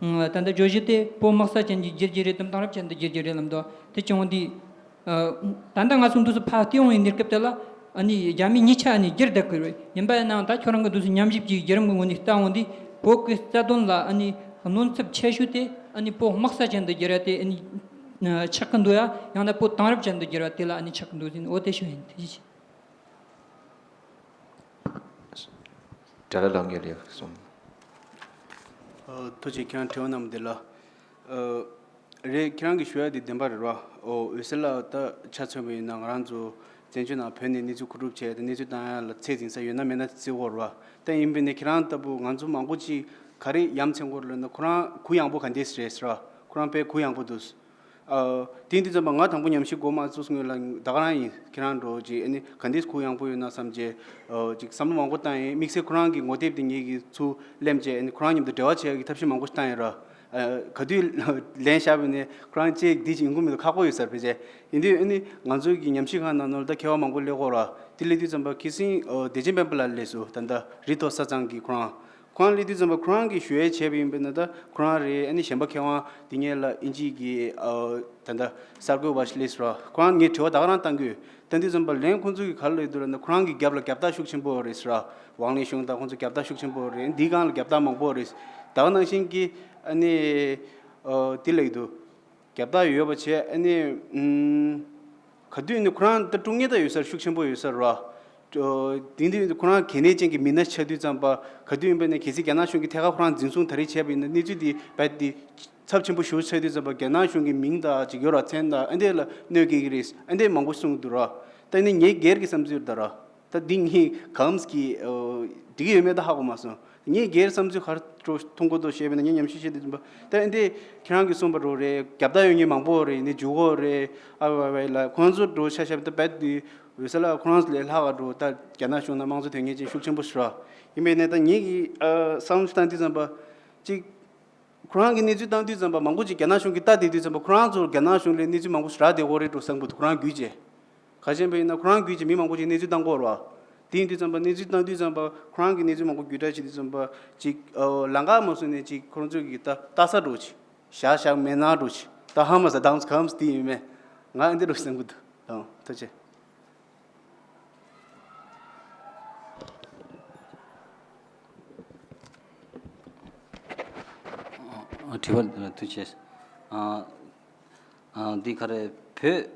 ད་ལྟ་བརྗོད་གཞི་དེ་བོད་དམག་ས་ཅན་གྱི་བསྒྱུར་རྒྱུ་རེད་དམ་དེང་རབས་ཅན་དུ་བསྒྱུར་རྒྱུ་རེད་ལབ་འདུག་དེ་བྱུང་དུས། ད་ལྟ་ང་ཚོ་འདུག་སེ་ཕར་བལྟས་ཡོང་བའི་གནས་སྐབས་དེ་ལ་ཨ་ནི་རྒྱ་མིས་གཉིས་ཆ་ཨ་ནི་བསྒྱུར་བསྡད་ཀྱི་རེད། ཡིན་པ་ཡིན་ནའང་ད་ཁྱོད་རང་གི་འདུག་སེ་ཉམས་ཞིབ་ཀྱི་བརྒྱུད་རིམ་གྱི་ངོས་ནས་བལྟ་འོང་དུས། བོད་ཀྱི་རྩ་དོན་ལ་ཨ་ནི་གནོད་ཚབས་ཆེ་ཤོས་དེ་ཨ་ནི་བོད་དམག་ས་ཅན་དུ་བསྒྱུར་ཡ་དེ་ཨ་ནི་ཆགས་ཀྱི་འདུག་ཡ། ཡང་ན་བོད་དེང་རབས་ཅན་དུ་བསྒྱུར་བ་དེ་ལ་ཨ་ནི་ཆགས་ཀྱི་འདུག་ཟེར་ནས། འོ་དེ་ཞུ་ཡིན། ཐུགས་རྗེ་ཆེ། གྲྭ་ལ་ལགས་ངས་ལེགས་གསུངས། ཨ། ཐུགས་རྗེ་ཆེ། ཁྱེད་རང་དྲི་བ་གནང་བ་འདི་ལ། ཨ། རེད། ཁྱེད་རང་གིས་ཞུ་ཡ་དེ་བདེན་པ་རེད་བ། ཨོ་འོད་ཟེར་ལགས་ད་ཆ་མཚོན་པ་ཡིན་ན་ང་རང་ཚོ་བཙན་བྱོལ་ནང་བོད་ནས་གནས་ཚུལ་མཁོ་སྒྲུབ་བྱས་ཏེ་གནས་ཚུལ་བཏང་ཡ་ལ་ཚད་འཛིན་ས་ཡོད་ན་མེད་ན་དེ་རྩིས་དགོས་རེད་བ། ད་ཡིན་པས་ན་ཁྱེད་རང་ལྟ་བུ་ང་ཚོ་མང་པོ་ཅིག་ག་རེ་ཡ་མཚན་དགོས་རེད་ལབ་ན། ཁོ་རང་གུ་ཡངས་པོ་ག་འདྲས་རེད་ཟེར་བ། ཁོ་རང་དཔེ་གུ་ཡངས་པོ་འདུག་ཨ། དེ་ཡིན་དུས་ཙམ་པ་ང་དང་པོ་ཉམས་ཞིབ་འགོ་མ་བཙུགས་སྔོན་ལ་ད་ག་རང་ཡིན། ཁྱེད་རང་འདྲ་བོ་ཅིག་ཨ་ནི་ག་འདྲས་གུ་ཡངས་པོ་ཡོད་ན་བསམ་བྱས། ཨ། ཅིག་བསམ་བློ་མང་པོ་བཏང་ཡིན། དམིགས་བསལ་ཁོ་རང་གི་ངོ་དེབ་དེ་ངེད་ཀྱིས་ཚུར་ལེན་བྱས། ཨ་ནི་ཁོ་རང་མཉམ་དུ་འབྲེལ་བ་བྱེད་ཡག་གི་ཐབས་ཤེས་མང་པོ་ཞིག་བཏང་ཡིན་ར། ཨ། ག་དུས་ལན་བཞག་པ་ཡིན་ནའི་ཁོ་རང་ཅིག་འདི་ཅིག་ཡོང་གི་མི་འདུག་ཁག་པོ་ཡོད་ས་རེད། ཕལ་ཆེར་ཡིན་དུས་ཨ་ནི་ང་ཚོའི་གི་ཉམས་ཞིབ་ཁང་ནང་ནང་ལ་ད་མཁས་པ་མང་པོ་སླེབས་ཀྱི་ཡོད་ར། དེ་སླེབས་དུས་ཙམ་པ་ཁ་སང་ཨ་བདེ་ཆེན་དཔོན་པོ་ལགས་སླེབས་སོང་། ད་ལྟ་རི་མཐོ་ས་གཙང་གི་ཁོ་རང་། ཁོ་རང་སླེབས་དུས་ཙམ་པ་ཁོ་རང་གིས་ཞུ་ཡས་བྱས་པ་ཡིན་པས་ན། ད་ཁོ་རང་རེད། ཨ་ནི་གཞན་པ་མཁས་དབང་དེ་སྔོན་ལ་དབྱིན་ཇི་གི་ཨ་ད་ལྟ་གསར་འགོད་པ་ཞིག་སླེབས་སོང་ར། ཁོ་རང་ངས་དྲི་བ་ད་ག་རང་བཏང་གི་ཡོད། བཏང་དུས་ཙམ་པ་ལན་ཁོང་ཚོ་གིས་ག་རེ་ལབ་ཀྱི་འདུག་ལབ་ན། ཁོ་རང་གི་རྒྱབ་ལ་རྒྱབ་རྟགས་ཤུགས་ཆེན་པོ་རེད་ཟེར་ར། ཝང་ལེ་ཞུང་དང་ཁོང་ཚོ་རྒྱབ་རྟགས་ཤུགས་ཆེན་པོ་རེད། འདིའི་སྒང་ལ་རྒྱབ་རྟགས་མང་པོ་རེད། ད་ག་ནང་བཞིན་གྱི་ཨ་ནི་ཨ་དེ་ལབ་ཀྱི་འདུག་རྒྱབ་རྟགས་ཡོད་པ་བྱས། ཨ་ནི་ཨུམ། ག་དུས་ནི་ཁོ་རང་ད་དཀྲུག་ཉེས་ད་ཡོད་སར་ཤུགས་ཆེན་པོ་ཡོད་སར་ར། ཨོ། དེང་དུས་ཁོ་རང་གལ་གནད་ཅན་གྱི་མི་སྣ་ཆགས་དུས་ཙམ་པ། ག་དུས་ཡིན་པ་ནས་གལ་སྲིད་རྒྱ་ནག་གཞུང་གིས་ཐད་ཀར་ཁོ་རང་འཛིན་བཟུང་ད་རེས་བྱས་པ་ཡིན་ན། གནས་ཚུལ་འདི་རྦད་དེ་ཚབས་ཆེན་པོ་ཞེ་པོ་ཆགས་དུས་ཙམ་པ། རྒྱ་ནག་གཞུང་གི་མིང་དང་ཅིག་ཡོད་ར། མཚན་དང་ཨ་འདྲས་ལ་གནོད་སྐྱེལ་གྱི་རེད། ཨ་འདྲས་མང་པོ་གསུངས་འདུག་ར། ད་ནི་ངའི་སྒེར་གྱི་བསམ་ཚུལ་ད་ར། ད་འདི་ངས་གང་གི་ཨོ་འགྲིག་གི་ཡོད་མེད་ད་ཧ་གོ་མ་སོང་། ངས་སྒེར་བསམ་ཚུལ་ག་རེ་འཐུང་གི་འདུག་ཞེས་པ་ཡིན་ན། ངས་ཉམས་ཞིབ་བྱས་དུས་ཙམ་པ་ད་ཨ་འདི་ཁྱེད་རང་གིས་གསུངས་པ་འདྲ་རེད། རྒྱབ་རྟགས་ཡོད་མཁན་མང་པོ་རེད། ནི་འཇུག་གོ་རེད། ཨ་ཝེ་ཝེ་ལ་ཁོང་ཚོ་འདྲ་ཆ་བཞག་པ་ད་རྦད་དེ་འོད་ཟེར་ལགས་ཁོ་རང་ཚོ་ལས་ལྷག་ག་འདྲ་ད་རྒྱ་ནག་གཞུང་ནང་དམངས་གཙོ་དོན་གཉེར་ཅན་ཤུགས་ཆེན་པོ་ཞིག་རེད། ཡིན་པས་ན་ད་ངེད་ཀྱིས་ཨ་བསམ་བློ་བཏང་དུས་ཙམ་པ་གཅིག་ཁོ་རང་གིས་གནས་ཚུལ་བཏང་དུས་ཙམ་པ་མང་པོ་ཅིག་རྒྱ་ནག་གཞུང་གིས་ལྟ་བསྡད་དུས་ཙམ་པ། ཁོ་རང་ཚོར་རྒྱ་ནག་གཞུང་ལས་གནས་ཚུལ་མང་པོ་ཞིག་རག་བསྡད་ཀྱི་ཡོད་རེད་འདྲ་བསམ་གྱི་འདུག་ཁོ་རང་བརྒྱུད་བྱས། ག་རེ་བྱས་པ་ཡིན་ན་ཁོ་རང་བརྒྱུད་ཀྱི་མི་མང་པོ་ཅིག་གནས་ཚུལ་བཏང་གི་ཡོད་རེད་བ། དེ་ཡིན་དུས་ཙམ་པ་གནས་ཚུལ་བཏང་དུས་ཙམ་པ་ཁོ་རང་གིས་གནས་ཚུལ་མང་པོ་བརྒྱུད་བསྒྲགས་བྱེད་དུས་ཙམ་པ་ཅིག་ཨོ་ལམ་ཁ་མ་སོང་ནས་ཅིག་ཁོ་རང་ཚོ་གིས་ད་ལྟ་ས་འདྲ་ཅིག་བཞག་བཞག་མེད་ན་འདྲ་ཅིག་ད་ཧ་མ་ཟ་དང་གམ་དེ་ཡིན་མེད་ང་འདི་འདྲ་བསམ་གྱི་འདུག་ཨང་། ཐུགས་རྗེ་ཆེ། ཨ། དྲི་བ་ཐུགས་རྗེ་ཆེ། ཨ། ཨ། འདི་ག་རེ། བོད་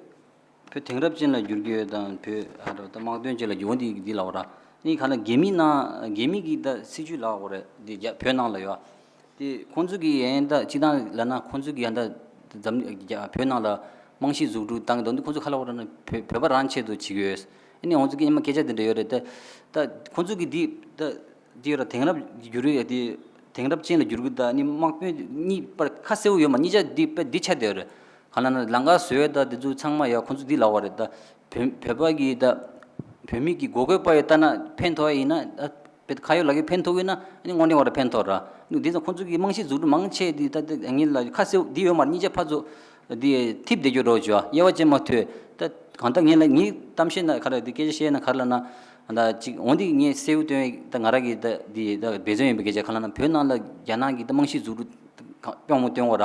བོད་དེང་རབས་ཅན་ལ་བསྒྱུར་གྱི་ཡོད་དང་། བོད་ཨ་ར་ད་དམག་དོན་ཅན་ལ་བསྒྱུར་བ་འདི་འདི་ལབ་པ་ར། ནི་ག་ལ་རྒྱ་མི་ནང་རྒྱ་མི་གི་ད་སྲིད་བྱུས་ལབ་དགོས་རེད། འདི་རྒྱ་བོད་ནང་ལ་ཡོད། དེ་ཁོང་ཚོ་གི་ཡན་ད་སྤྱི་བཏང་ལབ་ན་ཁོང་ཚོ་གི་ཡན་ད་འཛམ་རྒྱ་བོད་ནང་ལ་རྨང་གཞི་འཛུགས་སྐྲུན་བཏང་གི་འདུག་འདི་ཁོང་ཚོ་ག་ལབ་དགོས་རེད་ན་བོད་བོད་པ་རང་ཆེད་དུ་བྱེད་ཀྱི་ཡོད། ཨ་ནི་ཁོང་ཚོ་གི་ཉི་མ་སྐད་ཆ་འདི་འདྲ་ཡོད་རེད་དེ། ད་ཁོང་ཚོ་གི་འདི་ད་འདི་ཡོད་ར། དེང་རབས་བསྒྱུར་ཡོད་དེ། དེང་རབས་ཅན་ལ་བསྒྱུར་གི་ད་ནི་དམག་དཔོན་གཉིས་བར་ཁ་གསལ་བོ་ཡོད་མ། གཉིས་ཆ་འདི་དཔེ་འདི་ཆ་དེ་རེད། ག་ལ་ན་ལམ་ཁ་བཟོ་ཡ་ད་འདི་ཚོ་ཚང་མ་ཡ་ཁོང་ཚོ་འདི་ལབ་པ་རེད། ད་བོད་བོད་པ་གི་ད་བོད་མི་གི་གོ་སྐོན་པ་ཡོད་ལྟ་ན་ཕན་ཐོགས་ཡ་ཡིན་ན་ད་ དཔེ་ཁ་ཡོད་ལག་ཡོད་ཕན་ཐོགས་ཡོད་ན་ཨ་ནི་དངོས་གནས་བར་ཕན་ཐོགས་ར། ནུ་དེ་ཙང་ཁོང་ཚོ་གི་རྨང་གཞི་འཛུགས་སྐྲུན་མང་ཆེ་དེ་ད་ལྟ་ངེད་ལ་ཁ་གསལ་འདི་ཡོད་མ་རེད། གཉིས་ཆ་ཕར་ཚུར་དེ་ཐིབས་བསྡད་རྒྱུ་རོགས་བྱོས་ཨ། དབྱེ་བ་ཅན་མ་ཐོས། ད་གང་ལྟར་ངེད་ལ་ངའི་གཏམ་བཤད་ན་ག་རེ་དེ་སྐད་ཆ་བཤད་ན་ག་རེ་ལབ་ན་ད་ཅིག་འོན་ཏེ་ངས་གསལ་བོ་སྟོན་ཡས་ད་ང་རང་གི་ད་དེ་ད་འབད་བརྩོན་ཡིན་པའི་སྐད་ཆ་ག་ལབ་ན་བོད་ནང་ལ་རྒྱ་ནག་གི་ད་རྨང་གཞི་འཛུགས་སྐྲུན་དཔང་པོ་སྟོན་དགོས་ར།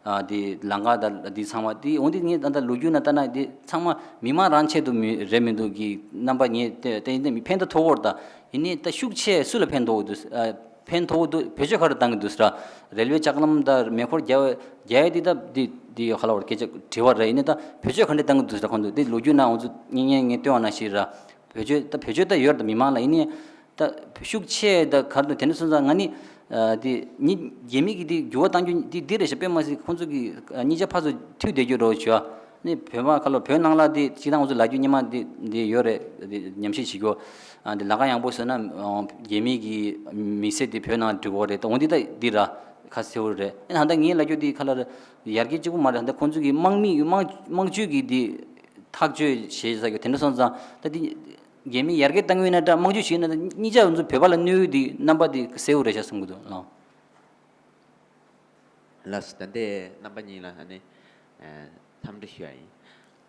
ཨ་དེ་ལམ་ཁ་དང་དེ་ཚང་མ་དེ་འོན་ཏེ་ངས་ད་ལྟ་ལོ་རྒྱུས་ནང་ལྟ་ན་དེ་ཚང་མ་མི་མང་རང་ཆེད་དུ་མི་རེད་མི་འདུག་གི་རྣམ་པ་ངས་བལྟས་བལྟས་ཡིན་ཏེ་མི་ཕན་ཐོགས་ཐོགས་ཀྱི་ཡོད་རེད། ད་ཡིན་ནའི་ད་ཤུགས་ཆེ་སུ་ལ་ཕན་ཐོགས་འདུག་ཨ་ཕན་ཐོགས་འདུག་བེད་སྤྱོད་ག་རེ་བཏང་གི་འདུག་ཟེར། རེལ་ཝེ་ལྕགས་ལམ་དང་མེ་འཁོར་རྒྱག་རྒྱག་ཡས་དེ་ད་དེ་དེ་ག་ལབ་དགོས་རེད། སྐད་ཆ་དྲི་བ་རེད། ཡིན་ནའི་ད་བེད་སྤྱོད་ག་འདྲས་བཏང་གི་འདུག་ཟེར། ཁོང་ཚོ་དེ་ལོ་རྒྱུས་ནང་འོ་ཚོ་ངས་ངས་ངས་སྟོན་པ་ནང་བཞིན་ར། བེད་སྤྱོད་ད་བེད་སྤྱོད་ད་ཡོད་རེད། ད་མི་མང་ལ་ཡིན་ནའི་ད་ཤུགས་ཆེ་ད་ག་རེ་དེ་འདྲ་སོང་ཙང་ང་ནི་ཨ་དེ་ཉིད་རྒྱ་མི་གི་དེ་འགྱུར་བ་གཏང་རྒྱུ་དེ་འདི་རེད་ཤག་དཔེ་མ་སྲིད་ཁོང་ཚོ་གི་ཨ་གཉིས་ཆ་ཕར་ཚུར་མཐུད་བསྡད་རྒྱུ་རོགས་བྱོས་ཨ། ནི་བོད་མ་ཁ་ལོ་བོད་ནང་ལ་དེ་སྤྱི་བཏང་ཁོང་ཚོ་ལབ་རྒྱུ་སྙན་མ་དེ་དེ་ཡོད་རེད། དེ་ཉམས་ཞིབ་བྱེད་རྒྱུ་ཨ་དེ་ལམ་ཁ་ཡངས་པོ་བཟོས་ན་ཨ་རྒྱ་མི་གི་མི་སེར་དེ་བོད་ནང་འགྲོ་གི་རེད། ད་འོ་འདི་ད་འདི་ར་ཁ་གསལ་བོ་རེད། ཨ་ནི་ད་ལྟ་ངས་ལབ་རྒྱུ་དེ་ཁ་ལ་ར་ཡར་རྒྱས་གཅིག་པུ་མ་རེད། ད་ལྟ་ཁོང་ཚོ་གི་དམག་མི་དམག་དམག་ཇུས་གི་དེ་ཐག་གཅོད་བྱེད་ས་གི་དེ་འདྲ་སོང་ཙང་ད་དེ་རྒྱ་མི་ཡར་རྒྱས་གཏང་གི་ཡོད་ན་འདྲ། དམག་ཇུས་བྱེད་ན་ད་གཉིས་ཆ་ང་ཚོ་བོད་པ་ལ་གནོད་ཡོད་དེ་རྣམ་པ་དེ་གསལ་བོ་རེད་ཤག་བསམ་གི་འདུག་ལགས། ལགས་སོ། ད་ལྟའི་རྣམ་པ་གཉིས་ལ་ཨ་ནི་ཨ་འཚམས་འདྲི་ཞུ་ཡ་ཡིན།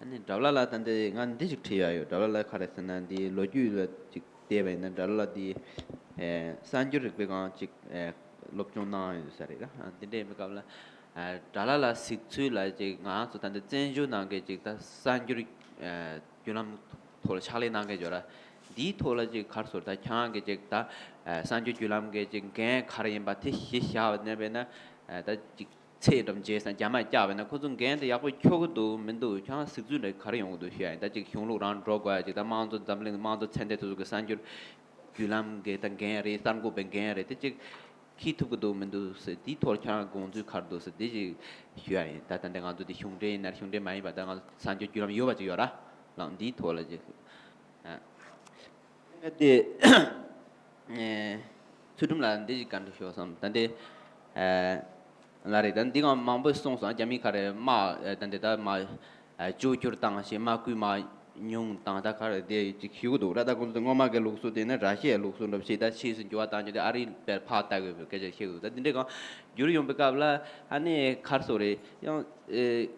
ཨ་ནི་འདྲ་བ་ལ་ད་ལྟ་ང་འདི་ཞིག་དྲི་ཡ་ཡོད། འདྲ་བ་ལ་ག་རེ་ཟེར་ན་འདི་ལོ་རྒྱུས་ལ་ཅིག་བལྟས་པ་ཡིན་ན་འདྲ་བ་ལ་འདི་ཨ་གསར་འགྱུར་རིག་པའི་སྒང་ཅིག་ཨ་སློབ་སྦྱོང་གནང་ཡོད་ས་རེད་ར། ཨ་འདི་འདྲའི་མི་སྐབས་ལ་ཨ་འདྲ་བ་ལ་གཟིགས་ཚུལ་ལ་ཅིག་ང་ཚོ་ད་ལྟ་བཙན་བྱོལ་ནང་གི་ཅིག་ད་གསར་འགྱུར་ཨ་བརྒྱུད་ལམ་ཐོག་ལ་ཕྱག་ལས་གནང་མཁན་ཡོད་ར། འདིའི་ཐོག་ལ་ཅིག་ག་རེ་ཟེར་ད་ཁྱེད་རང་གི་ཅིག་ད་ཨ་གསར་འགྱུར་བརྒྱུད་ལམ་གི་ཅིག་འགན་ག་རེ་ཡིན་པ་དེ་གཞི་བཞག་ནས་བས་ན་ཨ་ད་ཅིག་ཚེས་གྲངས་རྗེས་སང་རྒྱ་མར་བཀྱག་པས་ན་ཁོ་ཚོ་འགན་དེ་ཡག་པོ་འཁྱོག་གི་འདུག་མི་འདུག་ཁྱེད་རང་གཟིགས་ཚུལ་འདྲ་ག་རེ་ཡོང་གི་འདུག་ཞུ་ཡ་ཡིན། ད་ཅིག་གཞུང་ལུགས་རང་འགྲོ་དགོས་ཡ་ཅིག་ད་དམངས་གཙོ་འཛམ་གླིང་དམངས་གཙོ་ཚད་ལྡན་དེ་ཚོ་གི་གསར་འགྱུར་བརྒྱུད་ལམ་གི་ད་འགན་རེད། གསར་འགོད་པའི་འགན་རེད། དེ་ཅིག་འཁྱེར་ཐུབ་ཀྱི་འདུག་མི་འདུག་ཟེར་དེའི་ཐོག་ཁྱེད་རང་དགོངས་ཚུལ་ག་རེ་འདུག་ཟེར་དེ་ཅིག་ཞུ་ཡ་ཡིན། ད་ད་ལྟ་ང་ཚོ་དེ་གཞུང་འབྲེལ་ཡིན་ན་གཞུང་འབྲེལ་མ་ཡིན་པ་ད་ང་ཚོ་གསར་འགྱུར་བརྒྱུད་ལམ་ཡོད་པ་ཅིག་ཡོད་ར་ལགས། འདིའི་ཐོག་ལ་ཅིག་ཨ་དེ་ཚུལ་ཁྲིམས་ལགས་འདི་ཅིག་བཀའ་འདྲི་ཞུ་བསམ། ད་འདི་ཨ་ལ་རེད། ད་འདི་གང་མང་པོ་གསུངས་སོང་། རྒྱ་མི་ཁ་རེ་དམག་ཨ་ད་འདི་ད་དམག་ཨ་བཅོས་བསྒྱུར་བཏང་ཞེས་དམག་སྐུལ་མང་ཉུང་བཏང་ད་ག་རེ་དེ་ཅིག་ཞུ་གི་འདུག་ར། ད་ཁོང་ཚོ་སྔོན་མ་གི་ལུགས་སྲོལ་དེ་ནི་ར་ཤི་ཡའི་ལུགས་སྲོལ་འདྲ་བ་ཞིག་ད་ཕྱིས་སུ་འགྱུར་བ་བཏང་རྒྱུ་དེ་ཨ་རིའི་དཔེར་ཕར་ལྟ་དགོས་པའི་སྐད་ཆ་བཤད་གི་འདུག་ད་འདི་འདྲའི་སྒང་འགྱུར་ཡོང་པའི་སྐབས་ལ་ཨ་ནི་ག་རེ་ཟེར་རེད། ཡང་ཨེ་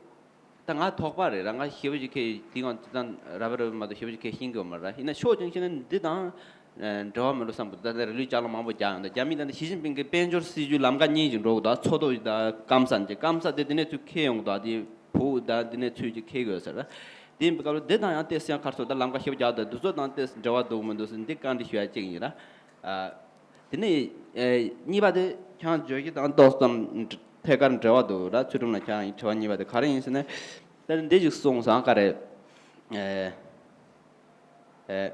ད་ང་དོགས་པ་རེད་ར། ང་ཞེ་པོ་ཅིག་ཁེ་འདི་སྒང་ད་ར་བ་ར་བ་མ་གཏོགས་ཞེ་པོ་ཅིག་ཁེ་ཤེས་གི་ཡོད་མ་རེད་ར། ཡིན་ན་ཕྱོགས་གཅིག་ནས་བཤད་ན་འདི་དང་འབྲེལ་བ་མི་འགྲོ་བསམ་གི་འདུག་ད་ལྟ་རི་ལུའི་ལྕགས་ལམ་མང་པོ་རྒྱག་ཡོང་། ད་རྒྱ་མི་ད་ལྟ་ཞི་ཅིན་ཕིང་གི་དཔལ་འབྱོར་སྲིད་ཇུས་ལམ་ཁ་གཉིས་ཅིག་འགྲོ་གི་འདུག་མཚོ་ཐོག་ད་སྐམ་ས་ཅིག་སྐམ་ས་དེ་དེ་ནས་ཚུར་ཁེ་ཡོང་གི་འདུག་དེ་བུ་ད་དེ་ནས་ཚུར་ཅིག་ཁེ་དགོས་ཟེར་ར། དེ་ཡིན་པའི་སྐབས་ལ་དེ་དང་ཡང་ཏོག་ཙམ་ཡང་ག་རེ་ཟེར་ད་ལམ་ཁ་ཞེ་པོ་རྒྱག་འདུག་དེ་ཚོ་དང་ཏོག་ཙམ་འབྲེལ་བ་འདུག་མི་འདུག་ཟེར་འདི་བཀའ་འདྲི་ཞུ་ཡ་གཅིག་ཡིན་ར། ཨ་དེ་ནས་ཨེ་གཉིས་པ་དེ་ཁྱེད་རང་བརྗོད་གཞི་དང་ཏོག་ཙམ་ཐད་ཀར་འབྲེལ་བ་འདུག་ར། ཚུལ་ཁྲིམས་ལགས་ཁྱེད་རང་གི་དྲི་བ་གཉིས་པ་དེ་ག་རེ་ཡིན་ཟེར་ན། ད་འདི་ཅིག་གསུངས་སོང་ག་རེ། ཨེ་ཨེ་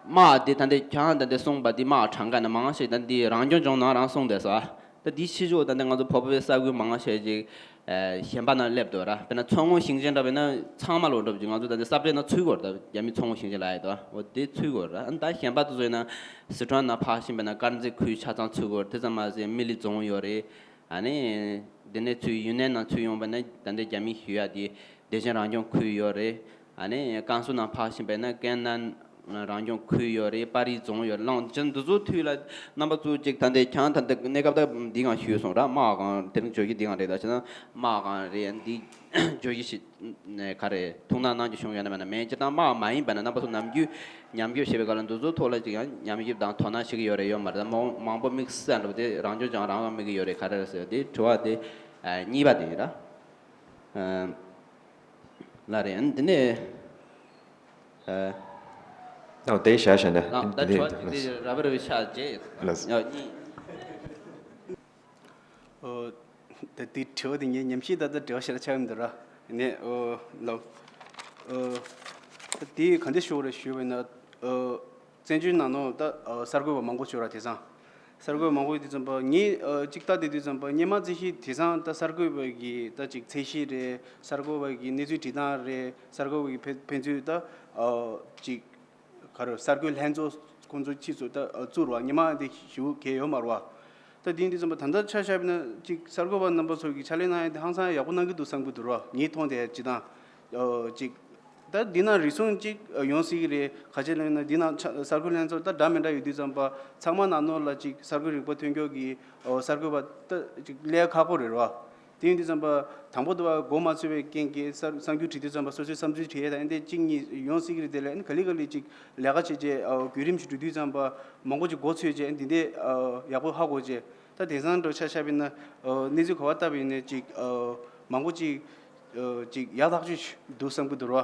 དམག་འདི་ད་ལྟ་ཁྱེད་རང་ད་ལྟ་གསུངས་པ་འདི་དམག་གྲངས་ཀ་ནི་མང་ཆེ་ད་འདི་རང་སྐྱོང་ལྗོངས་ནང་རང་གསུངས་བསྡད་སོང་། ད་འདི་ཕྱི་ཕྱོགས་ད་ལྟ་ང་ཚོ་བོད་པའི་ས་ཁུལ་མང་ཆེ་ཅིག་ཨེ་གཞན་པ་ནང་སླེབས་འདུག་ར། དཔེར་ན་མཚོ་སྔོན་ཞིང་ཆེན་འདྲ་བས་ན་ཚང་མ་ལོག་འགྲོ་བ་ཅིག་ང་ཚོ་ད་ལྟ་ས་པཎ་ནང་ཚུད་དགོས་རེད། ད་རྒྱ་མི་མཚོ་སྔོན་ཞིང་ཆེན་ལབ་ཡ་འདུག་འོ་དེ་ཚུད་དགོས་རེད། ད་གཞན་པ་དེ་ཚོ་ཡིན་ན་སི་ཁྲོན་ནང་ཕར་ཕྱིན་པ་ན་དཀར་མཛེས་ཁུལ་ཆ་ཚང་ཚུད་དགོས་རེད། དེ་ཙམ་མ་ཟད་སྨན་གླིང་རྫོང་ཡོད་རེད། ཨ་ནི་དེ་ནས་ཚུར་ཡུན་ནན་ནང་ཚུར་ཡོང་བ་ན་ད་ལྟ་རྒྱ་མི་ཞུ་ཡ་དེ་བདེ་ཆེན་རང་སྐྱོང་ཁུལ་ཡོད་རེད། ཨ་ནི་ཀན་སུའུ་ནང་ཕར་ཕྱིན་པ་ན་ཀན་ནན་རང་སྐྱོང་ཁུལ་ཡོད་རེད། པ་རི་རྫོང་ཡོད་རེད། ལོང་ཅན་འདི་ཚོ་མཐུད་ལ་རྣམ་པ་ཚོ་གཅིག་ད་ལྟ་ཁྱང་ད་ལྟ་གནས་སྐབས་ད་འདི་གང་ཞུས་སོང་ར། དམག་གང་དེ་རིང་བརྗོད་གཞི་འདི་གང་རེད། ད་བྱས་ན་དམག་གང་རེད། འདི་བརྗོད་གཞི་ཞིག་ནས་ག་རེ་ཐུགས་སྣང་གནང་རྒྱུ་བྱུང་ཡོད་ན་མེད་ན་མེད། སྤྱིར་བཏང་དམག་མ་ཡིན་པ་ན་རྣམ་པ་ཚོ་ནམ་རྒྱུན་ཉམས་ཞིབ་བྱེད་པའི་སྐབས་ལ་འདི་ཚོའི་ཐོག་ལ་ཅིག་ཡང་ཉམས་ཞིབ་དང་དོ་སྣང་བྱེད་ཀྱི་ཡོད་རེད་ཡོད་མ་རེད། མང་མང་པོ་དམིགས་བསལ་འདྲ་པོ་དེ་རང་སྐྱོང་ལྗོངས་རང་དབང་དམིགས་ཀྱི་ཡོད་རེད་ག་རེ་རེད་ཟེར་དེ་དྲི་བ་དེ་ཨ་གཉིས་པ་དེ་ཡིན་ར། ཨ་ལ་རེད། ཨ་ནི་འདི་ནས་ཨ་ཨོ་དེ་བཞག་བཞག་ན་ལགས། ད་འདི་དྲི་བ་འདི་འདི་ར་བ་ར་བའི་ཤག་རྗེས་ལགས། ཡ་གཉིས། ཨོ། ད་དེ་དྲི་བ་དེ་ངས་ཉམས་ཞིབ་ད་ལྟ་དྲི་བ་ཞེ་དྲག་ཆགས་ཡོད་མི་འདུག་ར། ནས་ཨོ་ལོ། ཨོ། ད་དེ་ག་འདྲ་ཞུ་དགོས་རེད་ཞུས་པ་ཡིན་ན། ཨོ། བཙན་བྱོལ་ནང་ནང་ད་ཨོ་གསར་འགོད་པ་མང་པོ་བྱོས་ར། དེང་སང་གསར་འགོད་པ་མང་པོ་ཡོད་དུས་ཙམ་པ་ངས་ཨོ་གཅིག་ལྟ་དེ་དུས་ཙམ་པ་སྔོན་མ་རྩིས་གཞི་དེང་སང་ད་གསར་འགོད་པ་གི་ད་ཅིག་ཚད་གཞི་རེད། གསར་འགོད་པ་གི་གནས་ཚུལ་འབྲི་སྟངས་རེད། གསར་འགོད་པ་གི་ཕན་ཕན་ཚུན་ད་ཨོ་ཅིག་ག་རེ་གསར་འགོད་ལྷན་ཚོགས་ཁོང་ཚོ་ཕྱིས་སུ་ད་བཙུགས་ར། སྔོན་མ་དེ་ཞུ་གལ་ཡོད་མ་རེད་བ། ད་དེ་ཡིན་དུས་ཙམ་པ་ད་ལྟ་ཆ་བཞག་པ་ན་ཅིག་གསར་འགོད་པ་རྣམ་པ་ཚོ་གི་ཕྱག་ལས་གནང་ཡ་དེ་ཧང་སང་ཡག་པོ་གནང་གི་འདུག་བསམ་གི་འདུག་ར། ངས་མཐོང་དེ་ཅི་དང་ཅིག་ ད་འདི་ན་རེ་ཟུང་གཅིག་ཡོང་སྲིད་ཀྱི་རེད། ག་ཅི་ལབ་ན་འདི་ན་ཆ་གསར་འགོད་ལྷན་ཚོགས་ད་འདྲ་མི་འདྲ་ཡོད་དུས་ཙམ་པ་ཚང་མ་ནང་ནོར་ལ་གཅིག་གསར་འགོད་རིག་པ་ཐོན་སྐྱོད་ཀྱི་གསར་འགོད་པ་ད་གཅིག་སླེབས་ཁག་པོ་རེད་རོ། དེ་ཡིན་དུས་ཙམ་པ་དང་པོ་དུ་བ་མགོ་མ་ཚོས་པའི་རྐྱེན་གྱིས་གསར་གསར་འགྱུར་བྲིས་དུས་ཙམ་པ་སོ་སོའི་བསམ་ཚུལ་བྲིས་ཡས་དང་ཨེ་འདྲས་གཅིག་གཉིས་ཡོང་སྲིད་ཀྱི་རེད། དེ་ལས་ཨེ་ག་ལེ་ག་ལེ་གཅིག་ལས་ཀ་བྱས་རྗེས་བརྒྱུད་རིམ་ཞིག་འགྲོ་དུས་ཙམ་པ་མང་པོ་གཅིག་མགོ་ཚོས་རྗེས་འདི་འདྲས་ཡག་པོ་ཧ་གོ་རྗེས། ད་དེང་སང་འགྲོ་ཆ་བཞག་པ་ཡིན་ན་གནས་ཚུལ་ག་བ་ལྟ་བ་ཡིན་ནའི་གཅིག་མང་པོ་གཅིག་ཅིག་ཡག་ཐག་ཆོད་འདུག་བསམ་གྱི་འདུག་རོ།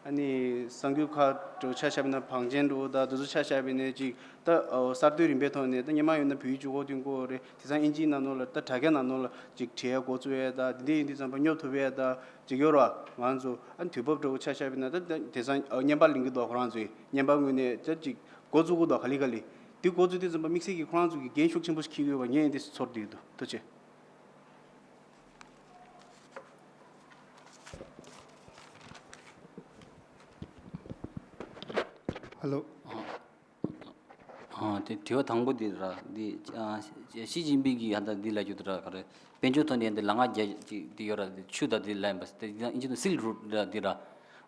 ཨ་ནི་གསར་འགྱུར་ཁག་འགྲོ་ཆ་བཞག་པ་ཡིན་ན་བང་ཆེན་འགྲོ་ད་དེ་ཚོ་ཆ་བཞག་པ་ཡིན་ནའི་ཅིག་ད་གསར་གཏོད་རིམ་པའི་ཐོག་ནས་ད་སྔོན་མ་ཡོད་ན་བོད་ཡིག་བཅུ་གོ་བདུན་གོ་རེད། དེང་སང་ཨིན་ཇིའི་ནང་ལོགས་ལ་ད་དྲ་རྒྱ་ནང་ལོགས་ལ་ཅིག་བྲིས་ཡ་འགོ་བཙུགས་ཡ་ད་འདི་འདྲ་ཡིན་དུས་ཙམ་པ་སྙོབ་ཐུབ་ཡ་ད་ཅིག་ཡོད་རོ། ང་ཚོ་ཨ་ནི་དུས་བབ་འགྲོ་ཆ་བཞག་པ་ཡིན་ན་ད་ད་དེང་སང་བརྙན་པར་ལེན་གྱི་འདུག་ཁོ་རང་ཚོས་བརྙན་པར་ངོས་ནས་ད་ཅིག་འགོ་བཙུགས་གི་འདུག་ག་ལེ་ག་ལེ། དེ་འགོ་བཙུགས་དུས་ཙམ་པ་དམིགས་བསལ་གྱི་ཁོ་རང་ཚོ་གི་འགན་ཤུགས་ཆེན་པོ་ཞིག་འཁྱེར་གྱི་ཡོད་པ་ངས་འདི་ཚོར་བསྡད་ཀྱི་འདུག་ཐུགས་རྗེ་ཆེ། ཧ་ལོ། ཨ། ཨ། དེ་དྲི་བ་དང་པོ་དེ་ར། འདི་ཨ་ཞི་ཅིན་ཕིང་གིས་ཧ་ད་འདི་ལབ་རྒྱུ་དེ་ར་ག་རེ། དཔལ་འབྱོར་ཐོག་ནས་འདི་ལ་ང་རྒྱ་ཅིག་འདི་ཡོད་ར། འདི་ཆུ་ད་འདི་ལབ་ཡིན་པ་དེ་ཨིན་ཇི་ནང་Silk Route ར་འདི་ར།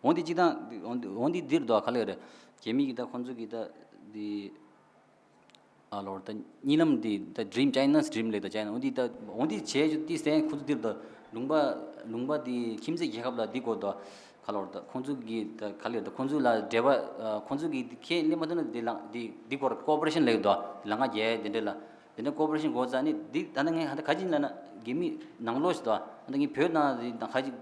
འོན་ཏེ་སྤྱིར་བཏང་འདི་འོན་ཏེ་འོན་ཏེ་འདིར་དོ་ག་ལེ་རེད། རྒྱ་མི་གིས་ད་ཁོང་ཚོ་གིས་ད་འདི། ཨ་ལོར་ད་གཉིད་ལམ་འདི་ད་Dream China's Dream ལབ་ད་China འོ་འདི་ད་འོ་འདི་བྱས་ཅུ་ཏི་སྟན་ཁོ་ཚོ་འདིར་ད་ལུང་པ་ལུང་པ་འདི་ཁྱིམ་མཚེས་རྒྱལ་ཁབ་ལ་འདི་གོ་ད་ག་ལོར་ད་ཁོ་ཚོ་གི་ད་ག་ལེར་ད་ཁོ་ཚོ་ལ་འབྲེལ་བ་ཁོ་ཚོ་གི་ཁས་ལེན་མ་ཐུབ་ན་འདི་ལ་འདི་འདི་གོ་ཀོ་པ་རེ་ཤན་ལབ་ད་ལ་ང་རྒྱལ་དེ་འདྲ་ལ་དེ་འདྲ་ཀོ་པ་རེ་ཤན་གོ་ཙ་ནི་འདི་ད་ནི་ངས་ཧ་ད་ག་ཅིག་ལ་ན་རྒྱ་མི་ནང་ལོགས་ཤིག་ད་ཧ་ད་ངས་བོད་ནང་འདི་ད་ག་ཅིག་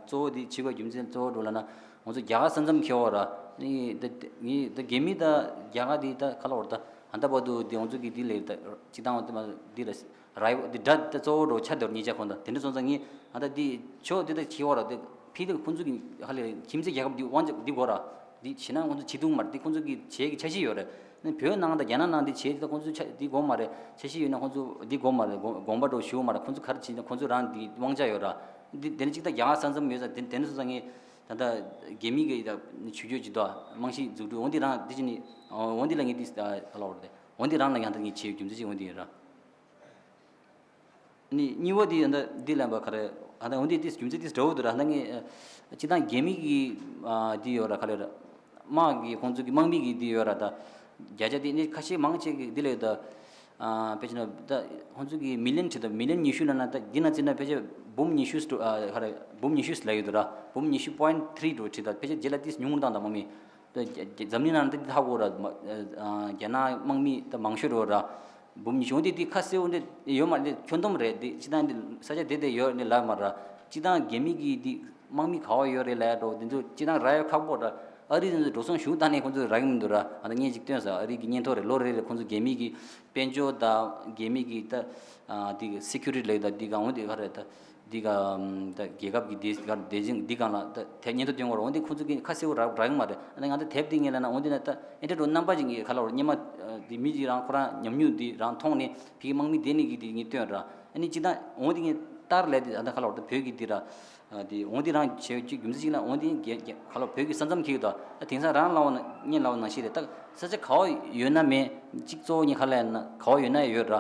གཙོ་བོ་འདི་བྱེད་པ་རྒྱུ་མཚན་གཙོ་བོ་འགྲོ་ལ་ན། ང་ཚོ་རྒྱ་གར་ས་མཚམས་འཁེལ་བ་ར། ནི་ད་ངས་ད་རྒྱ་མི་ད་རྒྱ་གར་འདི་ད་ག་ལ་བར་ད་ཨ་ད་བར་དུ་འདི་ང་ཚོ་གི་འདི་ལས་ད་སྤྱི་བཏང་བ་འདི་མ་འདི་ར་ར་འདི་འདྲ་ད་གཙོ་བོ་འགྲོ་ཆ་འདོར་ཉེ་ཆ་ཁོང་ད་དེ་འདྲ་སོང་ཙང་ངས་ཨ་ད་འདི་ཕྱོགས་འདི་ད་འཁེལ་བ་ར་ད་ཕི་ད་ཁོང་ཚོ་གི་ཧ་ལས་ཁྱིམ་མཚེས་རྒྱལ་ཁབ་འདི་དབང་ཆ་འདི་དགོས་ར། འདི་བྱས་ན་ཁོང་ཚོ་བྱེད་ཐུབ་མ་རེད། འདི་ཁོང་ཚོ་གི་བྱེད་ཀྱི་འཆར་གཞི་ཡོད་རེད། ནི་བོད་ནང་ད་རྒྱ་ནག་ནང་འདི་བྱེད་འདི་ད་ཁོང་ཚོ་ཆ་འདི་དགོས་མ་རེད། འཆར་གཞི་ཡོད་ན་ཁོང་ཚོ་འདི་དགོས་མ་རེད། དགོངས་དགོངས་པ་འགྲོ་ཞུ་མ་རེད། ཁོང་ཚོ་ག་རེ་བྱེད་ན་ཁོང་ཚོ་རང་འདི་དབང་ཆ་ཡོད་ར། འདི་དེ་ནི་གཅིག་ད་རྒྱ་གར་ས་མཚམས་ཡོད་ས་དེ་དེ་ནི་སོང་ཙང་ངས་ད་ལྟ་རྒྱ་མི་གི་ད་ཇུས་འགོད་ཅིག་ད་རྨང་གཞི་འཛུགས་སྐྲུན་འོ་འདི་རང་འདི་ཅི་ནི་འོ་འདི་ལ་ངས་འདི་ད་ག་ལ་བར་དེ་འོ་འདི་རང་ལ་ཡང་ད་ངས་བྱེད་རྒྱུ་མཚན་ཅིག་འོ་འདི་ཡོད་ར། ནི་གཉིས་པ་འདི་ད་འདི་ལན་པ་ག་རེ་ད་འོ་འདི་འདི་རྒྱུ་མཚན་འདི་འདྲ་བོ་འདུག་ར། ད་ངས་སྤྱི་བཏང་རྒྱ་མི་གི་འདི་ཡོད་ར་ག་ལེ་ར། དམག་གི་ཁོང་ཚོ་གི་དམག་མི་གི་འདི་ཡོད་ར་ད། བརྒྱ་ཆ་འདི་ནི་ཁ་ཤས་མང་ཆེ་གི་འདི་ལས་ད། ཨ་དཔེ་བྱས་ན་ད་ཁོང་ཚོ་གི་མི་ལི་ཡོན་ཁྲི་ད་མི་ལི་ཡོན་ཉི་ཤུ་ལ་ན་ད་འདི་ན་བརྩིས་ན་ཕལ་ཆེར་འབུམ་ཉི་ཤུ་ཨ་ཧ་ར་འབུམ་ཉི་ཤུ་ལ་ཡོད་དུ་ར། འབུམ་ཉི་ཤུ་point three འགྲོ་ཁྲི་ད་ཕལ་ཆེར་རྗེས་ལ་ཏིས་ཉུང་དང་ད་མ་མི་ད་རྒྱ་རྒྱ་འཛམ་གླིང་ནང་ད་འདི་ཧ་གོ་ར་མ་ཨ་རྒྱ་ནག་དམག་མི་ད་མང་ཤོས་འགྲོ་ར། འབུམ་ཉི་ཤུ་འོན་ཏེ་འདི་ཁ་གསལ་འོན་ཏེ་ཡོད་མ་རེད། ཁྱོན་བསྡོམས་རེད། འདི་སྤྱི་བཏང་འདི་ས་ཆ་དེ་དེ་ཡོད་ནི་ལབ་མ་ར། སྤྱི་བཏང་རྒྱ་མི་གི་འདི་དམག་མི་ག་བ་ཡོད་རེད་ལབ་འགྲོ་འདི་ཚོ་སྤྱི་བཏང་ར་ཡོད་ཁག་པོ་ར། ཨ་རི་འདི་ཚོ་འགྲོ་སོང་ཞུ་བཏང་ནས་ཁོང་ཚོ་རག་གི་མི་འདུག་ར། ཨ་ད་ངས་ཅིག་སྟོན་ས་ཨ་རི་གི་སྙན་ཐོ་རེད། ལོ་རེ་རེ་ཁོང་ཚོ་རྒྱ་མི་གི་དཔལ་འབྱོར་དང་རྒྱ་མི་གི་ད་ཨ་དེ་གི་སི་ཁུ་རི་ཊི་ལབ་ད་དེ་ག་འོ་དེ་ག་རེད་ད། དེ་ག་ད་རྒྱལ་ཁབ་ཀྱི་དེ་ག་དེ་ཅིང་དེ་གང་ལ་ད་དེབ་སྙན་ཐོ་སྟོན་དགོས་རེད། འོ་དེ་ཁོ་ཚོ་གི་ཁ་གསལ་པོ་རག་རག་གི་མ་རེད། ཨ་ནི་ང་ད་དེབ་དེ་ངས་ལ་ན་འོ་དེ་ན་ད་ཨེ་འདྲ་འགྲོ་རྣམ་པ་ཅིག་ངས་ག་ལ་བར་སྙན་མ་དེ་མི་ཅིག་རང་ཁོ་རང་ཉམས་མྱོང་དེ་རང་མཐོང་ནས་ཕ་གི་དམག་མི་དེ་ནས་གི་དེ་ངས་སྟོན་ར། ཨ་ནི་ཅི་ད་འོ་དེ་ངས་ལྟར་ལས་དེ་ད་ད་ག་ལ་བར་ད་བོད་ཀྱི་དེ་ར། དེ་འོང་དེ་རང་བྱས་ཀྱི་རྒྱུ་མཚན་ཞིག་ན་འོང་དེ་རྒྱ་རྒྱ་ག་ལ་བོད་ཀྱི་ས་མཚམས་འཁེལ་ད་ད་དེང་སང་རང་ལ་བ་ན་གཉེན་ལ་བ་ནང་བཞིན་རེད། ད་ས་ཆ་ག་བ་ཡོད་ན་མེད་ཅིག་གཙོ་བོ་ཉིད་ག་ལ་ཡིན་ན་ག་བ་ཡོད་ན་ཡོད་ར།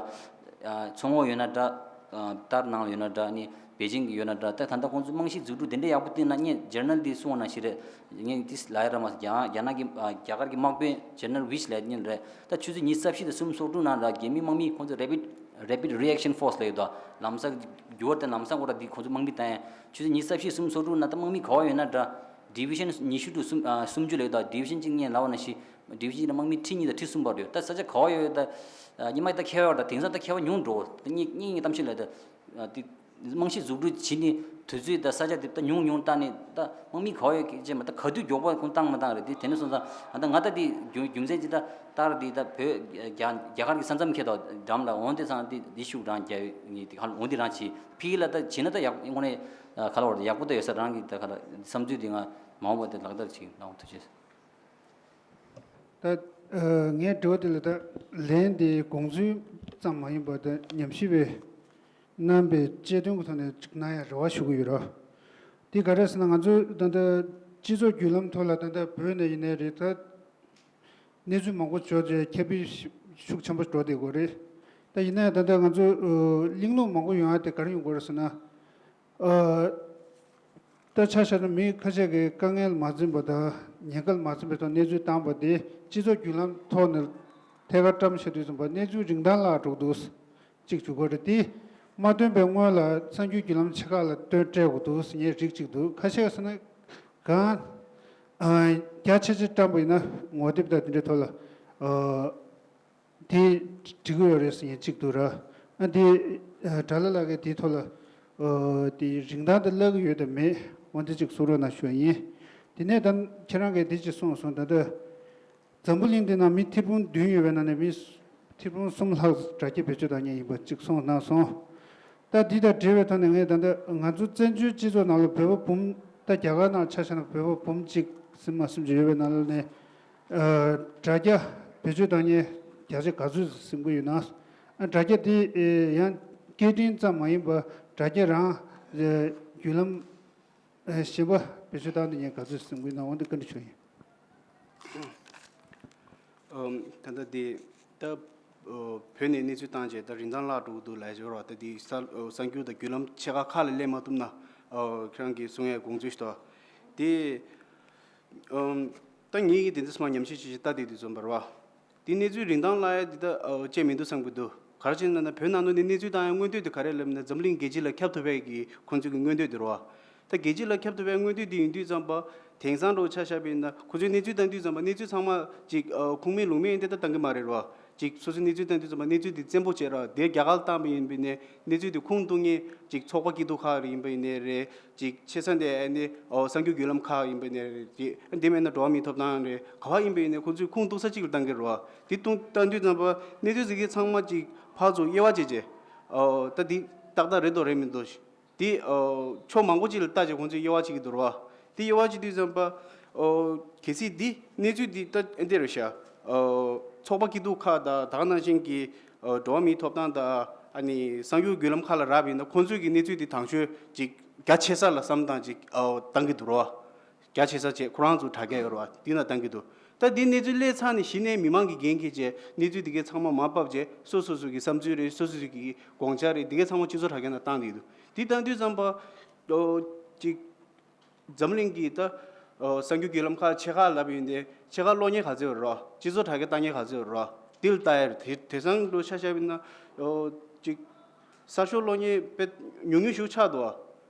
མཚོ་ངོགས་ཡོད་ན་འདྲ། ལྟར་ནང་ལ་ཡོད་ན་འདྲ་ནི་པེ་ཅིང་གི་ཡོད་ན་འདྲ། ད་ད་ལྟ་ཁོང་ཚོ་རྨང་གཞི་འཛུགས་སྐྲུན་དེ་འདྲ་ཡག་པོ་བཏིང་ན་ངས་ཇར་ནལ་དེ་གསུང་བ་ནང་བཞིན་རེད། ངས་དེ་ལ་ཡ་ར་མ་རྒྱ་རྒྱ་ནག་གི་རྒྱ་གར་གྱི་དམག་དཔོན་ཇར་ནལ་ཝིཆ་ལབ་མཁན་རེད། ད་ཆུ་ཚོད་ཉི་ཤུ་རྩ་བཞི་དང་གསུམ་སོ་དྲུག་ནང་ར་རྒྱ་མི་དམག་མི་ཁོང་ཚོ་Rapid Rapid Reaction Force ལབ་ཡོད་དོ། ལམ་སང་འགྱུར་བ་དང་ལམ་སང་ཁོ་ར་འདི་ཁོང་ཚོ་དམག་མི་བཏང་ཡ། ཆུ་ཚོད་ཉི་ཤུ་རྩ་བཞི་གསུམ་སོ་དྲུག་ན་ད་དམག་མི་ག་བ་ཡོད་ན་འདྲ། ཌི་བི་ཤན་ཉི་ཤུ་དྲུག་སུམ་ཨ་སུམ་ཅུ་ལབ་ཡོད་དོ། ཌི་བི་ཤན་གཅིག་ངས་ལབ་པ་ནང་བཞིན་ཌི་བི་ཤན་གཅིག་ན་དམག་མི་ཁྲི་གཉིས་དང་ཁྲི་གསུམ་བར་ཡོད། ད་ས་ཆ་ག་བ་ཡོད་ཡོད་ད་ཉི་མ་ད་ཁྱད་པར་ད་དེང་སང་ད་ཁྱད་པར་ཉུང་འགྲོ། ད་གཉིས་གཉིས་གཉིས་གཏམ་ཤིག་ལབ་ད་དེ་རྨང་གཞི་འཛུགས་སྐྲུན་བྱེད་ནི་དུས་ཚོད་ད་ས་ཆ་དེ་ད་ཉུང་ཉུང་བཏང་ནས་ད་དམག་མི་ག་བ་ཡོད་ཀྱི་ཅེས་མ་ད་ག་དུས་མགྱོགས་པ་ཁོང་བཏང་མ་བཏང་རེད། དེ་དེ་ནས་སོང་ཙང་ཨ་ད་ང་ད་དེ་རྒྱུ་རྒྱུ་མཚན་ཅི་ད་ལྟར་དེ་ད་བོད་རྒྱ་རྒྱ་གར་གྱི་ས་མཚམས་ཁེལ་དོ་འགྲམ་ལ་འོང་དེ་སང་དེ་དེ་ཤུགས་རང་རྒྱ་ཡོད་ངེས་དེ་ག་འོང་དེ་རང་བྱེད་ཕི་ལ་ད་བྱེད་ན་ད་ཡག་དངོས་གནས་ག་ལ་བར་ད་ཡག་པོ་ད་ཡོད་ས་རང་གི་ད་ག་ལ་བསམ་ཚུལ་དེ་ང་མ་འོངས་པ་དེ་ལག་བསྟར་བྱེད་གནང་ཐུབ་ཅེས། ད་ངའི་དྲི་བ་དེ་ལ་ད་ལན་དེ་དགོངས་ཚུལ་ཙམ་མ་ཡིན་པར་ད་ཉམས་ཞིབ་པའི་རྣམ་པའི་དཔྱད་དོན་གྱི་ཐོག་ནས་ཅིག་གནང་ཡ་རེ་བ་ཞུ་གི་ཡོད་རོ། དེ་ག་རེ་ཟེར་ན་ང་ཚོ་ད་ལྟ་སྤྱི་ཚོགས་བརྒྱུད་ལམ་ཐོག་ལ་ད་ལྟ་བོད་ནས་ཡིན་ནའི་རེད། ད་གནས་ཚུལ་མང་པོ་བྱུང་རྗེས་ཁྱབ་སྤེལ་ཤུགས་ཆེན་པོ་འགྲོ་བསྡད་ཡོད་རེད། ད་ཡིན་ནའི་ད་ལྟ་ང་ཚོ་གླེང་སློང་མང་པོ་ཡོང་ཡ་དེ་ག་རེ་ཡོང་གི་ཡོད་རེད་ཟེར་ན། ད་ཆ་བཞག་ན་མི་ཁ་ཤས་ཀྱིས་དཀའ་ངལ་མ་འཛེམས་པ་དང་ཉེན་ཁ་མ་འཛེམས་པའི་ཐོག་གནས་ཚུལ་བཏང་པ་དེ་སྤྱི་ཚོགས་བརྒྱུད་ལམ་ཐོག་ནས་ཐད་ཀར་བཀྲམ་བཞག་དུས་ཙམ་པ་གནས་ཚུལ་རིན་ཐང་བརླག་འགྲོ་གི་འདུག་གཅིག་བརྗོད་དགོས་རེད། དེ་མ་བཏོན་པའི་སྔོན་ལ་གསར་འགྱུར་བརྒྱུད་ལམ་ཆེ་ཁག་ལ་བཏོན་སྤྲད་དགོས་འདུག་ཟེར་མཁན་རིགས་གཅིག་འདུག་ཁ་ཤས་ཟེར་ན་གང་རྒྱ་ཆེ་ཆེ་བཀྲམ་པ་ཡིན་ན་ངོ་དེབ་དང་དེ་འདྲའི་ཐོག་ལ་དེ་འགྲིག་གི་ཡོད་རེད་ཟེར་མཁན་གཅིག་འདུག་ར། ཨ་དེ་དགྲ་ལྷ་ལགས་ཀྱིས་དེའི་ཐོག་ལ་དེ་རིན་ཐང་དེ་བརླག་གི་ཡོད་དམ་མེད་འོ་དེ་གཅིག་གསུང་རོགས་གནང་ཞུ་བ་ཡིན། དེ་ནས་ད་ཁྱེད་རང་གིས་དེ་གཅིག་གསུངས་སོང་། ད་ལྟ་འཛམ་བུ་གླིང་འདི་ནང་མི་ཐེར་འབུམ་བདུན་ཡོད་པའི་ནང་ནས་མི་ཐེར་འབུམ་གསུམ་ལྷག་དྲ་རྒྱ་བེད་སྤྱོད་བཏང་མཁན་ཡིན་པ་གཅིག་གསུངས་གནང་སོང་། ད་འདི་དང་འབྲེལ་བའི་ཐོག་ནས་ངས་ད་ལྟ་ང་ཚོ་བཙན་བྱོལ་སྤྱི་ཚོགས་ནང་ལ་བོད་པ་འབུམ་ད་རྒྱ་གར་ནང་ཆ་བཞག་ན་བོད་པ་འབུམ་གཅིག་ཟིན་མ་ཟིན་ཅིག་ཡོད་པའི་ནང་ལ་ནས་དྲ་རྒྱ་བེད་སྤྱོད་བཏང་མཁན་བརྒྱ་ཆ་ག་ཚོད་ཟིན་གྱི་ཡོད་ན། དྲ་རྒྱ་འདི་ཡང་སྐད་འཕྲིན་ཙམ་མ་ཡིན་པར་དྲ་རྒྱ་རང་བརྒྱུད་ལམ་གཞན་པ་བེད་སྤྱོད་བཏང་དུས་ངས་ག་ཚོད་ཟིན་གྱི་ཡོད་ན་འོ་འདི་བཀའ་འདྲི་ཞུ་ཡིན། ཨམ། ད་ལྟ་འདི་ད་ཨོ་བོད་ནས་གནས་ཚུལ་བཏང་རྗེས་ད་རིན་ཐང་བརླག་འགྲོ་གི་འདུག་ལབ་ཡོད་རེད་བ། ད་འདི་གསར་ཨོ་གསར་འགྱུར་དང་བརྒྱུད་ལམ་ཆེ་ཁག་ཁག་ལ་སླེབས་མ་ཐུབ་ན་ཨོ་ཁྱེད་རང་གིས་གསུང་ཡས་དགོངས་ཚུལ་ཞིག་འདུག་དེ་ཨམ། ད་ངེད་ཀྱིས་དེ་འདྲ་སེ་མར་ཉམས་ཞིབ་ཅིག་ལྟ་བསྡད་དུས་ཙམ་པ་རེད་བ། དེ་གནས་ཚུལ་རིན་ཐང་བརླག་ཡ་འདི་ད་ཨོ་བྱས་མི་འདུག་བསམ་གྱི་འདུག་ག་རེ་བྱས་ན་ན་བོད་ནང་ལོགས་ནས་གནས་ཚུལ་བཏང་ཡ་མངོན་འདོད་དེ་ག་རེ་ལབ་ན་འཛམ་གླིང་རྒྱལ་སྤྱི་ལ་ཁྱབ་ཐུབ་པའི་གི་ཁོང་ཚོའི་གི་མངོན་འདོད་དེ་རེད་བ། ད་རྒྱལ་སྤྱི་ལ་ཁྱབ་ཐུབ་པའི་མངོན་འདོད་དེ་ཡིན་དུས་ཙམ་པ་དེང་སང་འདྲ་བོ་ཆ་བཞག་པ་ཡིན་ན་ཁོ་ཚོས་གནས་ཚུལ་བཏང་དུས་ཙམ་པ་གནས་ཚུལ་ཚང་མ་ཅིག་ཨ་ཁུངས་མེད་ལུང་མེད་འདི་ལྟ་བཏང་གི་མ་རེད་རོ། ཅིག་སོ་སོའི་གནས་ཚུལ་བཏང་དུས་ཙམ་པ་གནས་ཚུལ་འདི་བཙན་པོ་བྱས་ར་དེ་རྒྱ་གར་ལ་བཏང་པ་ཡིན་པ་ཡིན་ནའི་གནས་ཚུལ་འདི་ཁུངས་གཏུགས་མཁན་ཅིག་ཚོགས་པ་སྐྱིད་སྡུག་ཁག་རེ་ཡིན་པ་ཡིན་ནའི་རེད། ཅིག་ཆེ་ས་འདི་ཨ་ནི་ཨོ་གསར་འགྱུར་བརྒྱུད་ལམ་ཁག་ཡིན་པ་ཡིན་ནའི་རེད། ཅིག་འདི་མེད་ན་འགྲོ་བ་མིའི་ཐོབ་ཐང་རེད། ག་བ་ཡིན་པ་ཡིན་ནའི་ཁོང་ཚོས་ཁུངས་གཏུགས་ས་གཅིག་ལ་བཏང་གི་རེད་བ། འདི་གཏུགས་བཏང་དུས་ཙམ་པ་གནས་ཚུལ་ཟེར་མཁན་ཚང་མ་ཅིག་ཕར་ཚུར་དབྱེ་བ་འབྱེད་བྱས་ཨོ་ད་འདི་ཏག་ཏག་རེད་དོ་རེད་མི་འདུག་དེ་ཕྱོགས་མང་པོ་ཅིག་ལ་ལྟ་བྱས་ཁོང་ཚོས་དབྱེ་བ་ཕྱེ་གི་འདུག་ར། དེ་དབྱེ་བ་ཕྱེ་དུས་ཙམ་པ་གལ་སྲིད་འདི་གནས་ཚུལ་འདི་ལྟ་འདི་རེད་ཤག་ཚོགས་པ་སྐྱིད་སྡུག་ཁག་དང་ད་ག་ནང་བཞིན་གྱི་འགྲོ་བ་མིའི་ཐོབ་ཐང་དང་ཨ་ནི་གསར་འགྱུར་བརྒྱུད་ལམ་ཁག་ལ་རག་པ་ཡིན་ན་ཁོང་ཚོས་ཀྱི་གནས་ཚུལ་འདི་དང་ཤོས་ཅིག་རྒྱ་ཆེ་ས་ལ་བསམ་བཏང་ཅིག་བཏང་གི་འདུག་ར། རྒྱ་ཆེ་ས་བྱས་ཁོ་རང་ཚོ་དྲ་རྒྱ་ཡོད་རེད་བ། འདི་ན་བཏང་གི་འདུག་ད་འདི་གནས་ཚུལ་སླེབས་ཚར་ནས་གཞི་ནས་མི་མང་གིས་འགན་འཁྱེར་བྱས་གནས་ཚུལ་འདི་གའི་ཚང་མ་མར་ཕབ་བྱས་སོ་སོ་སོ་གི་བསམ་ཚུལ་རེད། སོ་སོ་སོ་གི་དགོངས་འཆར་རེད། འདི་གའི་ཚང་མ་སྤྱི་ཚོགས་དྲ་རྒྱ་ནང་བཏང་བསྡད་འདུག་འདི་བཏང་དུས་ཙམ་པ་ཨོ་ཅིག་འཛམ་གླིང་གི་ད་ཨོ་གསར་འགྱུར་བརྒྱུད་ལམ་ཁག་ཆེ་ཁག་ལབ་ཡོང་དུས་ཆེ་ཁག་ཀློག་མཁན་ག་ཚོད་ཡོད་རེད། སྤྱི་ཚོགས་དྲ་རྒྱ་ལྟ་མཁན་ག་ཚོད་ཡོད་རེད། འདི་ལ་ལྟ་ཡ་རེད། དེ་དེང་སང་འདྲ་ཆ་བཞག་པ་ཡིན་ན་ཨོ་ཅིག་གསར་ཤོག་ཀློག་མཁན་དཔེ་ཉུང་ཉུང་ཞིག་ཆགས་འདུག་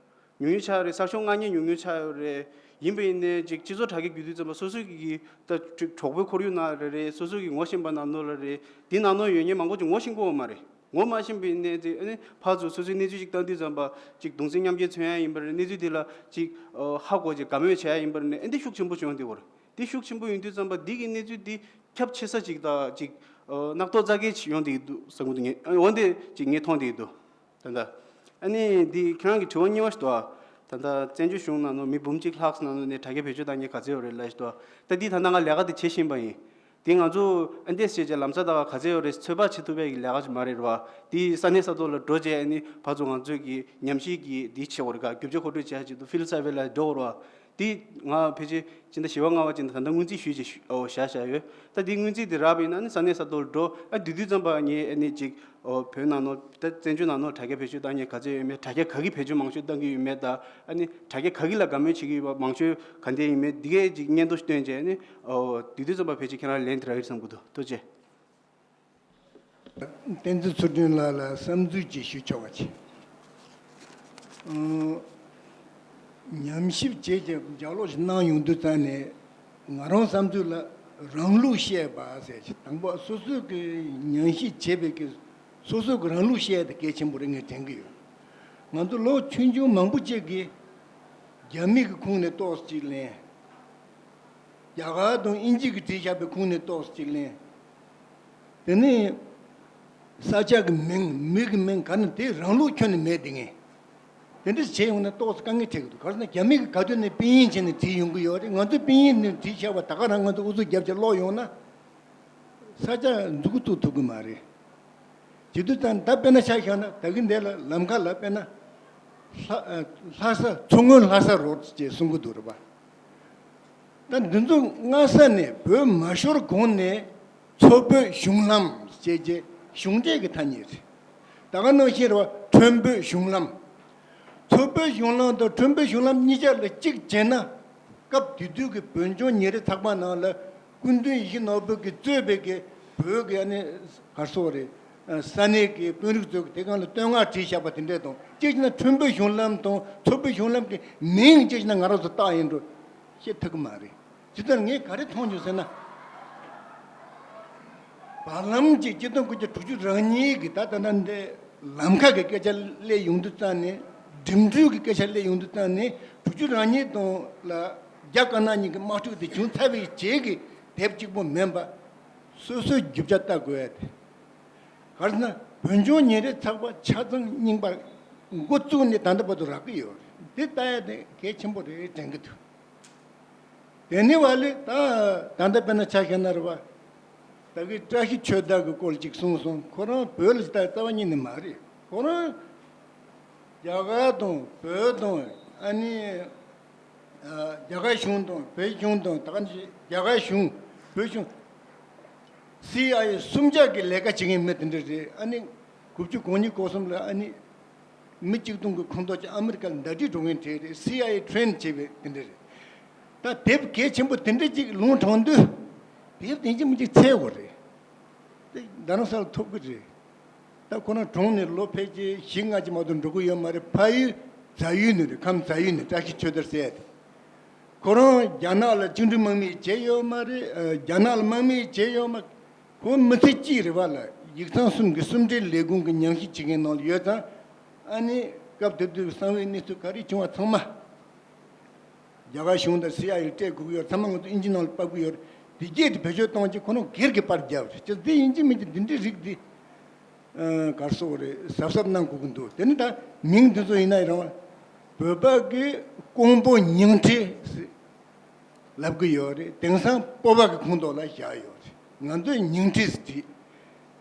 ཉུང་ཉུང་ཆགས་རེད། གསར་ཤོག་མངགས་མཁན་ཉུང་ཉུང་ཆགས་ཡོད་རེད། ཡིན་པ་ཡིན་ནའི་ཅིག་སྤྱི་ཚོགས་དྲ་རྒྱ་བརྒྱུད་དུས་ཙམ་པ་སོ་སོ་གི་ད་ཅིག་གྲོགས་པོའི་ཁོར་ཡུག་ནང་རེ་རེད། སོ་སོ་གི་ངོ་ཤེས་པ་ནང་ལོགས་ལ་རེད། འདི་ནང་ལོགས་ཡོད་མཁན་མང་པོ་ཅིག་ངོ་ཤེས་ཀྱི་ཡོད་མ་རེད། ངོ་མ་ཤེས་པའི་གནས་ཚུལ་ཨ་ནི་ཕར་ཚུར་སོ་སོའི་གནས་ཚུལ་ཅིག་བཏང་དུས་ཙམ་པ་ཅིག་གདུང་སེམས་མཉམ་སྐྱེད་མཚོན་ཡ་ཡིན་པ་རེད། གནས་ཚུལ་དེ་ལ་ཅིག་ཧ་གོ་ཅིག་དགའ་མོས་བྱེད་ཡ་ཡིན་པ་རེད། ཨ་འདི་ཤུགས་ཆེན་པོ་བྱུང་བསྡད་ཡོད་རེད། འདི་ཤུགས་ཆེན་པོ་ཡོང་དུས་ཙམ་པ་འདི་གི་གནས་ཚུལ་འདི་ཁྱབ་ཆེ་ས་ཅིག་དང་ཅིག་ཨ་རྣག་ཐོག་ཙག་གེ་ཅིག་ཡོང་བསྡད་ཀྱི་འདུག་བསམ་གྱི་འདུག་ངས་འོན་ཏེ་ཅིག་ངས་མཐོང་བསྡད་ཀྱི་འདུག་ད་ལྟ་ཨ་ནི་འདི་ཁྱེད་རང་གི་དྲི་བ་གཉིས་པ་ཞིག་འདུག་ད་ལྟ་བཙན་བྱོལ་གཞུང་ནང་ནང་མི་འབུམ་གཅིག་ལྷག་ཙམ་ནང་ནང་ནས་དྲ་རྒྱ་བེད་སྤྱོད་བཏང་མཁན་ག་ཚོད་ཡོད་རེད་ལབ་ཞིག་འདུག་ད་འདི་ད་ལྟ་ང་ལས་ཀ་དེ་བྱེད་བཞིན་པ་ཡིན། དེ་ང་ཚོ་ཨ་འདྲས་བྱས་རྗེས་ལམ་སང་ད་ག་ཚོད་ཡོད་རེད་ཚོད་དཔག་བྱེད་ཐུབ་པའི་ལས་ཀ་ཞིག་མ་རེད་ར་བ། དེ་ས་གནས་ས་ཐོག་ལ་འགྲོ་རྗེས་ཨ་ནི་ཕར་ཚུར་ང་ཚོས་ཀྱི་ཉམས་ཞིབ་ཀྱི་འདི་བྱེད་དགོས་རེད། ག་རྒྱུ་ཆ་མཁོ་སྤྲོད་བྱེད་ཡ་ཆེད་དུ་ཕིལ་སར་ཝེ་ལ་འགྲོ་དགོས་ར་བ། དེ་ང་ཕལ་ཆེར་སྤྱི་ཟླ་བཞི་པ་ལྔ་པ་ཅིག་ད་ལྟ་སྔོན་རྩིས་ཞུས་རྗེས་ཞུ་ཨོ་བཞག་བཞག་ཡོད། ད་དེ་སྔོན་རྩིས་དེ་རག་པ་ཡིན་ན་ཨ་ནི་ས་གནས་ས་ཐོག་ལ་འགྲོ་ཨ་དེ་དུས་ཙམ་པ་ངས་ཨ་ནི་ཅིག་ཨོ་བོད་ནང་ནང་ད་བཙན་བྱོལ་ནང་ནང་དྲ་རྒྱ་བེད་སྤྱོད་བཏང་མཁན་ག་ཚོད་ཡོད་མེད། དྲ་རྒྱ་ག་གིས་བེད་སྤྱོད་མང་ཤོས་བཏང་གི་ཡོད་མེད། ད་ཨ་ནི་དྲ་རྒྱ་ག་གི་ལ་དགའ་མོས་བྱེད་ཀྱི་ཡོད་པ། མང་ཤོས་ག་འདྲས་ཡིན་མེད། འདི་གའི་ཅིག་སྙན་ཐོ་ཞིག་བཏོན་རྗེས་ཨ་ནི་ཨོ་དེ་དུས་ཙམ་པ་ཕལ་ཆེར་ཁྱེད་རང་ལན་དེ་རག་གི་རེད་བསམ་གྱི་འདུག་ཐུགས་རྗེ་ཆེ། བསྟན་འཛིན་ཚུལ་ཁྲིམས་ལགས་ལ་བསམ་ཚུལ་ཅིག་ཞུ་ཆོག་པ་བྱེད། ཨང་། ཉམས་ཞིབ་བྱས་ཀྱི་ལྗགས་ཀློག་ཞིག་གནང་ཡོང་དུས་ཙང་ནས་ང་རང་བསམ་ཚུལ་ལ་རང་ལུགས་བཤད་པ་ཟེར་ཞིག་དང་པོ་སོ་སོས་ཀྱི་ཉམས་ཞིབ་བྱས་པའི་གི་སོ་སོ་གི་རང་ལུགས་བཤད་དེ་གལ་ཆེན་པོ་རེད་ངས་དྲན་གི་ཡོད། ང་ཚོ་ལོ་ཆུང་ཆུང་མང་པོ་ཅིག་གིས་རྒྱ་མི་གི་ཁུངས་ནས་ཏོག་ཙམ་ཅིག་ལེན། རྒྱ་གར་དང་དབྱིན་ཇི་གིས་བྲིས་བཞག་པའི་ཁུངས་ནས་ཏོག་ཙམ་ཅིག་ལེན། དེ་ནས་ས་ཆ་གི་མིང་མི་གི་མིང་ག་ནི་དེ་རང་ལུགས་ཁྱོན་ནས་མེད་དེ་ངས། དེ་འདྲ་བྱས་ཡོང་ན་ཏོག་ཙམ་དཀའ་ངལ་འཕྲད་ཀྱི་འདུག་ག་རེ་ཟེར་ན་རྒྱ་མི་གིས་ག་དུས་ནས་པིན་ཡིན་བྱས་ནས་བྲིས་ཡོང་གི་ཡོད་རེད། ང་ཚོས་པིན་ཡིན་ནས་བྲིས་བཞག་པ་ད་ག་རང་ང་ཚོ་ཨུ་ཚུགས་རྒྱབ་བྱས་ཀློག་ཡོང་ན། ས་ཆ་མཛུབ་གུ་བཙུགས་ཐུབ་ཀྱི་མ་རེད། བྱེད་དུས་ཙང་ད་དཔེར་ན་ཆ་བཞག་ན་ད་གིན་འདི་ལ་ལམ་ཁ་ལ་དཔེར་ན་ལྷ་ལྷ་ས་མཚོ་སྔོན་ལྷ་ས་རོཌ་ཅེས་གསུང་གི་འདུག་རེད་པ། ད་འདི་ཚོ་སྔ་ས་ནས་བོད་མ་ཤོར་གོང་ནས་མཚོ་བོད་གཞུང་ལམ་ཅེས་ཀྱི་གཞུང་འབྲེལ་གྱི་ཐ་སྙད་རེད། ད་ག་ནང་བཞིན་རེད་པ། ཁྲོན་བོད་གཞུང་ལམ། ཐོར་བུའི་གཞུང་ལམ་དང་ཁྲོན་བུའི་གཞུང་ལམ་གཉིས་ཆར་ལ་གཅིག་བྱས་ན། སྐབས་དེ་དུས་ཀྱི་བོད་ལྗོངས་ཉིན་རེའི་ཚགས་པར་ནང་ལ་སྐུ་མདུན་ཡིད་བཞིན་ནོར་བུ་གིས་གཙོས་པའི་གི་བོད་ཀྱི་ཨ་ནི་གར་སོགས་རེད། ས་གནས་ཀྱི་དཔོན་རིགས་ཚོས་དེ་སྒང་ལ་བསྟོད་བསྔགས་བྲིས་བཞག་པ་དེ་འདྲས་དང་། གཅིག་བྱས་ན་ཁྲོན་བུའི་གཞུང་ལམ་དང་ཐོར་བུའི་གཞུང་ལམ་གྱི་མིང་གཅིག་བྱས་ན་ང་རང་ཚོ་བཏགས་ཡིན་འགྲོ་བཤད་ཐུབ་ཀྱི་མ་རེད། ཇི་ལྟར་ངས་ག་རེ་མཐོང་བྱུང་ཟེར་ན། བར་ལམ་གྱི་གཅིག་སྟོང་དགུ་བརྒྱ་དྲུག་ཅུ་རེ་གཉིས་ཀྱི་ད་ལྟ་ན་འདི་ལམ་ཁ་གི་སྐད་ཆ་སླེབས་ཡོང་དུས་ཙང་ནས། འགྲིམ་འགྲུལ་གྱི་སྐད་ཆ་སླེབས་ཡོང་དུས་ཙང་ནས། དྲུག་ཅུ་རེ་གཉིས་དང་ལ་རྒྱ་དཀར་ནག་གཉིས་ཀྱི་དམག་འཁྲུག་དེ་བྱུང་ཚར་བའི་རྗེས་ཀྱི་དེབ་གཅིག་པོ་མིན་པ། སོ་སོའི་རྒྱུ་ཆ་ལྟ་དགོས་ཡ་དེ། ག་རེ་ཟེར་ན། བོད་ལྗོངས་ཉིན་རེའི་ཚགས་པར་ཆ་ཚང་རྙིང་པ་འགོ་བཙུགས་ནས་ད་ལྟ་བར་དུ་རག་གི་ཡོད་རེད། དེ་ལྟ་ཡ་དེ་གལ་ཆེན་པོ་རེད་དྲན་གྱི་འདུག་དེ་ནི་བ་ལས་ད་ད་ལྟ་དཔེར་ན་ཆ་བཞག་ན་རེད་བ། ད་གི་བཀྲ་ཤིས་ཆོས་བདག་གི་སྐོར་ཅིག་གསུངས་སོང་། ཁོ་རང་བོད་ལ་ད་རྩ་བ་ཉིད་ནས་མ་རེད། ཁོ་རང་རྒྱ་གར་དང་བོད་དང་ཨ་ནི་རྒྱ་གར་གཞུང་དང་བོད་གཞུང་དང་། ད་ག་ནི་རྒྱ་གར་གཞུང་བོད་གཞུང་། སི་ཨའི་ཨེ་གསུམ་ཆར་གྱི་ལས་ཀ་བྱེད་མཁན་མི་དེ་འདྲ་རེད། ཨ་ནི་དགུ་བཅུ་གོ་གཉིས་གོ་གསུམ་ལ་ཨ་ནི་མི་གཅིག་སྟོང་གི་ཁོངས་གཏོགས་ཀྱི་ཨ་མི་རི་ཀ་ལ་ཟླ་སྒྲིལ་འགྲོ་མཁན་གྲས་རེད། སི་ཨའི་ཨེ་ཊེན་བྱས་པའི་དེ་འདྲ་རེད། ད་དེབ་གལ་ཆེན་པོ་དེ་འདྲ་ཅིག་ལུང་དྲངས་དུས། དེབ་དེ་འདྲ་མི་གཅིག་འཚོལ་དགོས་རེད། དེ་རྡ་རམ་ས་ལ་ཐོབ་གི་རེད། ད་ཁོ་རང་གྲོངས་ནས་ལོ་ཕལ་ཆེར་བཞི་ལྔ་ཅིག་མ་གཏོགས་འགྲོ་གི་ཡོད་མ་རེད། ཕ་ཡུལ་རྫ་ཡུལ་ནས་རེད། ཁམས་རྫ་ཡུལ་ནས། བཀྲ་ཤིས་ཆོས་དར་ཟེར་ཡ་དེ། ཁོ་རང་རྒྱ་ནག་ལ་བཅིངས་འགྲོལ་དམག་མིས་བྱས་ཡོད་མ་རེད། ཨ། རྒྱ་ནག་ལ་དམག་མིས་བྱས་ཡོད་མ། ཁོ་མི་ཚེ་གཅིག་རེད་བ་ལ། ཡིག་ཚང་གསུམ་གྱི་གསུམ་འབྲེལ་ལས་ཁུངས་ཀྱི་ཉམས་ཞིབ་བྱེད་མཁན་ནང་ལ་ཡོད་ཙང་། ཨ་ནི་སྐབས་དེ་དུས་གསང་བའི་གནས་ཚུལ་ག་རེ་བྱུང་བ་ཚང་མ། རྒྱ་གར་གཞུང་དང་སི་ཨའི་ཨེ་སྤྲད་དགོས་ཀྱི་ཡོད། ཚང་མ་ང་ཚོ་ཨིན་ཇི་ནང་ལ་ཕབ་ཀྱི་ཡོད་རེད། དེ་སྐད་དེ་བེད་སྤྱོད་གཏོང་ཆེད་ཁོ་རང་སྒེར་གྱི་པར་བརྒྱབ་རེད། ཅི་འདི་ཡིན་གཅིག་མིན་གཅིག་འདི་འདྲའི་རིགས་འདི། ཨ། གར་སོགས་རེད། གཟབ་གཟབ་གནང་དགོས་ཀྱི་འདུག་དེ་ནི་ད་མིང་འདི་ཚོ་ཡིན་ན་རང་བོད་པ་གི་ཀོང་པོ་ཉིང་ཁྲི་ཟེར་ལབ་ཀྱི་ཡོད་རེད། དེང་སང་སྤོབས་པ་གི་ཁོངས་གཏོགས་ལ་བཞག་ཡོད་རེད། ང་ཚོས་ཉིང་ཁྲི་ཟེར་བྲིས།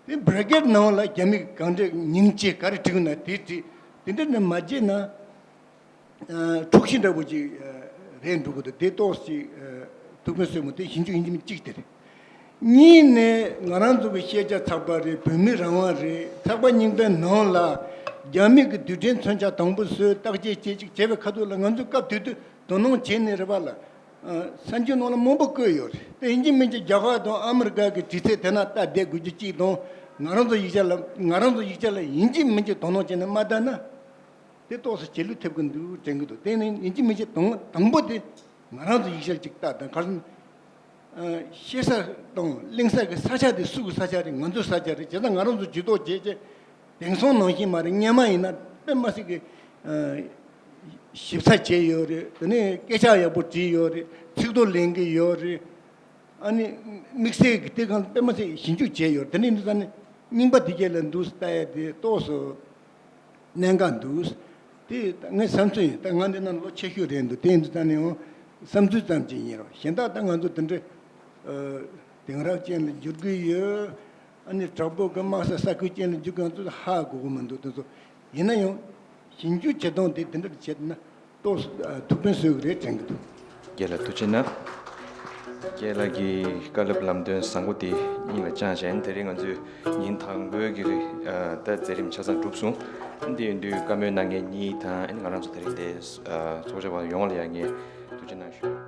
དེ་བྷི་རེ་ཀེཊ་ནང་ལ་རྒྱ་མི་གི་གང་འདྲས་ཉིང་ཅེ་ག་རེ་བྲིས་ན་དེ་བྲིས། དེ་འདྲ་ནི་མ་བརྗེད་ན། ཨ། འཁྲུག་གཞི་འདྲ་པོ་ཅིག་ཨ། རེད་འགྲོ་གི་འདུག་དེ་ཏོག་ཙམ་ཅིག་ཨ། ཐུགས་ཕན་གསོས་མོ། དེ་ཞིབ་འཇུག་ཡིན་གཅིག་མིན་གཅིག་དེ་རེད། གཉིས་ནས་ང་རང་ཚོ་གི་ཤེས་བྱ་ཚགས་པར་རེད། བོད་མི་རང་དབང་རེད། ཚགས་པར་རྙིང་པའི་ནང་ལ་རྒྱ་མི་གི་རྡུལ་ཕྲན་མཚོན་ཆ་དང་པོ་བཟོས། བརྟག་དཔྱད་བྱེད་ཅིག་བྱས་པའི་ཁ་ཐུག་ལ་ང་ཚོས་སྐབས་དེ་དུས་དོ་སྣང་བྱས་ནས་རེད་བ་ལ། ཨ། གསར་འགྱུར་ནང་ལ་མང་པོ་བཀོད་ཡོད་རེད། དེ་ཡིན་གཅིག་མིན་གཅིག་རྒྱ་གར་དང་ཨ་མི་རི་ཀ་གི་དྲི་ཚིག་དེ་ན་ལྟ་བསྡད་དགོས་རྒྱུ་གཅིག་དང་། ང་རང་ཚོ་ཡིག་ཆ་ལ། ང་རང་ཚོ་ཡིག་ཆ་ལ་ཡིན་གཅིག་མིན་གཅིག་དོ་སྣང་བྱས་ནས་མ་ལྟ་ན། དེ་ཏོག་ཙམ་བྱེད་ལུགས་ཐེབས་ཀྱི་འདུག་དྲན་གྱི་འདུག་དེ་ནི་ཡིན་གཅིག་མིན་གཅིག་དང་དང་པོ་དེ་ང་རང་ཚོ་ཡིག་ཆ་ཅིག་ལྟ་དང་། ག་རེ་ཟེར་ན། ཨ། བཤད་ས་དང་གླེང་ས་གི་ས་ཆ་དེ་སུ་གི་ས་ཆ་རེད། ང་ཚོའི་ས་ཆ་རེད། བྱས་ཙང་ང་རང་ཚོ་ཇུས་གཏོགས་བྱས་བྱས། དེང་སང་ནང་བཞིན་མ་རེད། སྔོན་མ་ཡིན་ན་དཔེ་མི་སྲིད་ཀྱི། ཨ། ཞིབ་ཚགས་བྱས་ཡོད་རེད། དེ་ནས་སྐད་ཆ་ཡག་པོ་དྲིས་ཡོད་རེད། ཚིག་ཐོ་ལེན་གྱི་ཡོད་རེད། ཨ་ནི་དམིགས་བསལ་གྱི་དེ་གང་དཔེ་མི་སྲིད་ཞིབ་འཇུག་བྱས་ཡོད་རེད། དེ་ནས་འདི་ཙམ་ནས་རྙིང་པ་དེ་གས་ལ་འདུག་ལྟ་ཡ་དེ་ཏོག་ཙམ་གནད་འགག་འདུག་དེ་ད་ངའི་བསམ་ཚུལ་ཡིན། ད་ང་འདི་ན་ལོ་ཆེ་ཤོས་རེད་འདུག་དེ་ཡིན་དུས་ད་ནི་ཡང་བསམ་ཚུལ་ཙམ་ཅིག་ཡིན་རོགས། གཞན་དག་ད་ང་ཚོ་དེ་འདྲའི། ཨ། དེང་རབས་ཅན་ལ་འགྱུར་གྱི་ཡོད། ཨ་ནི་དྲག་པོ་གི་དམག་ས་ས་ཁུལ་ཅན་ལ་འགྱུར་གྱི། ང་ཚོ་ཧ་གོ་གི་མི་འདུག་དེ་ཚོ་ཡིན་ན་ཡང་ཞིབ་འཇུག་བྱེད་སྟངས་དེ་དེ་འདྲ་བྱེད་ན་ཏོག་ཙམ་ཐུགས་ཕན་གསོས་ཀྱི་རེད་དྲན་གྱི་འདུག་རྒན་ལགས་ཐུགས་རྗེ་གནང་། རྒན་ལགས་ཀྱི་བཀའ་སློབ་ལམ་སྟོན་བཟང་པོ་དེ་སྙིང་ལ་བཅངས་བྱས། དེ་རིང་ང་ཚོས་ཉིན་དང་པོའི་གི་ཨ། ད་མཛད་རིམ་ཆ་ཚང་གྲུབ་སོང་། འདི་ཡིན་དུས་བཀའ་མོལ་གནང་མཁན་གཉིས་དང་། ཨ་ནི་ང་རང་ཚོ་དེ་རིང་དེ་ཨ། ཚོགས་བཅར་བ་ཡོངས་ལ་ཡང་ངས་ཐུགས་རྗེ་གནང་ཞུ།